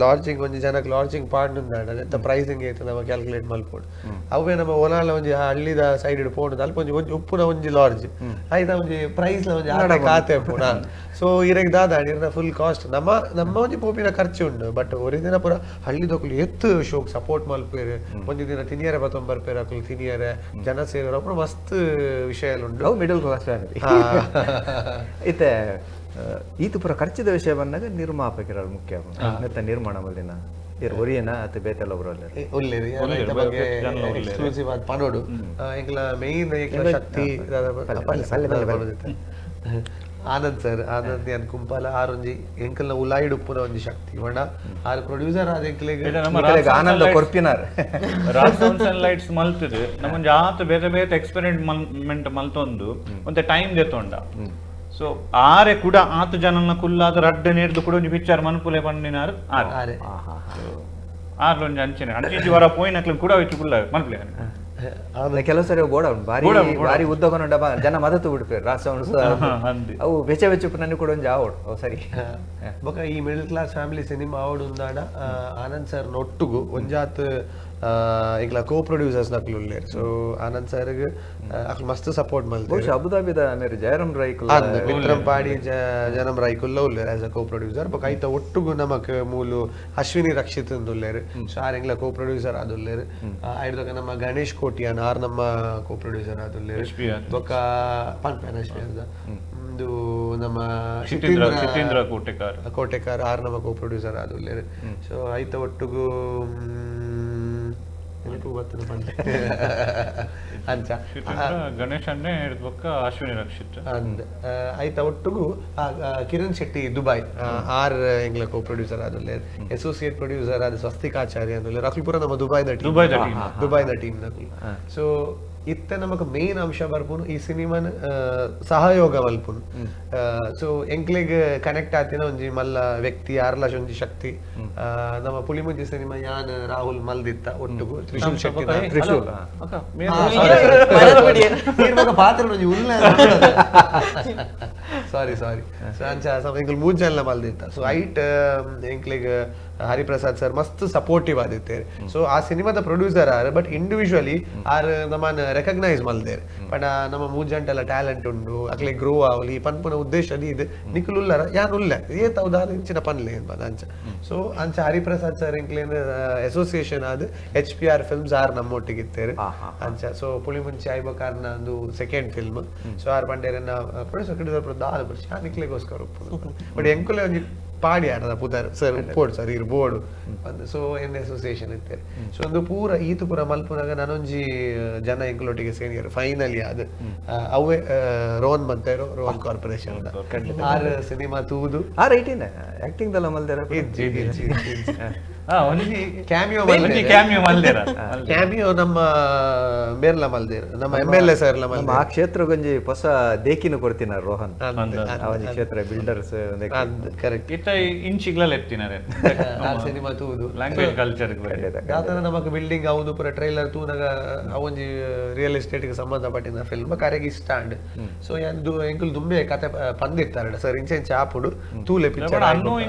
ಲಾಡ್ಜಿಂಗ್ ಒಂಜಿ ಜನಕ್ ಲಾಡ್ಜಿಂಗ್ ಪಾಡ್ನುಂದಾಂಡ ಎಂತ ಪ್ರೈಸಿಂಗ್ ಐತೆ ನಮ ಕ್ಯಾಲ್ಕುಲೇಟ್ ಮಲ್ಪೊಡು. ಅವೇ ನಮ್ಮ ಒಲಾಲ ಒಂಜಿ ಹಳ್ಳಿದ ಸೈಡ್ ಪೋಂಡು ಅಲ್ಪ ಒಂಜಿ ಒಂಜಿ ಉಪ್ಪುನ ಒಂಜಿ ಲಾಡ್ಜ್ ಆಯ್ತಾ ಒಂಜಿ ಪ್ರೈಸ್ ಲ ಒಂಜಿ ಆಟ ಖಾತೆ ಉಪ್ಪುನ. ಸೊ ಇರೆಗ್ ದಾದ ಇರ್ನ ಫುಲ್ ಕಾಸ್ಟ್ ನಮ್ಮ ನಮ್ಮ ಒಂಜಿ ಪೋಪಿನ ಖರ್ಚು ಉಂಡು. ಬಟ್ ಒರಿ ದಿನ ಪೂರ ಹಳ್ಳಿದಕ್ಲು ಎತ್ತು ಶೋಕ್ ಸಪೋರ್ಟ್ ಮಲ್ಪೇರು, ಒಂಜಿ ದಿನ ತಿನಿಯರೆ ಬತ್ತೊಂಬ್ ಬರ್ಪೇರು ಅಕ್ಲು ತಿನಿಯರೆ ಜನ ಸೇರೋ ಅಪ್ಪು ಮಸ್ತ್ ವಿಷಯ ಉಂಡು. ಮಿಡಲ್ ಕ್ಲಾಸ್ ಫ್ಯಾಮಿಲಿ ಇತ್ತೆ ಈತ ಪೂರ ಖರ್ಚಿದ ವಿಷಯ ಬಂದಾಗ ನಿರ್ಮಾಪಕರ ಮುಖ್ಯ ನೆತ್ತ ನಿರ್ಮಾಣ ಮಲ್ದಿನ ಇರ್ ಒರಿಯನ ಅತ್ ಬೇತೆಲ್ಲ ಒಬ್ರು ಉಲ್ಲೇರಿ ಐತ ಬಗ್ಗೆ ಎಕ್ಸ್ಕ್ಲೂಸಿವ್ ಆದ್ ಪನೊಡು. ಎಂಕ್ಲ ಮೇನ್ ಎಂಕ್ಲ ಶಕ್ತಿ ಆನಂದ್ ಸರ್, ಆನಂದ್ ಯಾನ್ ಕುಂಪಾಲ ಆರೊಂಜಿ ಎಂಕಲ್ನ ಉಲಾಯಿಡ್ ಉಪ್ಪುನ ಒಂಜಿ ಶಕ್ತಿ ವಣ ಆರ್ ಪ್ರೊಡ್ಯೂಸರ್ ಆದ್ ಎಂಕ್ಲೆಗ್ ಆನಂದ ಕೊರ್ಪಿನಾರ್. ರಾಜ್ ಸೌಂಡ್ಸ್ ಅಂಡ್ ಲೈಟ್ಸ್ ಮಲ್ತದು ನಮ್ಮೊಂಜಿ ಆತ ಬೇತೆ ಬೇತೆ ಎಕ್ಸ್ಪೆರಿಮೆಂಟ್ ಮಲ್ತೊಂದು ಒಂತೆ ಟೈಮ್ ದೆತ್ತೊಂಡ. ಸೊ ಆರೆ ಕೂಡ ಆತ ಜನನ ಕುಲ್ಲಾದ ರಡ್ಡೆ ನೇರ್ದು ಕೂಡ ಒಂಜಿ ಪಿಕ್ಚರ್ ಮನ್ಪುಲೆ ಪಂಡಿನಾರು ಆರೆ ಆರ್ಲೊಂಜಿ ಅಂಚನೆ ಅಂಚಿಂಚಿ ವರ ಪೋಯಿನಕ್ಲು ಕೂಡ ಹೆಚ್ಚು ಕುಲ್ಲ ಮನ್ಪುಲೆ. ಕೆಲವು ಸರಿ ಬೋಡ ಬಾರಿ ಬಾರಿ ಉದ್ದಗೊಂಡ ಜನ ಮದತು ಬಿಡ್ಪೇರು ರಾಜ್ ಸೌಂಡ್ಸ್ ಅವು ಬೆಚ್ಚ ಬೆಚ್ಚ ನನಗೆ ಕೂಡ ಒಂಜಿ ಆವಡು ಅವು ಸರಿ. ಬೊಕ ಈ ಮಿಡಲ್ ಕ್ಲಾಸ್ ಫ್ಯಾಮಿಲಿ ಸಿನಿಮಾ ಆವಡು ಉಂದಾಡ ಆನಂದ್ ಸರ್ ನೊಟ್ಟುಗು ಒಂಜಾತ್ ಎಂಕ್ಲ ಕೋ ಪ್ರೊಡ್ಯೂಸರ್ಸ್ ನಕ್ಲು ಉಲ್ಲೇರ್. ಸೊ ಆನಂದ್ ಸರ್ಗ್ ಅಕ್ಲು ಮಸ್ತ್ ಸಪೋರ್ಟ್ ಮಲ್ತೆರ್. ಬಹುಶಃ ಅಬುದಾಬಿದ ಮೇರೆ ಜಯರಾಮ್ ರೈ ಮಿತ್ರಂಪಾಡಿ ಜಯರಾಮ್ ರೈ ಕುಲ್ಲ ಉಲ್ಲೇರ್ ಆಸ್ ಅ ಕೋ ಪ್ರೊಡ್ಯೂಸರ್. ಬೊಕ ಐತ ಒಟ್ಟುಗು ನಮಕ್ ಮೂಲು ಅಶ್ವಿನಿ ರಕ್ಷಿತ್ ಉಲ್ಲೇರ್. ಸೊ ಆರ್ ಎಂಕ್ಲ ಕೋ ಪ್ರೊಡ್ಯೂಸರ್ ಆದುಲ್ಲೇರ್. ಐಡ್ದೊಕ ನಮ್ಮ ಗಣೇಶ್ ಕೋಟಿಯಾನ್ ಆರ್ ನಮ್ಮ ಕೋ ಪ್ರೊಡ್ಯೂಸರ್ ಆದುಲ್ಲೇರ್. ಬೊಕ ಪನ್ಪೇನ್ ಎಚ್ ಪಿ ಒಂದು ನಮ್ಮ ಶಿತೇಂದ್ರ ಕೋಟೆಕಾರ್ ಕೋಟೆಕಾರ್ ಆರ್ ನಮ್ಮ ಕೋ ಪ್ರೊಡ್ಯೂಸರ್ ಆದುಲ್ಲೇರ್. ಸೊ ಐತ ಒಟ್ಟುಗು ಅಂಚ ಗಣೇಶ್ ಅಣ್ಣೆ ಬೊಕ್ಕ ಅಶ್ವಿನಿ ರಕ್ಷಿತ್ ಅಂದ್ ಐತ ಒಟ್ಟುಗು ಕಿರಣ್ ಶೆಟ್ಟಿ ದುಬೈ ಆರ್ ಎಂಗ್ಲ ಕೋ ಪ್ರೊಡ್ಯೂಸರ್ ಆದುಲ್ಲೇರ್. ಅಸೋಸಿಯೇಟ್ ಪ್ರೊಡ್ಯೂಸರ್ ಆದ ಸ್ವಸ್ತಿಕಾಚಾರ್ಯ ಅಂದುಲ್ಲೇರ್. ಅಕ್ಲು ಪೂರ ನಮ್ಮ ದುಬೈದ ಟೀಮ್, ದುಬೈದ ಟೀಮ್ ನಕುಲು. ಸೊ ಇತ್ತೆ ನಮಕ್ ಮೇನ್ ಅಂಶ ಬರ್ಪುನು ಈ ಸಿನಿಮಾನ್ ಸಹಯೋಗ ಮಲ್ಪುನು. ಸೊ ಎಂಕ್ಲೆಗ್ ಕನೆಕ್ಟ್ ಆತಿನ ಒಂಜಿ ಮಲ್ಲ ವ್ಯಕ್ತಿ ಆರ್ಲ ಒಂಜಿ ಶಕ್ತಿ ನಮ್ಮ ಪುಲಿಮುಂಚಿ ಸಿನಿಮಾ ಯಾನ್ ರಾಹುಲ್ ಮಲ್ದಿತ್ತ ಒಟ್ಟುಗು ತ್ರಿಶೂಲ್ ಶೆಟ್ಟಿ ತ್ರಿಶೂಲ್ ಪಾತ್ರ ಒಂಜಿ ಉಲ್ಲ ಸಾರಿ ಸಾರಿ. ಸೊ ಅಂಚ ಎಂಕ್ಲು ಮೂರು ಜನ ಮಲ್ದಿತ್ತ. ಸೊ ಐಟ್ ಎಂಕ್ಲೆಗ್ ಹರಿಪ್ರಸಾದ್ ಸರ್ ಮಸ್ತ್ ಸಪೋರ್ಟಿವ್ ಆದಿತ್ತೇರು. ಸೊ ಆ ಸಿನಿಮಾದ producer are but individually are ನಮ್ಮನ್ನ ರೆಕಗ್ನೈಸ್ ಮಲ್ದೇರು. ಬಟ್ ನಮ್ಮ ಮೂರು ಜಂಟೆಲ್ಲ ಟ್ಯಾಲೆಂಟ್ ಉಂಡು ಅಕ್ಲೆ ಗ್ರೋ ಆವಲಿ ಪನ್ಪುನ ಉದ್ದೇಶ ಇದು ನಿಕುಲು ಉಲ್ಲರ ಯಾನ್ ಉಲ್ಲ ಏತ ಉದಾಹರಣೆ ಇಂಚಿನ ಪನ್ಲೆ ಅಂಚ. ಸೊ ಅಂಚ ಹರಿಪ್ರಸಾದ್ ಸರ್ ಎಂಕ್ಲೇನ್ ಅಸೋಸಿಯೇಷನ್ ಆದ್ H P R films R ನಮ್ಮೊಟ್ಟಿಗೆ ಇತ್ತೇರು ಅಂಚ. ಸೊ ಪುಳಿಮುಂಚಿ ಐಬಕಾರ್ನ ಒಂದು ಸೆಕೆಂಡ್ ಫಿಲ್ಮ್. ಸೊ ಆರ್ ಪಂಡೇರನ್ನ ಪ್ರೊಡ್ಯೂಸರ್ ದಾದ ಬರ್ಸಿ ಆ ನಿಕ್ಲೆಗೋಸ್ಕರ ಉಪ್ಪುನು. ಬಟ್ ಎಂಕುಲೆ ಒಂಜಿ ಪಾಡಿ ಆಡದ ಪುದರ್ ಸರ್ ಉಪ್ಪೋಡು ಸರ್ ಇರ್ ಬೋರ್ಡು ಸೊ ಎನ್ ಅಸೋಸಿಯೇಷನ್ ಇತ್ತೇರು. ಸೊ ಒಂದು ಪೂರ ಈತು ಪೂರ ಮಲ್ಪುನಾಗ ನಾನೊಂಜಿ ಜನ ಎಂಕುಲೊಟ್ಟಿಗೆ ಸೀನಿಯರ್ ಫೈನಲಿ ಅದು ಅವೇ ರೋಹನ್ ಬಂತೇರು, ರೋಹನ್ ಕಾರ್ಪೊರೇಷನ್ ಆರ್ ಸಿನಿಮಾ ತೂದು ಆ ರೈಟಿನ ಆಕ್ಟಿಂಗ್ ದಲ್ಲ ಮಲ್ದೇರ ಒಂಜಿ ಕ್ಯಾಮಿಯೋ ಒಂಜಿ ಕ್ಯಾಮಿಯೋ ಮಲ್ದೇರ. ಕ್ಯಾಮಿಯೋ ನಮ್ಮ ಮೇರ್ಲ ಮಲ್ದೇರ್, ನಮ್ಮ ಎಮ್ ಎಲ್ ಎ ಸರ್. ನಮ್ಮ ಆ ಕ್ಷೇತ್ರಗೊಂಜಿ ಹೊಸ ದೇಕಿನ ಕೊಡ್ತೀನ ರೋಹನ್. ಆ ಒಂಜಿ ಕ್ಷೇತ್ರ ಬಿಲ್ಡರ್ಸ್. ಕರೆಕ್ಟ್. ಇತ್ತ ಇಂಚಿಗ್ಲಲ್ಲ ಎತ್ತಿನಾರೆ ಸಿನಿಮಾ ತೂದು ಲ್ಯಾಂಗ್ವೇಜ್ ಕಲ್ಚರ್ ದಾತನ ನಮಕ್ ಬಿಲ್ಡಿಂಗ್ ಹೌದು ಪೂರ ಟ್ರೈಲರ್ ತೂನಗ ಅವೊಂಜಿ ರಿಯಲ್ ಎಸ್ಟೇಟ್ ಗೆ ಸಂಬಂಧಪಟ್ಟಿನ ಫಿಲ್ಮ್ ಕರೆಗೆ ಇಷ್ಟ ಅಂಡ್ ಸೊ ಎಂಕುಲು ದುಂಬೆ ಕತೆ ಪಂದಿರ್ತಾರೆ ಸರ್ ಇಂಚೆ ಇಂಚೆ ಆಪುಡು ತೂಲೆ ಪಿಕ್ಚರ್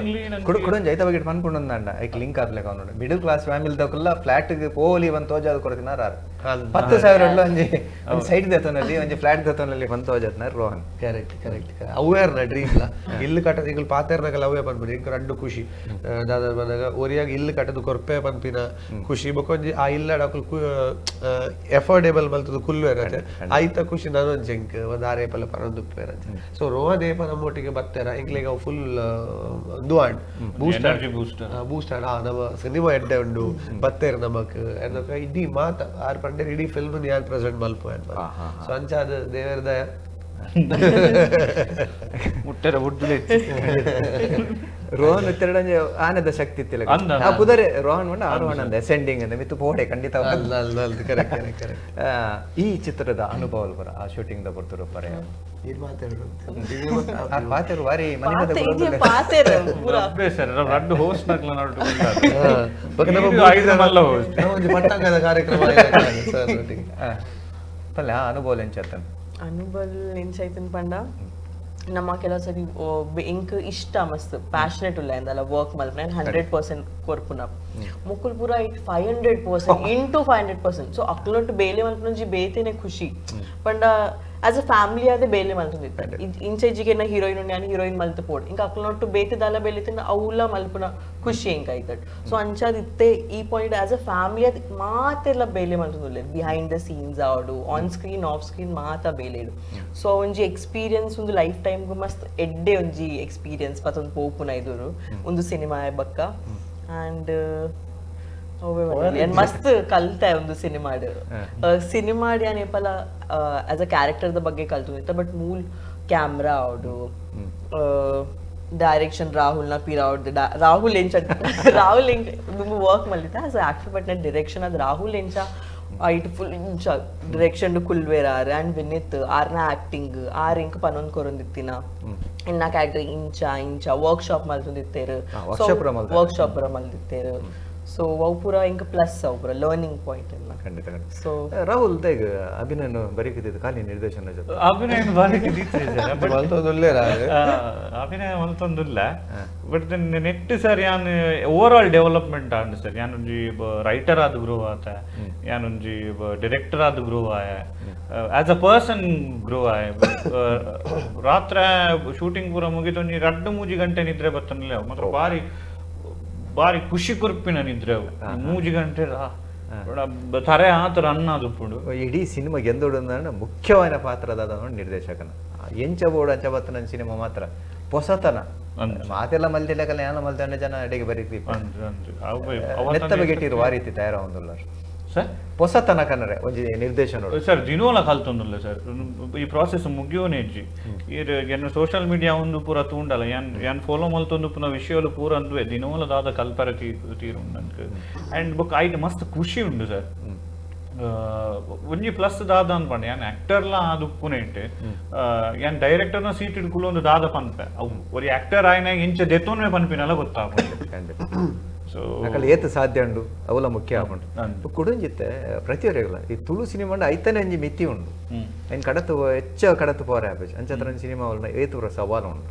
ಕುಡು ಕುಡೊಂಜಿ ಐತ ಬಗ್ಗೆ ಪನ್ಪುಂಡಂದಾಂಡ ಐಕ್ ಲಿಂಕ್ ಆದ್ಲೆಕ ಅವನು ಮಿಡಲ್ ಕ್ಲಾಸ್ ಫ್ಯಾಮಿಲಿ ದಕುಲ್ಲ ಫ್ಲಾಟ್ ಗೆ ಪೋಲಿ ಒಂದ್ ತೋಜಾದ್ ಕೊಡ್ತಿನಾರ 10,000 ಒಂಜಿ ಒಂಜಿ ಸೈಡ್ ದೆತೊನಲ್ಲಿ ಒಂಜಿ ಫ್ಲಾಟ್ ದೆತೊನಲ್ಲಿ ಬಂದ್ ತೋಜತ್ನಾರ್ ರೋಹನ್. ಕರೆಕ್ಟ್ ಕರೆಕ್ಟ್ ಅವ್ವೇರ್ನ ಡ್ರೀಮ್ ಲ ಇಲ್ಲು ಕಟ್ಟದ ಎಂಕುಲು ಪಾತೆರ್ನಗಲ ಅವೇ ಪನ್ಪಿನ ಎಂಕ್ ರಡ್ಡು ಖುಷಿ ದಾದ ಬಂದಾಗ ಒರಿಯಾಗ ಇಲ್ಲು ಕಟ್ಟದು ಕೊರ್ಪೆ ಪನ್ಪಿನ ಖುಷಿ ಬೊಕೊಂಜಿ ಆ ಇಲ್ಲಡ ಅಕುಲು ಎಫೋರ್ಡೇಬಲ್ ಮಲ್ತದು ಕುಲ್ವೇರತೆ ಐತ ಖುಷಿ ನಾನೊಂಜಿ ಎಂಕ್ ಒಂದ್ ಆರೇಪಲ ಪನೊಂದುಪ್ಪೇರಂತೆ. ಸೊ ರೋಹನ್ ಏಪ ನಮ್ಮೊಟ್ಟಿಗೆ ಬತ್ತೇರ ಎಂಕ್ಲೆಗ್ ಅವು ಫುಲ್ ಒಂದು and boost boost and ನಮ್ಮ ಸಿನಿಮಾ ಎಡ್ಡೆ ಉಂಡು ಬತ್ತೇರ್ ನಮಕ್ എന്നൊക്കെ ಇಡೀ ಮಾತ ಆರ್ ಪಂಡೇರ್ ಇಡೀ ಫಿಲ್ಮ್ ಯಾನ್ ಪ್ರೆಸೆಂಟ್ ಮಲ್ಪು ಸೊ ಅಂಚಾದ ದೇವರ ದಯ ಮುಟ್ಟೆರ ಉಡ್ದುಲೆ ರೋಹನ್ ಇತ್ತೆರಡಂಜೆ ಆನದ ಶಕ್ತಿ ಇತ್ತಿಲ್ಲ ಆ ಪುದರೆ ರೋಹನ್ ಮಂಡ ಆರೋಹಣ ಅಂದ ಅಸೆಂಡಿಂಗ್ ಅಂದ ಮಿತ್ತು ಪೋಡೆ ಖಂಡಿತ. ಅಲ್ಲ ಅಲ್ಲ ಅಲ್ಲ ಕರೆಕ್ಟ್ ಕರೆಕ್ಟ್ ಕರೆಕ್ಟ್. ಈ ಚಿತ್ರದ ಅನುಭವ ಬರ ಆ ಶೂಟಿಂಗ್ the ಬರ್ತರು ಪರೆ ಆ ಪಾತೆರು ವಾರಿ ಮನೆ ಸರ್ ರಡ್ಡು ಹೋಸ್ಟ್ ನಕ್ಲ ನಡು ಒಂಜಿ ಪಟ್ಟಂಗದ ಕಾರ್ಯಕ್ರಮ ಸರ್ ಒಟ್ಟಿಗೆ ಪಲ್ಲೆ ಆ ಅನುಭವ ಎಂಚತ್ತನ್ ಅನುಭವ ಎಂಚಾಯ್ತನ್ ಪಂಡ ನಮ್ಮ ಕೆಲವು ಸರಿ ಇಂಕ್ ಇಷ್ಟ ಮಸ್ತ್ ಪ್ಯಾಷನೇಟ್ ಉಲ್ಲ ಎಂದಲ್ಲ ವರ್ಕ್ ಮಲ್ಪನ 100% ಕೊರ್ಪುನ ಮುಕುಲ್ ಪೂರ it 500% into 500%. So ಅಕ್ಲೊಟ್ಟು ಬೇಲೆ ಮಲ್ಪನೊಂಜಿ ಬೇತೆನೆ ಖುಷಿ ಪಂಡ ಆಸ್ ಅ ಫ್ಯಾಮಿಲಿ ಅದೇ ಬೇಲೆ ಮಲ್ತೊಂದಿತ್ತು ಇಂಚೆಜಿಗೆ ಹೀರೋಯಿನ್ ಉಂಡು ಯಾನ್ ಹೀರೋಯಿನ್ ಮಲ್ತ್ ಪೋಡು ಇಂಕ ಅಕ್ಲೊಟ್ಟು ಬೇತೆ ದಾಲ ಬೇಲೆ ತಿಂಡ ಅವುಲ ಮಲ್ಪುನ ಖುಷಿ ಇಂಕ ಆಯ್ತಟ್. ಸೊ ಅಂಚಾದ್ ಇತ್ತೆ ಈ ಪಾಯಿಂಟ್ ಆಸ್ ಅ ಫ್ಯಾಮಿಲಿ ಅದ್ ಮಾತೆಲ್ಲ ಬೇಲೆ ಮಲ್ತೊಂದುಲ್ಲೆರ್ behind the scenes ಆವಡು on screen off screen ಮಾತ ಬೇಲೆಡು. ಸೊ ಒಂಜಿ ಎಕ್ಸ್ಪೀರಿಯನ್ಸ್ ಒಂದು ಲೈಫ್ ಟೈಮ್ ಮಸ್ತ್ ಎಡ್ಡೆ ಒಂಜಿ ಎಕ್ಸ್ಪೀರಿಯನ್ಸ್ ಪತ್ತೊಂದು ಪೋಪುನ ಇದುರು ಒಂದು ಸಿನಿಮಾ ಬಕ್ಕ ಅಂಡ್ ಮಸ್ತ್ ಕಲ್ತೆ ಒಂದು ಸಿನಿಮಾಡ್ ಸಿನಿಮಾಡ್ ಯಾನ್ ಏಪಲ ಆಸ್ ಅ ಕ್ಯಾರೆಕ್ಟರ್ the ಬಗ್ಗೆ ಕಲ್ತುಂದಿತ್ತ ಬಟ್ ಮೂಲ್ ಕ್ಯಾಮ್ರಾ ಅವಡು ಡೈರೆಕ್ಷನ್ ರಾಹುಲ್ ನ ಪಿರಾವ್ಡ್ ರಾಹುಲ್ ಎಂಚ ರಾಹುಲ್ ಎಂಚ ದುಂಬು ವರ್ಕ್ ಮಲ್ದಿತ್ತ ಆಸ್ ಅ ಆಕ್ಟರ್ ಬಟ್ ನ ಡೈರೆಕ್ಷನ್ ಅದು ರಾಹುಲ್ ಎಂಚ ಐಟ್ ಫುಲ್ ಇಂಚ ಡೈರೆಕ್ಷನ್ ಕುಲ್ವೇರ್ ಆರ್ ಅಂಡ್ ವಿನಿತ್ ಆರ್ನ ಆಕ್ಟಿಂಗ್ ಆರ್ ಇಂಕ್ ಪನೊಂದು ಕೊರೊಂದಿತ್ತಿನ ಇನ್ನ ಕ್ಯಾರೆಕ್ಟರ್ ಇಂಚ ಇಂಚ ವರ್ಕ್ ಶಾಪ್ ಮಲ್ತೊಂದಿತ್ತೇರು ವರ್ಕ್ ಶಾಪ್ ಮಲ್ದಿತ್ತೇರು. ಸೊ ಅವು ಪೂರ ಇಂಕ್ ಪ್ಲಸ್ ಅವು ಪೂರ ಲರ್ನಿಂಗ್ ಪಾಯಿಂಟ್ ಎಲ್ಲ. ಖಂಡಿತ. ಸೊ ರಾಹುಲ್ ತೇಗ್ ಅಭಿನಯ ಬರೀಕಿದ್ದು ಖಾಲಿ ನಿರ್ದೇಶನ ಜೊತೆ ಅಭಿನಯ ಅಭಿನಯ ಮಲ್ತೊಂದುಲ್ಲ ಬಟ್ ನೆಟ್ ಸರ್ ಯಾನ್ ಓವರ್ ಆಲ್ ಡೆವಲಪ್ಮೆಂಟ್ ಆಂಡ್ ಸರ್ ಯಾನೊಂಜಿ ರೈಟರ್ ಆದ್ ಗ್ರೋ ಆತ ಯಾನೊಂಜಿ ಡೈರೆಕ್ಟರ್ ಆದ್ ಗ್ರೋ ಆಯ ಆಸ್ ಅ ಪರ್ಸನ್ ಗ್ರೋ ಆಯ. ರಾತ್ರಿ ಶೂಟಿಂಗ್ ಪೂರ ಮುಗಿದೊಂಜಿ 2-3 ಗಂಟೆ ನಿದ್ರೆ ಬತ್ತನಿಲ್ಲ ಮಾತ್ರ ಬಾರಿ ಬಾರಿ ಖುಷಿ ಕೊರ್ಪಿನ ನಿದ್ರೆ 3 ಗಂಟೆ ತರೆ ಆತರ ಅನ್ನ ದುಪ್ಪುಂಡು. ಇಡೀ ಸಿನಿಮಾ ಗೆಂದೋಡು ಮುಖ್ಯವಾದ ಪಾತ್ರದಾದ ನಿರ್ದೇಶಕನ ಎಂಚ ಬೋಡು ಅಂಚ ಬತ್ತನ ಸಿನಿಮಾ ಮಾತ್ರ ಹೊಸತನ ಮಾತೆಲ್ಲ ಮಲ್ತಿಲ್ಲ ಯಾನ ಮಲ್ತಂಡ ಜನ ಅಡಿಗೆ ಬರೀತಿ ನೆತ್ತ ಬಗ್ಗೆ ಆ ರೀತಿ ತಯಾರಾವೊಂದುಲ್ಲ ಸರ್ ಹೊಸತನ ಕನ್ನರೆ ಒಂಜಿ ನಿರ್ದೇಶನ ಸರ್ ದಿನೋಲ ಕಲ್ತೊಂದುಲ್ಲ ಸರ್ ಈ ಪ್ರಾಸೆಸ್ ಮುಗಿಯೋನೇ ಇಜ್ಜಿ ಈರ್ ಎನ್ನ ಸೋಷಿಯಲ್ ಮೀಡಿಯಾ ಒಂದು ಪೂರ ತೂಂಡಲ ಯಾನ್ ಯಾನ್ ಫಾಲೋ ಮಲ್ತೊಂದು ಪುನ ವಿಷಯಲು ಪೂರ ಅಂದುವೆ ದಿನೋಲ ದಾದ ಕಲ್ಪರ ತೀರು ನನ್ಕ ಅಂಡ್ ಬೊಕ್ ಐಟ್ ಮಸ್ತ್ ಖುಷಿ ಉಂಡು ಸರ್. ಒಂಜಿ ಪ್ಲಸ್ ದಾದ ಅನ್ಪಂಡೆ ಯಾನ್ ಆಕ್ಟರ್ಲಾ ಆದ್ ಉಪ್ಪುನೆ ಇಟ್ಟೆ ಯಾನ್ ಡೈರೆಕ್ಟರ್ನ ಸೀಟ್ ಇಡ್ಕುಲು ದಾದ ಪನ್ಪೆ ಅವು ಒರಿ ಆಕ್ಟರ್ ಆಯ್ನ ಇಂಚ ದೆತ್ತೋನ್ವೆ ಪನ್ಪಿನಲ್ಲ ಗೊತ್ತಾಪುಂಡು. ಸೊ ಅಕಲ್ ಏತ್ ಸಾಧ್ಯ ಉಂಡು ಅವಲ ಮುಖ್ಯ ಆಪುಂಡು ಕುಡೊಂಜಿತ್ತೆ ಪ್ರತಿಯೊರಿಗಳ ಈ ತುಳು ಸಿನಿಮಾ ಐತನೇ ಒಂಜಿ ಮಿತಿ ಉಂಡು ಐನ್ ಕಡತು ಹೆಚ್ಚ ಕಡತು ಪೋರೆ ಆಪುಜಿ ಅಂಚತ್ರ ಸಿನಿಮಾ ಏತ್ ಪೂರ ಸವಾಲು ಉಂಡು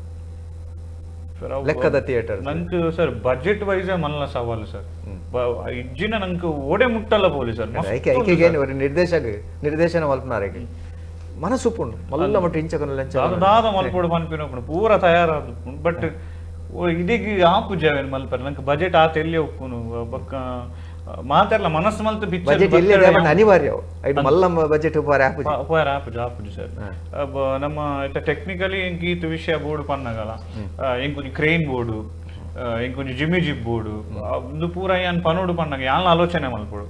ಲೆಕ್ಕದ ಥಿಯೇಟರ್ ನಂಗೆ sir budget wise ಮಲ್ಲ ಸವಾಲು ಸರ್ ಇಜ್ಜಿನ ನಂಗೆ ಓಡೆ ಮುಟ್ಟಲ್ಲ ಪೋಲಿ ಸರ್ ಐಕೆ ಐಕೆಗೇನು ಒಂದು ನಿರ್ದೇಶಕ ನಿರ್ದೇಶನ ಮಲ್ಪನಾರ ಮನಸ್ಸು ಮಲ್ಲ ಮಟ್ಟ ಇಂಚಕನ ದಾದ ಮಲ್ಪೋಡು ಪನ್ಪಿನ ಪೂರ ತಯಾರಾದ ಬಟ್ ಇದೀಗ ಆಪು ಜಾವೇನ್ ಮಲ್ಪರೆ ನಂಗೆ ಬಜೆಟ್ ಆತ ಎಲ್ಲಿ ಒಪ್ಪುನು ಬೊಕ್ಕ ಮಾತೆರ್ಲ ಮನಸ್ಸು ಮಲ್ತು ಬಜೆಟ್ ಎಲ್ಲಿ ಅನಿವಾರ್ಯ ಐದು ಮಲ್ಲ ಬಜೆಟ್ ಪೋರೆ ಆಪುಜಿ ಪೋರೆ ಆಪುಜಿ ಆಪುಜಿ ಸರ್. ನಮ್ಮ ಟೆಕ್ನಿಕಲಿ ಎಂಕ್ ಈತ್ ವಿಷಯ ಬೋರ್ಡ್ ಪನ್ನಗಲ ಎಂಕೊಂಜಿ ಕ್ರೇನ್ ಬೋರ್ಡು ಎಂಕೊಂಜಿ ಜಿಮ್ಮಿ ಜಿಬ್ ಬೋರ್ಡು ಒಂದು ಪೂರ ಯಾನ್ ಪನೋಡು ಪನ್ನಗ ಯಾನ್ ಆಲೋಚನೆ ಮಲ್ಪೊಡು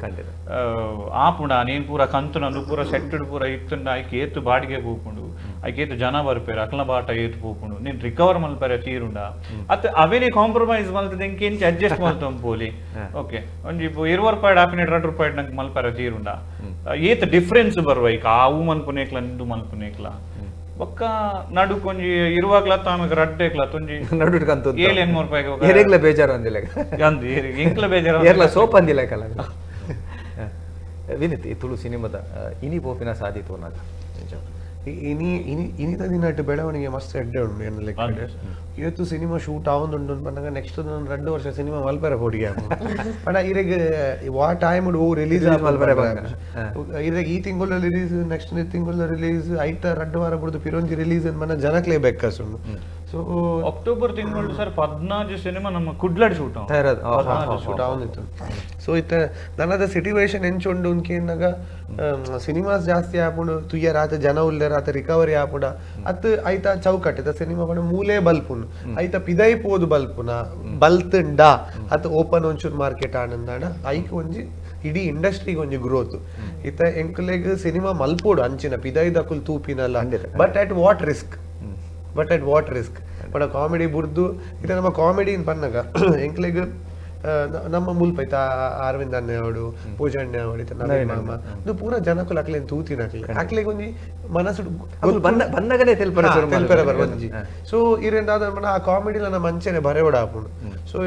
ಆಪುಂಡ ನೀನ್ ಪೂರ ಕಂತುನ ಪೂರ ಸೆಟ್ಟುಡು ಪೂರ ಇತ್ತುಂಡ ಐಕ್ ಏತು ಬಾಡಿಗೆ ಪೋಪುಂಡು ಐಕೇತು ಜನ ಬರ್ಪೇರು ಅಕ್ಲ ಬಾಟ ಏತು ಪೋಪುಂಡು ನೀನ್ ರಿಕವರ್ ಮಲ್ಪರೆ ತೀರುಂಡ ಅತ್ ಅವೇನೇ ಕಾಂಪ್ರಮೈಸ್ ಮಲ್ತದೆ ಇಂಚ ಅಡ್ಜಸ್ಟ್ ಮಲ್ತೊಂದು ಪೋಲಿ ಓಕೆ ಒಂಜಿ 20 ರೂಪಾಯಿ ಆಪಿನ 2 ರೂಪಾಯಿ ನಂಗೆ ಮಲ್ಪರೆ ತೀರುಂಡ ಏತ್ ಡಿಫ್ರೆನ್ಸ್ ಬರುವ ಈಗ ಆವು ಮನ್ಪುನೇಕ್ಲ ನಿಂದು ಮನ್ಪುನೇಕ್ಲ ಬೊಕ್ಕ ನಡುಕ್ ಒಂಜಿ ಇರುವಾಗ್ಲ ತಾಮಗ್ ರಡ್ಡೆಕ್ಲ ತೊಂಜಿ ನಡುಟ್ಕಂತ 7-8 ರೂಪಾಯಿ ಎರೆಗ್ಲ ಬೇಜಾರು ಅಂದಿಲ್ಲ ಅಂದು ಎಂಕ್ಲ ಬೇಜಾರು ಏರ್ಲ ಸೋಪ್ ಅಂದಿಲ್ಲ ಕಲ ವಿನಿತ್ ಈ ತುಳು ಸಿನಿಮಾದ ಇನಿ ಪೋಪಿನ ಸಾಧಿತು ನಾಗ ಇನಿ ಇನಿ ಇನಿತ ದಿನಟ್ಟು ಬೆಳವಣಿಗೆ ಮಸ್ತ್ ಎಡ್ಡೆ ಉಂಡು ಎನ್ನ ಲೆಕ್ಕ. ಇವತ್ತು ಸಿನಿಮಾ ಶೂಟ್ ಆವೊಂದುಂಡು ಪನ್ನಗ ನೆಕ್ಸ್ಟ್ ನಾನು 2 ವರ್ಷ ಸಿನಿಮಾ ಮಲ್ಪೆರ ಪೋಡಿಗೆ ಪಂಡ ಇರೆಗ್ ವಾ ಟೈಮ್ ಓ ರಿಲೀಸ್ ಮಲ್ಪೆರೆ ಇರೆಗ್ ಈ ತಿಂಗಳ ರಿಲೀಸ್ ನೆಕ್ಸ್ಟ್ ತಿಂಗಳ ರಿಲೀಸ್ ಐತ 2 ವಾರ ಬುಡ್ದು ಪಿರೊಂಜಿ ರಿಲೀಸ್ ಮನ ಜನಕ್ಲೇ ಬೆಕ್ಕಸುಂಡು. ಸೊ ಅಕ್ಟೋಬರ್ ತಿಂಗಳು ಸರ್ 14 ಸಿನಿಮಾ ನಮ್ಮ ಕುಡ್ಲಡ್ ಶೂಟ್ ಶೂಟ್ ಆವೊಂದಿತ್ತು. ಸೊ ಇತ್ತ ನನ್ನದ ಸಿಟುವೇಶನ್ ಎಂಚುಂಡು ಉಂಕೇನಾಗ ಸಿನಿಮಾಸ್ ಜಾಸ್ತಿ ಆಪುಂಡು ತುಯ್ಯ ರಾತ ಜನ ಉಲ್ಲೆ ರಾತ ರಿಕವರಿ ಆಪುಂಡ ಅತ್ ಐತ ಚೌಕಟ್ಟು ಸಿನಿಮಾ ಪಂಡ ಮೂಲೆ ಬಲ್ಪುಂಡು ಐತ ಪಿದೈ ಪೋದು ಬಲ್ಪುನ ಬಲ್ತುಂಡ ಅತ್ ಓಪನ್ ಒಂಚೂರು ಮಾರ್ಕೆಟ್ ಆನಂದಾಣ ಐಕ್ ಒಂಜಿ ಇಡೀ ಇಂಡಸ್ಟ್ರಿಗೆ ಒಂಜಿ ಗ್ರೋತ್ ಇತ್ತ ಎಂಕುಲೆಗ್ ಸಿನಿಮಾ ಮಲ್ಪೋಡು ಅಂಚಿನ ಪಿದೈ ದಕುಲ್ ತೂಪಿನಲ್ಲ but at what risk but at what risk but comedy ಬುರ್ದು ಇತ್ತ ನಮ್ಮ ಕಾಮಿಡಿ ಪನ್ನಗ ಎಂಕ್ಲೆಗ್ ನಮ್ಮ ಮುಲ್ಪ ಐತ ಅರವಿಂದ್ ಅಣ್ಣೆ ಅವಡು ಪೂಜಣ್ಣೆ ಅವಡು ಇತ್ತ ನವೀನ್ ಮಾಮ ಇದು ಪೂರ ಜನಕುಲು ಅಕ್ಲೇನ್ ತೂತಿನ ಅಕ್ಲೆ ಅಕ್ಲೆಗ್ ಒಂಜಿ ಮನಸ್ಸು ಬಂದಾಗನೇ ತೆಲ್ಪರೆ ಬರ್ ಒಂಜಿ. ಸೊ ಇರೆಂದಾದ ಆ ಕಾಮಿಡಿಲ ನಮ್ಮ ಅಂಚೆನೆ ಬರೆವಡ ಆಪುಂಡು. ಸೊ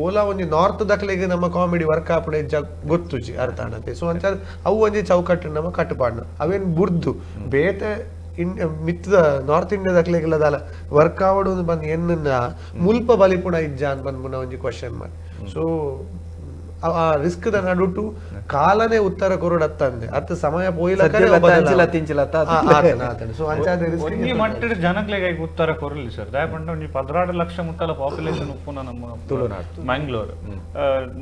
ಓಲಾ ಒಂಜಿ ನಾರ್ತ್ ದಕ್ಲೆಗ್ ನಮ್ಮ ಕಾಮಿಡಿ ವರ್ಕ್ ಆಪುಂಡು ಹೆಚ್ಚ ಗೊತ್ತುಜಿ ಅರ್ಥ ಆನತೆ. ಸೊ ಅಂಚ ಅವು ಒಂಜಿ ಚೌಕಟ್ಟು ನಮ್ಮ ಕಟ್ಟುಪಾಡ್ನ ಅವೇನ್ ಬುರ್ದು ಬೇತೆ ಮಿತ್ತದ ನಾರ್ತ್ ಇಂಡಿಯಾದ ದಾಲ ವರ್ಕ್ ಆವಡು ಬಂದು ಎನ್ನ ಮುಲ್ಪ ಬಲಿಪುಣ ಇಜ್ಜ ಅಂತ ಬಂದ್ಪುಣ ಒಂಜಿ ಕ್ವಶನ್ ಮಾಡಿ. ಸೊ ಆ ರಿಸ್ಕ್ the ನಡುಟು ಕಾಲನೇ ಉತ್ತರ ಕೊರಡತ್ತಂದೆ ಅತ್ತ ಸಮಯ ಪೋಯಿಲ ಸೊ ಅಂಚಾದ ಒಂಜಿ ಮಟ್ಟದ ಜನಕ್ಲೆಗ್ ಉತ್ತರ ಕೊರಲಿ ಸರ್. ದಾಯಪಂಡ ಒಂಜಿ 12 ಲಕ್ಷ ಮುಟ್ಟಲ ಪಾಪ್ಯುಲೇಷನ್ ಉಪ್ಪುನ ನಮ್ಮ ತುಳುನಾಡು ಮ್ಯಾಂಗ್ಳೂರ್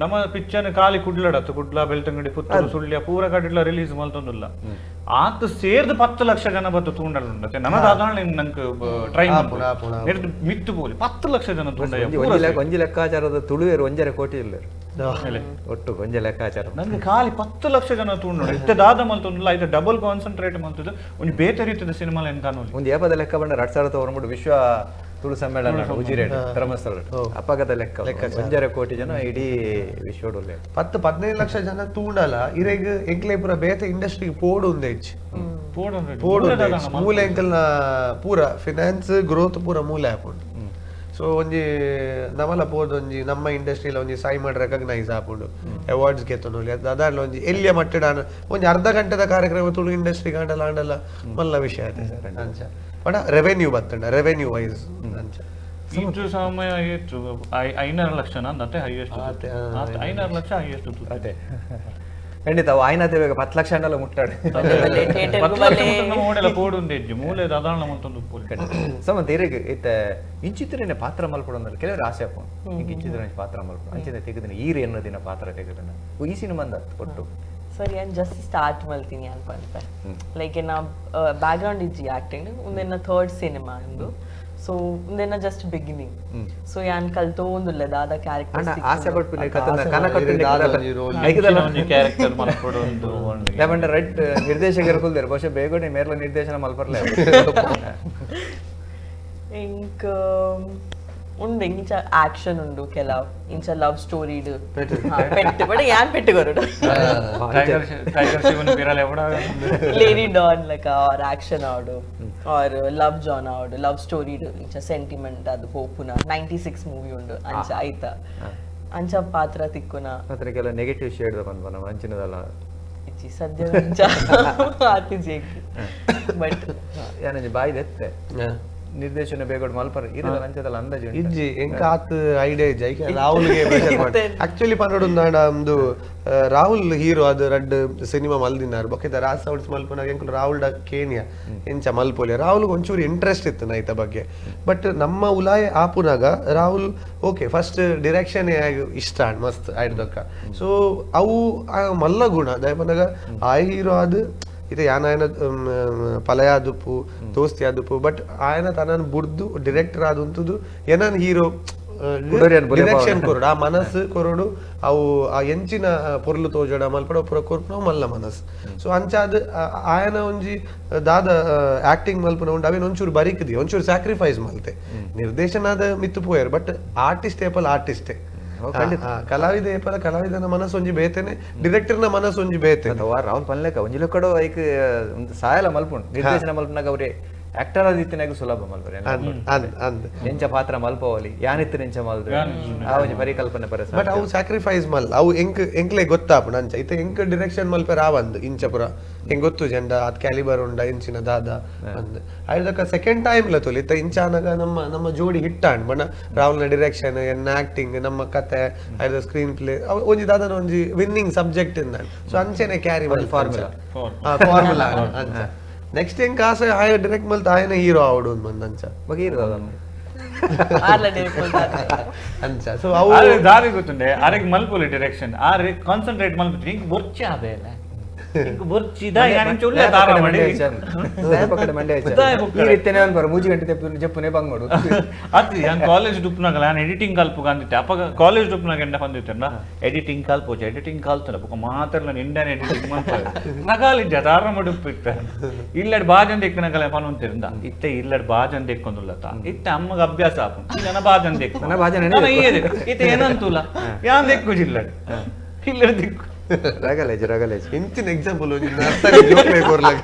ನಮ್ಮ ಪಿಕ್ಚರ್ ಖಾಲಿ ಕುಡ್ಲಡತ್ತು ಕುಡ್ಲ ಬೆಳ್ತಂಗಡಿ ಪುತ್ತೂರು ಸುಳ್ಯ ಪೂರ ಕಡಿಲ ರಿಲೀಸ್ ಮಲ್ತೊಂದುಲ್ಲ ಆತ ಸೇರ್ದು 10 ಲಕ್ಷ ಜನ ಬತ್ತು ತೂಂಡಲ್ ಉಂಡತೆ ನಮದ ಅದಾಣ ನಂಗೆ ಟ್ರೈ ಮಿತ್ತು ಪೋಲಿ 10 ಲಕ್ಷ ಜನ ತೂಂಡ ಒಂಜಿ ಲೆಕ್ಕಾಚಾರದ ತುಳುವೇರು 1.5 ಕೋಟಿ ಇಲ್ಲ ಒಟ್ಟು ಒಂಜಿ ಲೆಕ್ಕಾಚಾರ ನಂಗೆ ಖಾಲಿ 10 ಲಕ್ಷ ಜನ ತೂಂಡು ಇತ್ತೆ ದಾದ ಮಲ್ತೊಂದುಲ್ಲ ಐತೆ ಡಬಲ್ ಕಾನ್ಸಂಟ್ರೇಟ್ ಮಲ್ತದ್ದು ಒಂಜಿ ಬೇತೆ ರೀತಿಯ ಸಿನಿಮಾ ಏನ್ ಕಾಣೋಲಿ ಒಂದು ಏಪದ ಲೆಕ್ಕ ಬಂಡ 2009 ವಿಶ್ವ ತುಳು ಸಮ್ಮೇಳನ ಉಜಿರೆ ಧರ್ಮಸ್ಥಳ ಅಪ್ಪಗದ ಲೆಕ್ಕ 1.5 ಕೋಟಿ ಜನ ಇಡೀ ವಿಶ್ವಡೊಲ್ಲೆ 10-15 ಲಕ್ಷ ಜನ ತೂಂಡಲ ಇರೆಗ್ ಎಂಕ್ಲೆ ಪೂರ ಬೇತೆ ಇಂಡಸ್ಟ್ರಿಗೆ ಪೋಡು ಒಂದೇ ಪೋಡು ಮೂಲೆ ಎಂಕಲ್ನ ಪೂರ ಫಿನಾನ್ಸ್ ಗ್ರೋತ್ ಪೂರ ಮೂಲೆ ಆಪುಂಡು. ಸೊ ಒಂಜಿ ನಮಲ ಪೋದು ಒಂಜಿ ನಮ್ಮ ಇಂಡಸ್ಟ್ರಿಲ ಒಂಜಿ ಸೈಮಡ್ ರೆಕಗ್ನೈಸ್ ಆಪುಂಡು ಅವಾರ್ಡ್ಸ್ ಗೆತ್ತೊಂದು ಅದಾಡ್ಲ ಒಂಜಿ ಎಲ್ಲಿಯ ಮಟ್ಟಡ ಒಂಜಿ ಅರ್ಧ ಗಂಟೆದ ಕಾರ್ಯಕ್ರಮ ತುಳು ಇಂಡಸ್ಟ್ರಿ ಕಾಂಡಲ ಆಂಡಲ ಮಲ್ಲ ವಿಷಯ ಆಯ್ತು ಸರ್. ಅಂಚ ಪಂಡ ರೆವೆನ್ಯೂ ಬತ್ತಂಡ ರೆವೆನ್ಯೂ ವೈಸ್ ಅಂಚ ಇಂಚು ಸಮಯ ಹೆಚ್ಚು 500 ಲಕ್ಷ ಅಂತೆ ಹೈಯೆಸ್ಟ್ 500 ಲಕ್ಷ ಹೈಯೆಸ್ಟ್ ಅದೇ ಖಂಡಿತ ಆಯ್ನಾತೆ ಬೇಗ 10 ಲಕ್ಷ ಅಂಡಲ ಮುಟ್ಟಾಡು ಮೂಲೆ ಅದಾಳ ಮತ್ತೊಂದು ಸಮಂತ ಇರೆಗ್ ಇತ್ತ ಇಂಚಿತ್ರನೆ ಪಾತ್ರ ಮಲ್ಪಡೊಂದಲ್ಲ ಕೆಲವರು ಆಸೆ ಅಪ್ಪ ಇಂಕ ಇಂಚಿತ್ರನೆ ಪಾತ್ರ ಮಲ್ಪಡ ಅಂಚಿನ ತೆಗೆದಿನ ಈರ್ ಎನ್ನೋ ದಿನ ಪಾತ್ರ ತೆಗೆದಿನ ಈ ಸಿನಿಮಾ ಒಟ್ಟು ಸರ್ ಏನ್ ಜಸ್ಟ್ ಸ್ಟಾರ್ಟ್ ಮಲ್ತೀನಿ ಅನ್ಪಂತೆ ಲೈಕ್ ಎನ್ನ ಬ್ಯಾಕ್ ಗ್ರೌಂಡ್ ಇಜ್ಜಿ ಆಕ್ಟಿಂಗ್ ಒಂದೆನ್ನ ಥರ್ಡ್ ಸಿನಿಮಾ ಇಂದು ಸೊ ಒಂದೆನ್ನ ಜಸ್ಟ್ ಬಿಗಿನಿಂಗ್. ಸೊ ಯಾನ್ ಕಲ್ತೋಂದುಲ್ಲ ದಾದ ಕ್ಯಾರೆಕ್ಟರ್ ಆಸೆ ಪಡ್ಪಿನ ಕ್ಯಾರೆಕ್ಟರ್ ಮಲ್ಪಡೊಂದು ರೈಟ್ ನಿರ್ದೇಶಕರು ಕುಲ್ದೇರು ಬಹುಶಃ ಬೇಗನೆ ಮೇರ್ಲ ನಿರ್ದೇಶನ ಮಲ್ಪರ್ಲೆ ಇಂಕ್ ಉಂಡು ಇಂಚ ಆಕ್ಷನ್ ಉಂಡು ಕೆಲವು ಇಂಚ ಲವ್ ಸ್ಟೋರಿ ಪೆಟ್ಟು ಬಟ್ ಯಾನ್ ಪೆಟ್ಟು ಕೊರಡು ಲೇಡಿ ಡಾನ್ ಲೈಕ್ ಆರ್ ಆಕ್ಷನ್ ಆಡು ಆರ್ ಲವ್ ಜಾನ್ ಆಡು ಲವ್ ಸ್ಟೋರಿ ಇಂಚ ಸೆಂಟಿಮೆಂಟ್ ಅದು ಪೋಪುನ 96 ಮೂವಿ ಉಂಡು ಅಂಚ ಆಯ್ತ ಅಂಚ ಪಾತ್ರ ತಿಕ್ಕುನ ಮಾತ್ರ ಕೆಲ ನೆಗೆಟಿವ್ ಶೇಡ್ ಬಂದ್ಬನ ಅಂಚಿನದಲ್ಲ ಇಚ್ಚಿ ಸದ್ಯ ಅಂಚ ಆತಿಜಿ ಬಟ್ ಯಾನಂಜಿ ಬಾಯಿ ದೆತ್ತೆ ನಿರ್ದೇಶನ ಬೇಗ ಮಲ್ಪರ್ ಇರಲ್ಲ ಅಂಚದಲ್ಲ ಅಂದಾಜು ಇಜ್ಜಿ ಎಂಕ ಆತ್ ಐಡಿಯಾ ಇಜ್ಜಿ ಐಕೆ ರಾಹುಲ್ಗೆ ಪ್ರೆಷರ್ ಮಾಡಿ ಆಕ್ಚುಲಿ ಪನ್ನೊಡು ಒಂದು ರಾಹುಲ್ ಹೀರೋ ಅದು ರಡ್ಡ್ ಸಿನಿಮಾ ಮಲ್ದಿನಾರು ಬೊಕ್ಕ ರಾಜ್ ಸೌಂಡ್ಸ್ ಮಲ್ಪುನಾಗ ಎಂಕುಲು ರಾಹುಲ್ ಡ ಕೇನಿಯ ಎಂಚ ಮಲ್ಪೋಲಿ ರಾಹುಲ್ ಒಂಚೂರು ಇಂಟ್ರೆಸ್ಟ್ ಇತ್ತು ನೈತ ಬಗ್ಗೆ ಬಟ್ ನಮ್ಮ ಉಲಾಯ ಆಪುನಾಗ ರಾಹುಲ್ ಓಕೆ ಫಸ್ಟ್ ಡಿರೆಕ್ಷನ್ ಇಷ್ಟ ಮಸ್ತ್ ಆಯ್ದಕ್ಕ ಸೊ ಅವು ಮಲ್ಲ ಗುಣ ದಯಪನಾಗ ಆ ಹೀರೋ ಅದು ಇದು ಯಾನಾಯನ ಪಲಯಾದುಪ್ಪು ದೋಸ್ತಿ ಆದುಪ್ಪು ಬಟ್ ಆಯನ ತನ್ನನ್ನು ಬುಡ್ದು ಡಿರೆಕ್ಟರ್ ಆದಂಥದ್ದು ಏನನ್ ಹೀರೋ ಡೈರೆಕ್ಷನ್ ಕೊರಡು, ಆ ಮನಸ್ಸು ಕೊರಡು, ಅವು ಆ ಎಂಚಿನ ಪೊರ್ಲು ತೋಜಡ ಮಲ್ಪಡ ಪೂರ ಕೊರ್ಪುನವು ಮಲ್ಲ ಮನಸ್ಸು. ಸೊ ಅಂಚಾದ್ ಆಯನ ಒಂಜಿ ದಾದ ಆಕ್ಟಿಂಗ್ ಮಲ್ಪುನ ಉಂಡು ಅವೇನು ಒಂಚೂರು ಬರಿಕದಿ ಒಂಚೂರು ಸ್ಯಾಕ್ರಿಫೈಸ್ ಮಲ್ತೆ ನಿರ್ದೇಶನದ ಮಿತ್ತು ಪೋಯರ್. ಬಟ್ ಆರ್ಟಿಸ್ಟ್ ಏಪಲ್ ಆರ್ಟಿಸ್ಟೇ, ಕಲಾವಿದ ಏಪಲ ಕಲಾವಿದನ ಮನಸ್ಸು ಒಂಜಿ ಬೇತೇನೆ, ಡಿರೆಕ್ಟರ್ನ ಮನಸ್ಸು ಒಂಜಿ ಬೇತೆ. ರಾಹುಲ್ ಪನ್ಲೆಕ ಒಂಜಿ ಲೆಕ್ಕಡು ಐಕ್ ಸಾಯಲ ಮಲ್ಪುಂಡು ನಿರ್ದೇಶನ ಮಲ್ಪುನಾಗ ಅವರೇ ಆಕ್ಟರ್ ಆದಿತ್ತಿನಾಗ ಸುಲಭ ಮಲ್ಪರೆ ಎಂಚ ಪಾತ್ರ ಮಲ್ಪವಲಿ ಯಾನಿತ್ತು ನೆಂಚ ಮಲ್ದು ಆ ಒಂಜಿ ಪರಿಕಲ್ಪನೆ ಪರ. ಬಟ್ ಅವು ಸ್ಯಾಕ್ರಿಫೈಸ್ ಮಲ್ ಅವು ಎಂಕ್ ಎಂಕ್ಲೆ ಗೊತ್ತಾಪುಂಡು ಅಂಚ ಇತ್ತೆ ಎಂಕ್ ಡಿರೆಕ್ಷನ್ ಮಲ್ಪೆರ ಆವಂದು ಇಂಚ ಪುರ ಎಂಕ್ ಗೊತ್ತು ಜಂಡ ಅದ್ ಕ್ಯಾಲಿಬರ್ ಉಂಡ ಇಂಚಿನ ದಾದ ಅಂದ್ ಐದಕ್ಕ ಸೆಕೆಂಡ್ ಟೈಮ್ ಲ ತೊಲಿ ಇತ್ತೆ ಇಂಚಾನಗ ನಮ್ಮ ನಮ್ಮ ಜೋಡಿ ಹಿಟ್ ಆಂಡ್ ಬಣ್ಣ ರಾಹುಲ್ನ ಡಿರೆಕ್ಷನ್ ಎನ್ನ ಆಕ್ಟಿಂಗ್ ನಮ್ಮ ಕತೆ ಐದ ಸ್ಕ್ರೀನ್ ಪ್ಲೇ ಒಂಜಿ ದಾದನ ಒಂಜಿ ವಿನ್ನಿಂಗ್ ಸಬ್ಜೆಕ್ಟ್ ಇಂದ. ಸೊ ಅಂಚೆನೆ ಕ್ಯಾರಿ ಫಾರ್ಮುಲಾ ಫಾರ್ಮುಲಾ ಅಂಚ. ನೆಕ್ಸ್ಟ್ ಎಂಕ್ ಆಸೆ ಆಯ ಡೈರೆಕ್ಟ್ ಮಲ್ತ ಆಯನ ಹೀರೋ ಆವಡು ಬಂದ ಅಂಚ ಬಗೆ ಹೀರೋ ಅಂಚ. ಸೊ ಅವು ದಾರಿ ಗೊತ್ತುಂಡೆ ಆರೆಗ್ ಮಲ್ಪುಲಿ ಡೈರೆಕ್ಷನ್ ಆರೆ ಕಾನ್ಸಂಟ್ರೇಟ್ ಮಲ್ಪುಲಿ ಇಂಕ್ ಬೊರ್ಚಿ ಆಬೇಲ ಇಂಕ್ ಬೊರ್ಚಿದ ಯಾನ್ ಇಂಚ ಉಲ್ಲೆ ದಾರ ಮಾಡಿ ಈ ರೀತಿನೇ ಅನ್ಬಾರ ಮೂಜಿ ಗಂಟೆ ಜಪ್ಪುನೆ ಬಂಗೋಡು ಅದು ಯಾನ್ ಕಾಲೇಜ್ ಡುಪ್ನಾಗಲ ಯಾನ್ ಎಡಿಟಿಂಗ್ ಕಲ್ಪುಗ ಅಂದಿತ್ತೆ. ಅಪಗ ಕಾಲೇಜ್ ಡುಪ್ನಾಗ ಎಂಡ ಬಂದಿತ್ತೇನ ಎಡಿಟಿಂಗ್ ಕಲ್ಪೋಚ ಎಡಿಟಿಂಗ್ ಕಲ್ತನ ಬೊಕ ಮಾತ್ರಲ ಇಂಡಿಯನ್ ಎಡಿಟಿಂಗ್ ಮಲ್ಪರೆ ನಗಾಲಿಜ್ಜ ದಾರ ಮಡುಪ್ಪಿತ್ತ ಇಲ್ಲಡ್ ಬಾಜನ್ ದೆಕ್ಕನಗಲ ಪನೊಂತಿರಂದ ಇತ್ತೆ ಇಲ್ಲಡ್ ಬಾಜನ್ ದೆಕ್ಕೊಂದುಲ್ಲತ ಇತ್ತೆ ಅಮ್ಮಗ ಅಭ್ಯಾಸ ಆಪು ನನ್ನ ಬಾಜನ್ ದೆಕ್ಕು ನನ್ನ ಬಾಜನ್ ಇತ್ತೆ ಏನಂತುಲ ಯಾನ್ ದೆಕ್ಕುಜಿ ಇಲ್ಲಡ್ ಇಲ್ಲಡ್ ದಿಕ್ಕು ರಗಲೇಜ್ ರಗಲೇಜ್ ಇಂಚಿನ ಎಕ್ಸಾಂಪಲ್ ಒಂಜಿ ನರ್ಸರಿ ಜೋಕ್ಲೆ ಕೊರ್ಲಗ.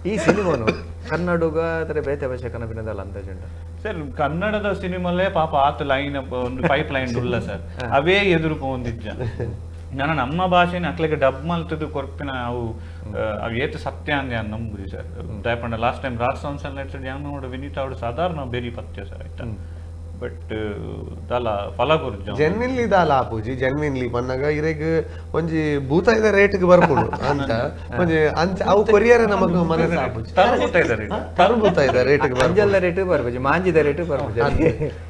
ಈ ಸಿನಿಮಾನು ಕನ್ನಡಗ ಅದರ ಬೇತೆ ಭಾಷೆ ಕನ್ನಡದಲ್ಲ ಅಂದಾಜುಂಡ ಸರ್. ಕನ್ನಡದ ಸಿನಿಮಲ್ಲೇ ಪಾಪ ಆತ ಲೈನ್ ಒಂದು ಪೈಪ್ ಲೈನ್ ಉಲ್ಲ ಸರ್, ಅವೇ ಎದುರು ಪೋಂದಿಜ್ಜ. ನಾನು ನಮ್ಮ ಭಾಷೆನ ಅಕ್ಲೆಗೆ ಡಬ್ ಮಲ್ತದ್ದು ಕೊರ್ಪಿನ ಅವು ಅವು ಏತು ಸತ್ಯ ಅಂದೆ ನಂಬುದಿ sir. ದಯಪಂಡ last time Raj sounds and lights ಯಾನ್ ನೋಡು ವಿನೀತ್ ಅವಡು ಸಾಧಾರಣ ಬೇರಿ ಪತ್ಯ ಸರ್ ಆಯ್ತಾ. ಬಟ್ ದಾಲ ಫಲ ಕೊರ್ಜ ಜೆನ್ವಿನ್ಲಿ ದಾಲ ಆಪುಜಿ ಜೆನ್ವಿನ್ಲಿ ಪನ್ನಗ ಇರೆಗ್ ಒಂಜಿ ಭೂತಾಯಿದ ರೇಟ್ಗೆ ಬರ್ಪುಂಡು ಅಂತ ಒಂಜಿ ಅಂಚ ಅವು ಕೊರಿಯರ್ ನಮಕ್ ಮನಸ್ಸು ಆಪುಜಿ. ತರು ಭೂತಾಯಿದ ರೇಟ್ಗೆ ಅಂಜಲ್ಲ ರೇಟ್ ಬರ್ಪುಜಿ, ಮಾಂಜಿದ ರೇಟ್ ಬರ್ಪುಜಿ.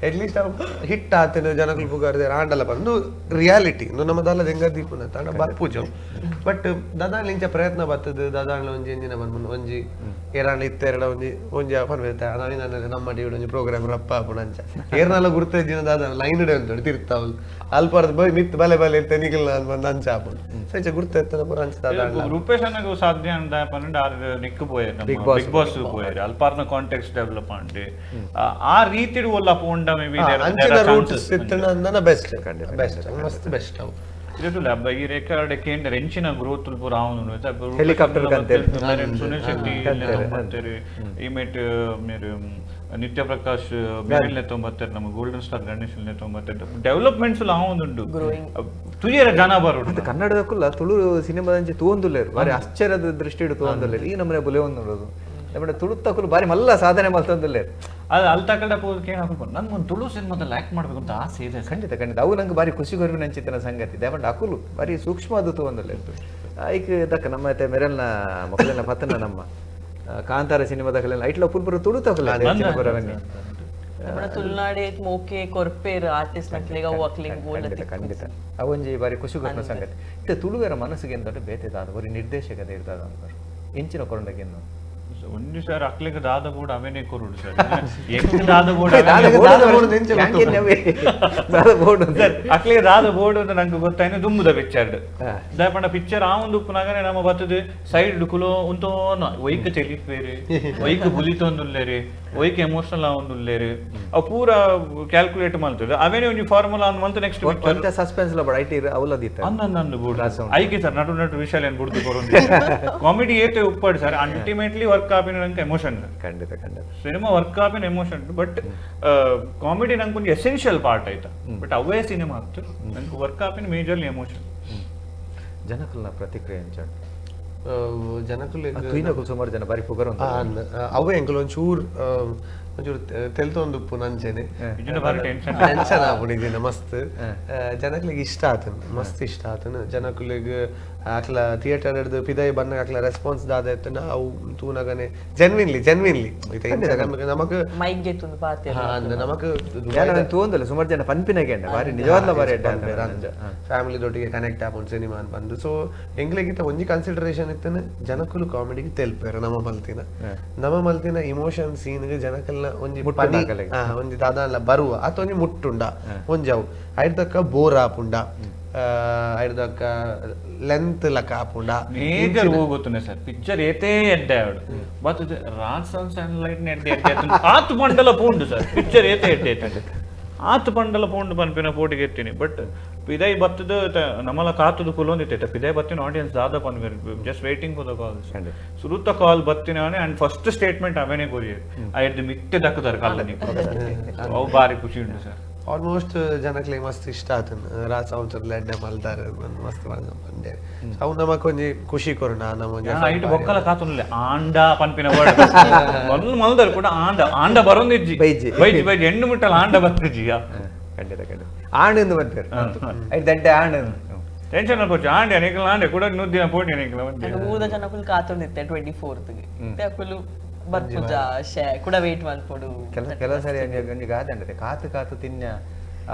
ಅಟ್ ಲೀಸ್ಟ್ ಅವು ಹಿಟ್ ಆತನ ಜನಕುಲು ಪುಗಾರ್ದೆ ಆಂಡಲ ಬಂದು ರಿಯಾಲಿಟಿ ಇಂದು ನಮ್ಮ ದಾಲ ದೆಂಗ ದೀಪುನ ತಾಂಡ ಬರ್ಪುಜ. ಬಟ್ ದಾದಾಂಡ್ಲ ಇಂಚ ಪ್ರಯತ್ನ ಬರ್ತದೆ ದಾದಾಂಡ್ಲ ಒಂಜಿ ಎಂಜಿನ ಬರ್ಪುಂಡು ಒಂಜಿ ಏರಾಂಡ ಇತ್ತೆರಡ ಒಂಜಿ ಒಂಜಿ ಪನ್ಪೆ ನಮ್ಮ ಒಂಜಿ ಪ್ರೋಗ್ರಾಮ್ ರಪ್ಪ ಆಪುಂಡು ಅಂಚ ಏರ್ನಾಲ ಗುರ್ತ ಇದ್ದಿನ ದಾದ ಲೈನ್ ಇಡೆ ಉಂಟು ತಿರ್ತಾವಲ್ ಅಲ್ಪರ್ದ ಬೈ ಮಿತ್ ಬಲೆ ಬಲೆ ಇತ್ತೆ ನಿಗಲ್ ಬಂದು ಅಂಚ ಆಪುಂಡು. ಸೊ ಇಂಚ ಗುರ್ತ ಎತ್ತನ ಪೂರ ಅಂಚ ದಾದ ರೂಪೇಶ್ ಅನ್ನಗೂ ಸಾಧ್ಯ ಅಂದ ಪನ್ನೊಂಡು ಆರು ನಿಕ್ಕು ಪೋಯೆರ್ ಬಿಗ್ ಬಾಸ್ ಪೋಯೆರ್ ಅಲ್ಪಾರ್ನ ಕಾಂಟೆಕ್ಸ್ಟ್ ಡೆವಲಪ್ ಆಂಡ್ ಆ ರೀತಿಡ್ ಒಲ್ಲ ಪೋಂಡ ಮೇ ಬಿ ಅಂಚಿನ ರೂಟ್ಸ್ ಇತ್ತನ ಅಂದನ ಬೆಸ್ಟ್ ಬೆಸ್ಟ್ ಮಸ್ತ್ ಬೆಸ್ಟ್ ಅವು. ಇದಲ್ಲ ಈ ರೆಕಾರ್ಡ್ ಕೇಂದ್ರ ಎಂಚಿನ ಗ್ರೋತ್ ಪೂರ ಆವೊಂದುಂಡು ಹೆಲಿಕಾಪ್ಟರ್ ಕಂತೆರ್ ಸುನಿಲ್ ಶೆಟ್ಟಿ ತೊಂಬತ್ತೆರು ಈಮೇಟ್ ಮೇರು ನಿತ್ಯ ಪ್ರಕಾಶ್ ಮೇರಿಲ್ನೆ ತೊಂಬತ್ತೆರು ನಮ್ಮ ಗೋಲ್ಡನ್ ಸ್ಟಾರ್ ಗಣೇಶ್ ತೊಂಬತ್ತೆರು ಡೆವಲಪ್ಮೆಂಟ್ಸ್ ಆವೊಂದುಂಡು ತುಯರ ಜನ ಬರೋಡು ಕನ್ನಡದಕ್ಕಲ್ಲ ತುಳು ಸಿನಿಮಾದಂಚೆ ತೂವೊಂದುಲ್ಲೇರು ಬಾರಿ ಆಶ್ಚರ್ಯದ ದೃಷ್ಟಿಡು ತೂವೊಂದುಲ್ಲೇರು ಈ ನಮ್ಮನೆ ಬುಲೆ ಒಂದು ನಮ್ಮ ತುಳುತ್ತಕ್ಕಲು ಬಾರಿ ಮಲ್ಲ ಸಾಧನೆ ಮಲ್ತೊಂದುಲ್ಲೇರು ಅದು ಅಲ್ಲಿ ತಕಡೆ ಹೋಗಿ ಹಾಕೊಂಡು ನನ್ಗೊಂದು ತುಳು ಸಿನಿಮಾದಲ್ಲಿ ಆಕ್ಟ್ ಮಾಡಬೇಕು ಅಂತ ಆಸೆ ಇದೆ. ಖಂಡಿತ ಖಂಡಿತ ಅವು ನಂಗೆ ಬಾರಿ ಖುಷಿ ಕೊರ್ಪಿನ ಸಂಗತಿ ದೇವಂಡ ಅಕುಲು ಬಾರಿ ಸೂಕ್ಷ್ಮ ಅದು ತೂವೊಂದುಲ್ಲೇರು ಐಕ್ ದಕ್ಕ ನಮ್ಮ ಮೆರಲ್ನ ಮಕ್ಕಳೆಲ್ಲ ಪತ್ತನ ನಮ್ಮ ಕಾಂತಾರ ಸಿನಿಮಾದಕಲೆಲ್ಲ ಐಟ್ಲ ಪುಲ್ಪುರ ತುಳು ತಕಲ ತುಳುನಾಡೆ ಮೋಕೆ ಕೊರ್ಪೇರ್ ಆರ್ಟಿಸ್ಟ್ ನಕ್ಲೆಗ ಅವು ಅಕ್ಲೆಗ್ ಖಂಡಿತ ಖಂಡಿತ ಅವೊಂಜಿ ಬಾರಿ ಖುಷಿ ಕೊರ್ಪಿನ ಸಂಗತಿ ಇತ್ತೆ ತುಳುವೆರ ಮನಸ್ಸಿಗೆ ಎಂತ ಬೇತೆ ದಾದ ಒರಿ ನಿರ್ದೇಶಕದ ಇರ್ತದ ಅಂತಾರೆ ಎಂಚಿನ ಕೊರಂಡಗೆನ್ನು ಒಂಜಿ ಸರ್ ಅಕ್ಲೆಗ್ ದಾದ ಬೋರ್ಡ್ ಅವೇನೆ ಕೊರುಡು ಸರ್ ಎಂಕ್ ದಾದ ಬೋರ್ಡ್ ಸರ್ ಅಕ್ಲೆಗ್ ದಾದ ಬೋರ್ಡ್ ಅಂತ ನಂಗೆ ಗೊತ್ತಾಯ್ತು ದುಂಬುದ ಪಿಕ್ಚರ್ ದಾಯಪಂಡ ಪಿಕ್ಚರ್ ಆ ಒಂದು ಉಪ್ಪುನಾಗನೆ ನಮ್ಮ ಬತ್ತದ ಸೈಡ್ ಕುಲೋ ಉಂತೋನ ಒಯ್ಕ್ ಚೆಲಿಪೇರು ಒಯ್ಕ್ ಬುಲಿತೊಂದುಲ್ಲೇರು ಒಯ್ಕ್ ಎಮೋಷನಲ್ ಆವೊಂದುಲ್ಲೇರು ಅವು ಪೂರ ಕ್ಯಾಲ್ಕುಲೇಟ್ ಮಲ್ತದ ಅವೇನೆ ಒಂಜಿ ಫಾರ್ಮುಲಾ ಅಂದ್ ಮಲ್ತ ನೆಕ್ಸ್ಟ್ ಪಿಕ್ಚರ್ ಸಸ್ಪೆನ್ಸ್ ಲ ಬಡ IT ಅವಲದಿತ್ತ ಅಂದ್ ಬೋರ್ಡ್ ಐಕೆ ಸರ್ ನಟು ನಟು ವಿಶಾಲ್ ಏನ್ ಬುಡ್ದು ಕೊರೊಂದು ಕಾಮಿಡಿ ಏತೆ ಉಪ್ಪಾಡು ಸರ್ ಅಲ್ಟಿಮೇಟ್ಲಿ ವರ್ಕ್ ಆಪಿನ ನಂಗೆ ಎಮೋಷನ್ ಖಂಡಿತ ಖಂಡಿತ ಸಿನಿಮಾ ವರ್ಕ್ ಆಪಿನ ಎಮೋಷನ್ ಬಟ್ ಕಾಮಿಡಿ ನಂಗೆ ಒಂದು ಎಸೆನ್ಷಿಯಲ್ ಪಾರ್ಟ್ ಆಯ್ತಾ ಬಟ್ ಅವೇ ಸಿನಿಮಾ ಆಗ್ತು ನಂಗೆ ವರ್ಕ್ ಆಪಿನ ಮೇಜರ್ಲಿ ಎಮೋಷನ್. ಜನಕಲ್ನ ಪ್ರತಿಕ್ರಿಯೆ ಅಂಚಾಡು ಜನಕುಲು ತುಯ್ನಕುಲು ಸುಮಾರು ಜನ ಬಾರಿ ಪುಗರ್ ಅವೇ ಎಂಕುಲು ಒಂಚೂರು ಒಂಚೂರು ತೆಲ್ತೊಂದುಪ್ಪು ನಂಚೆನೆ ಟೆನ್ಷನ್ ಆಪುಂಡು ಇದಿನ ಮಸ್ತ್ ಜನಕುಲೆಗ್ ಇಷ್ಟ ಆತನ ಮಸ್ತ್ ಇಷ್ಟ ಆತನ ಜನಕುಲೆಗ್ ಅಕ್ಲ ಥಿಯೇಟರ್ ಹಿಡ್ದು ಪಿದೈ ಬನ್ನ ಅಕ್ಲ ರೆಸ್ಪಾನ್ಸ್ ದಾದ ಇತ್ತನ ಅವು ತೂನಗನೆ ಜೆನ್ವಿನ್ಲಿ ಜೆನ್ವಿನ್ಲಿ ನಮಕ್ ಮೈಕ್ ಗೆತ್ತೊಂದು ಪಾತೆ ನಮಕ್ ತೂಂದಲ್ಲ ಸುಮಾರು ಜನ ಪನ್ಪಿನಗೆ ಬಾರಿ ನಿಜವಾದ ಬಾರಿ ಫ್ಯಾಮಿಲಿ ದೊಟ್ಟಿಗೆ ಕನೆಕ್ಟ್ ಆಪುಂಡು ಸಿನಿಮಾ ಬಂದು. ಸೊ ಎಂಗ್ಲಿಗಿಂತ ಒಂಜಿ ಕನ್ಸಿಡರೇಷನ್ ಇತ್ತನ ಜನಕುಲು ಕಾಮಿಡಿಗೆ ತೆಲ್ಪೇರು ನಮ್ಮ ಮಲ್ತಿನ ನಮ್ಮ ಮಲ್ತಿನ ಇಮೋಷನ್ ಸೀನ್ಗೆ ಜನಕಲ್ನ ಒಂಜಿ ಪನಿ ಒಂಜಿ ದಾದಾನ್ಲ ಬರುವ ಅತ ಒಂಜಿ ಮುಟ್ಟುಂಡ ಒಂಜವು ಐಡ್ದಕ್ಕ ಬೋರ್ ಆಪುಂಡ ಐಡ್ದಕ್ಕ ಲೆಂತ್ ಲಕ್ಕ ಆಪುಂಡ ಮೇಜರ್ ಹೋಗುತ್ತಾನೆ ಸರ್ ಪಿಕ್ಚರ್ ಏತೇ ಎಡ್ಡೆ ಆಡು but Raj sounds and light ಎಡ್ಡೆ ಎಡ್ಡೆ ಆತು ಮಂಡಲ ಪೋಂಡು ಸರ್ ಪಿಕ್ಚರ್ ಏತೇ ಎಡ್ಡೆ ಎತ್ತಂಡೆ ಆತು ಪಂಡಲ ಪೋಂಡು ಪನ್ಪಿನ ಪೋಟಿಗೆ ಎತ್ತೀನಿ. ಬಟ್ ಪಿದೈ ಬತ್ತದ ನಮ್ಮಲ ಕಾತದ ಕುಲೊಂದಿತ್ತೆ ಪಿದೈ ಬತ್ತಿನ ಆಡಿಯನ್ಸ್ ದಾದ ಪನ್ಪೇರು just waiting for the calls. ಸುರುತ ಕಾಲ್ ಬತ್ತಿನ ಅಂಡ್ ಫಸ್ಟ್ ಸ್ಟೇಟ್ಮೆಂಟ್ ಅವೇನೇ ಕೊರಿಯರ್ ಐದು ಮಿತ್ತೆ ದಕ್ಕದಾರ ಕಾಲ ಅವು ಬಾರಿ ಖುಷಿ ಉಂಟು ಸರ್. ಆಲ್ಮೋಸ್ಟ್ ಜನಕ್ಲೆ ಮಸ್ತ್ ಇಷ್ಟ ಆತನ ರಾಜ್ ಸೌಂಡ್ಸ್ ಎಡ್ಡೆ ಮಲ್ತಾರೆ ಮಸ್ತ್ ಬಂದೆ ಅವು ನಮಕ್ ಒಂಜಿ ಖುಷಿ ಕೊರುಣ ನಮ್ಮ ಐಟ್ ಬೊಕ್ಕಲ ಕಾತುನ್ಲೆ ಆಂಡ ಪನ್ಪಿನ ವರ್ಡ್ ಮೊದಲು ಮಲ್ದಾರ ಕೂಡ ಆಂಡ ಆಂಡ ಬರೋಂದಿಜ್ಜಿ ಬೈಜಿ ಬೈಜಿ ಬೈಜಿ ಹೆಣ್ಣು ಮುಟ್ಟಲ ಆಂಡ ಬತ್ತಿಜ್ಜಿ. ಖಂಡಿತ ಖಂಡಿತ ಆಂಡ್ ಬರ್ತಾರೆ ಐಟ್ ದಡ್ಡೆ ಆಂಡ್ ಟೆನ್ಷನ್ ಅನ್ಕೋಚು ಆಂಡೆ ಅನೇಕಲ ಆಂಡೆ ಕೂಡ ನೂರು ಪೋಟಿ ಅನೇಕಲ ಊದ ಜನಕುಲು ಕಾತೊಂದಿತ್ತೆ 24th ಅಕುಲು ಬರ್ಪುಜ ಶೇ ಕೂಡ ವೇಟ್ ಮಲ್ಪೊಡು. ಕೆಲವು ಸರಿ ಒಂಜಿ ಗಾದೆ ಅಂಡತೆ ಕಾತು ಕಾತು ತಿನ್ನ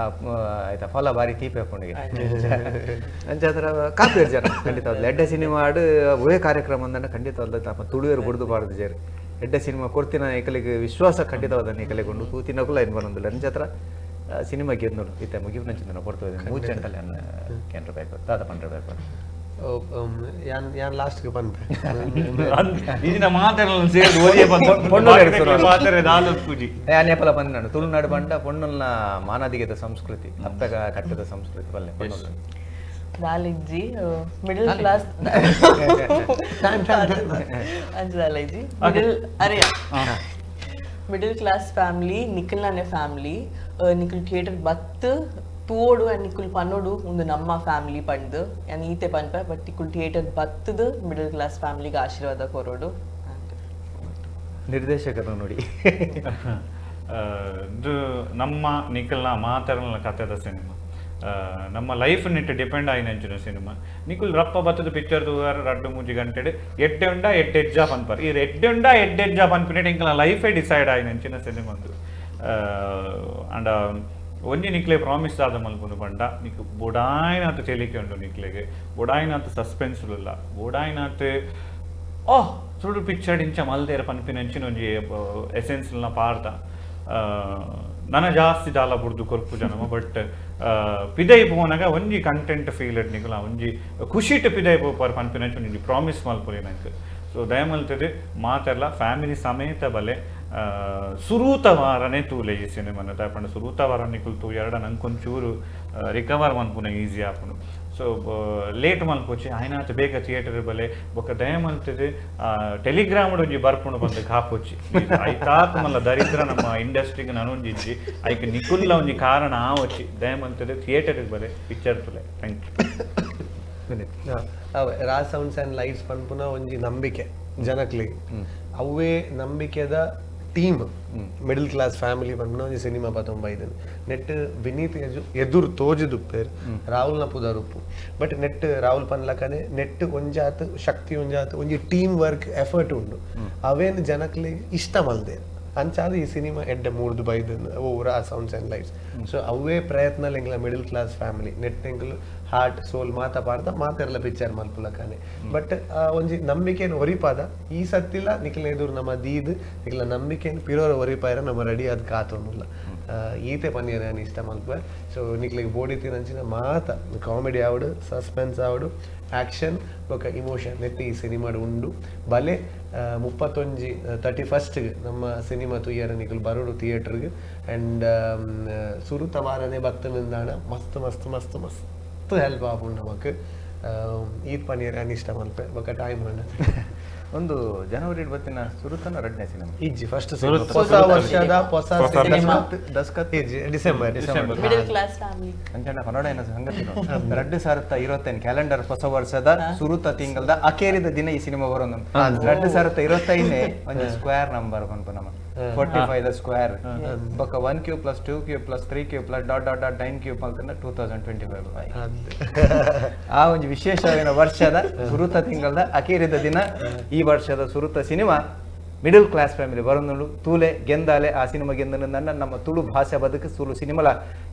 ಆಯ್ತಾ ಫಲ ಬಾರಿ ತೀಪೆ ಹಾಕೊಂಡಿಗೆ ಅಂಚಾತ್ರ ಕಾಪೇರು ಜನ ಖಂಡಿತ ಎಡ್ಡೆ ಸಿನಿಮಾ ಆಡು ಒಳ್ಳೆ ಕಾರ್ಯಕ್ರಮ ಅಂದ ಖಂಡಿತ ಅಲ್ಲ ತುಳುವೇರು ಬುಡ್ದು ಬಾರ್ದು ಜೇರು ಎಡ್ಡೆ ಸಿನಿಮಾ ಕೊಡ್ತಿನ ಏಕಲಿಗೆ ವಿಶ್ವಾಸ ಖಂಡಿತವಾದ ಏಕಲಿಗೆ ಉಂಡು ತೂತಿನಕುಲ ಏನು ಬರೋದಿಲ್ಲ. ಅಂಚಾತ್ರ ಸಿನಿಮಾ ಗೆದ್ದು ಇತ್ತೆ ಮುಗಿಪಿನ ಚಿಂತನೆ ಕೊಡ್ತದೆ ಮೂರು ಗಂಟಲೆ ಕೇಂದ್ರ ಬೇಕು ದಾದ ಪಂಡ್ರೆ ಬೇಕು ಯಾನ್ ಯಾನ್ ಲಾಸ್ಟ್ಗೆ ಪನ್ಪೆ ಈಗಿನ ಮಾತೆಲ್ಲ ಸೇರಿ ಅನೇಪಲ ಬಂದ ತುಳುನಾಡು ಬಂಡ ಪೊಣ್ಣಲ್ನ ಮಾನಾದಿಗೆದ ಸಂಸ್ಕೃತಿ ಅಪ್ಪಗ ಕಟ್ಟದ ಸಂಸ್ಕೃತಿ ಬಲ್ಲೆ ಪೊಣ್ಣು ದಾಲಿಜ್ಜಿ ಮಿಡಲ್ ಕ್ಲಾಸ್ ಅಂಚ ಮಿಡಲ್ ಅರೆ ಮಿಡಲ್ ಕ್ಲಾಸ್ ಫ್ಯಾಮಿಲಿ ನಿಖಲ್ನೇ ಫ್ಯಾಮಿಲಿ ನಿಖಲ್ ಥಿಯೇಟರ್ ಬತ್ತು ತೋಡು ಆ್ಯಂಡ್ ನಿಕುಲ್ ಪನ್ನೋಡು ಒಂದು ನಮ್ಮ ಫ್ಯಾಮಿಲಿ ಪಂಡು ಆ್ಯಂಡ್ ಈತೆ ಪನ್ಪೆ ಬಟ್ ನಿಕುಲ್ ಥಿಯೇಟರ್ ಬತ್ತದು ಮಿಡಲ್ ಕ್ಲಾಸ್ ಫ್ಯಾಮಿಲಿಗೆ ಆಶೀರ್ವಾದ ಕೊರೋಡು. ನಿರ್ದೇಶಕರು ನೋಡಿ ಇದು ನಮ್ಮ ನಿಖಲ್ನ ಮಾತರನ ಕಥೆದ ಸಿನಿಮಾ ನಮ್ಮ ಲೈಫ್ ನಿಟ್ಟು ಡಿಪೆಂಡ್ ಆಯಿನಂಚಿನ ಸಿನಿಮಾ. ನಿಕುಲ್ ರಪ್ಪ ಬತ್ತದ ಪಿಕ್ಚರ್ ತೂಗಾರ ರಡ್ಡು ಮೂಜಿ ಗಂಟೆಡ್ ಎಡ್ಡೆ ಉಂಡ ಎಡ್ಡೆಜ್ಜ ಪನ್ಪರ್ ಈ ಎಡ್ಡೆ ಉಂಡ ಎಡ್ಡೆಜ್ಜ ಪನ್ಪಿನೆಟ್ ಇಂಕಲ್ನ ಲೈಫೇ ಡಿಸೈಡ್ ಆಯಿನಂಚಿನ ಸಿನಿಮಾ ಅಂಡ ಒಂಜಿ ನಿಕ್ಲೆ ಪ್ರಾಮಿಸ್ ಆದ ಮಲ್ಪುನು ಪಂಡ ನಿಕ್ ಬೊಡಾಯಿನಾತ್ ತೆಲಿಕೆ ಉಂಡು ನಿಕ್ಲೆಗೆ ಬೊಡಾಯಿನಾತ್ ಸಸ್ಪೆನ್ಸ್ ಇಲ್ಲ ಬೊಡಾಯಿನಾತ್ ಓಹ್ ಸುಡು ಪಿಕ್ಚರ್ ಇಂಚ ಮಲ್ದೇರ ಪನ್ಪಿನಂಚಿನ ಒಂಜಿ ಎಸೆನ್ಸ್ನ ಪಾರ್ದ ನನ ಜಾಸ್ತಿ ದಾಲ ಬುಡ್ದು ಕೊರ್ಪು ಜನಮ. ಬಟ್ ಪಿದೈ ಪೋನಾಗ ಒಂಜಿ ಕಂಟೆಂಟ್ ಫೀಲ್ it ನಿಕುಲ ಒಂಜಿ ಖುಷಿಟ್ ಪಿದೈ ಪೋಪರ್ ಪನ್ಪಿನಂಚ ಒಂಜಿ ಪ್ರಾಮಿಸ್ ಮಲ್ಪುಲಿ ನಂಕ್. ಸೊ ದಯಮಲ್ತದೆ ಮಾತೆಲ್ಲ ಫ್ಯಾಮಿಲಿ ಸಮೇತ ಬಲೆ ಸುರೂತ ವಾರನೇ ತೂಲೆ ಈ ಸಿನಿಮಾನ ದಾಯಪಂಡ ಸುರೂತ ವಾರ ನಿಕುಲ್ ತೂ ಎರಡ ನಂಕೊಂಚೂರು ರಿಕವರ್ ಮನ್ಪುನ ಈಸಿ ಆಪುಂಡು. ಸೊ ಲೇಟ್ ಮಲ್ಪೊಚ್ಚಿ ಆಯ್ನಾತ್ ಬೇಗ ಥಿಯೇಟರ್ ಬಲೆ ಬೊಕ್ಕ ದಯಮಲ್ತದೆ ಟೆಲಿಗ್ರಾಮ್ ಒಂಜಿ ಬರ್ಪುಂಡು ಬಂದು ಕಾಪೊಚ್ಚಿ ಐತಾತ್ ಮಲ್ಲ ದರಿದ್ರ ನಮ್ಮ ಇಂಡಸ್ಟ್ರಿಗೆ ನನೊಂಜಿಜ್ಜಿ ಐಕ್ ನಿಕುಲ್ಲ ಒಂಜಿ ಕಾರಣ ಆವೊಚ್ಚಿ ದಯಮಲ್ತದೆ ಥಿಯೇಟರ್ಗೆ ಬಲೆ picture ತುಲೆ. Thank you. Raj sounds and lights ಪನ್ಪುನ ಒಂಜಿ ನಂಬಿಕೆ ಜನಕ್ಲಿಗೆ ಅವೇ ನಂಬಿಕೆದ ಟೀಮ್ ಮಿಡಲ್ ಕ್ಲಾಸ್ ಫ್ಯಾಮಿಲಿ ಪನ್ಪುನ ಒಂಜಿ ಸಿನಿಮಾ ಪತೊಂಬ ಇದನ್ನು ನೆಟ್ ವಿನೀತ್ ಎದುರು ತೋಜುದುಪ್ಪೇರು ರಾಹುಲ್ನ ಪುದರುಪ್ಪು ಬಟ್ ನೆಟ್ ರಾಹುಲ್ ಪನ್ಲಕನೆ ನೆಟ್ ಒಂಜಾತ್ ಶಕ್ತಿ ಒಂಜಾತ್ ಒಂಜಿ ಟೀಮ್ ವರ್ಕ್ ಎಫರ್ಟ್ ಉಂಡು ಅವೇನು ಜನಕ್ಲಿಗೆ ಇಷ್ಟ ಮಲ್ದೇರು ಅಂಚಾದ ಈ ಸಿನಿಮಾ ಎಡ್ಡೆ ಮೂರ್ದು ಬೈದನ್ ಓ Raj sounds and lights. So ಅವೇ ಪ್ರಯತ್ನ ಎಂಗ್ಲ ಮಿಡಲ್ ಕ್ಲಾಸ್ ಫ್ಯಾಮಿಲಿ ನೆಟ್ ಎಂಕ್ಲು ಹಾರ್ಟ್ ಸೋಲ್ ಮಾತ ಪಾಡ್ದ ಮಾತೆರ್ಲ ಪಿಕ್ಚರ್ ಮಲ್ಪುಲಕಾನೆ ಬಟ್ ಒಂಜಿ ನಂಬಿಕೆಯನ್ನು ಒರಿಪಾದ ಈ ಸತ್ತಿಲ್ಲ ನಿಖಿಲ ಎದುರು ನಮ್ಮ ದೀದ್ ನಿಖಿಲ ನಂಬಿಕೆಯನ್ನು ಪಿರೋರ ಒರಿಪಾಯರ ನಮ್ಮ ರೆಡಿ ಅದು ಕಾತೊಂದುಲ್ಲ ಈತೆ ಪನ್ನೀರ್ ನಾನು ಇಷ್ಟ ಮಲ್ಪೆ. ಸೊ ನಿಖಿಲಿಗೆ ಬೋಡಿ ತಿನಂಚಿನ ಮಾತ ಕಾಮಿಡಿ ಆವಡು ಸಸ್ಪೆನ್ಸ್ ಆವಡು ಆ್ಯಕ್ಷನ್ ಬೊಕ ಇಮೋಷನ್ ನೆತ್ತಿ ಈ ಸಿನಿಮಾಡು ಉಂಡು ಬಲೆ 31 31 ನಮ್ಮ ಸಿನಿಮಾ ತುಯ್ಯರ ನಿಖಿಲ್ ಬರೋಡು ಥಿಯೇಟರ್ಗೆ ಆ್ಯಂಡ್ ಸುರುತ ವಾರನೇ ಬತ್ತನಿಂದಾಣ ಮಸ್ತ್ ಮಸ್ತ್ ಮಸ್ತ್ ಮಸ್ತ್ ಹೆಲ್ಪ್ ಆಪುಂಡು ನಮಕ್ ಈತ್ ಪನ್ನೀರ್ ಅನಿಷ್ಟ ಮಲ್ಪೆ ಬೊಕ ಟೈಮ್ ಉಂಡು. ಒಂದು ಜನವರಿ ಬತ್ತಿನ ಸುರುತನ ರಡ್ನೇ ಸಿನಿಮಾ ಇಜ್ಜಿ ಫಸ್ಟ್ ಹೊಸ ವರ್ಷದ ಹೊಸ ಸಿನಿಮಾ ದಸ್ಕತ್ ಇಜ್ಜಿ ಡಿಸೆಂಬರ್ ಮಿಡಲ್ ಕ್ಲಾಸ್ ಫ್ಯಾಮಿಲಿ ಅಂಚನ ಕನ್ನಡ ಏನ ಸಂಗತಿ 2025 ಕ್ಯಾಲೆಂಡರ್ ಹೊಸ ವರ್ಷದ ಸುರುತ ತಿಂಗಳದ ಅಕೇರಿದ ದಿನ ಈ ಸಿನಿಮಾ ಬರೋದು 2025 ಒಂದು ಸ್ಕ್ವೇರ್ ನಂಬರ್ ಪನ್ಪ ನಮ್ಮ 45 the square ಬೊಕ್ಕ 1 cube plus 2 cube plus 3 cube plus dot dot dot 9 cube ಮಲ್ತಂಡ 2025. ಆ ಒಂಜಿ ವಿಶೇಷವಾದ ವರ್ಷದ ಸುರುತ ತಿಂಗಳದ ಅಕೇರಿದ ದಿನ ಈ ವರ್ಷದ ಸುರುತ ಸಿನಿಮಾ ಮಿಡಲ್ ಕ್ಲಾಸ್ ಫ್ಯಾಮಿಲಿ ಬರೊಂದುಂಡು. ತೂಲೆ, ಗೆಂದಾಲೆ. ಆ ಸಿನಿಮಾ ಗೆಂದನು ನನ್ನ ನಮ್ಮ ತುಳು ಭಾಷೆ ಬದುಕು ತುಳು ಸಿನಿಮಲ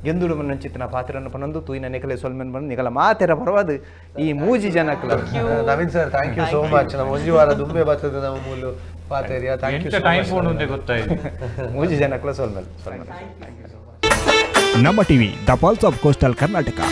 ಗೆಂದುಡು ಮನ್ನಂಚಿತ್ತಿನ ಪಾತ್ರನ ಪನೊಂದು ತೂಯಿನ ನಿಕಲೆ ಸೊಲ್ಮೆನ್ ಬಂದು ನಿಕಲ ಮಾತೆರ ಪರವಾದ್ ಈ ಮೂಜಿ ಜನಕ್ಲ. Naveen sir, thank you so much. ನಮ್ಮ ಒಂಜಿ ವಾರ ದುಂಬೆ ಬರ್ತದೆ ನಮ್ಮ ಮೂಲು ಪಾತೆರಿಯ. Thank you. ಎಂಚ ಟೈಮ್ ಪೋಂಡು ಗೊತ್ತಾಯ್ತು. ಮೂಜಿ ಜನಕ್ಲ ಸೊಲ್ಮೆಲ್ ಸೊಲ್ಮೆಲ್. ನಮ್ಮ TV, the pulse of coastal Karnataka.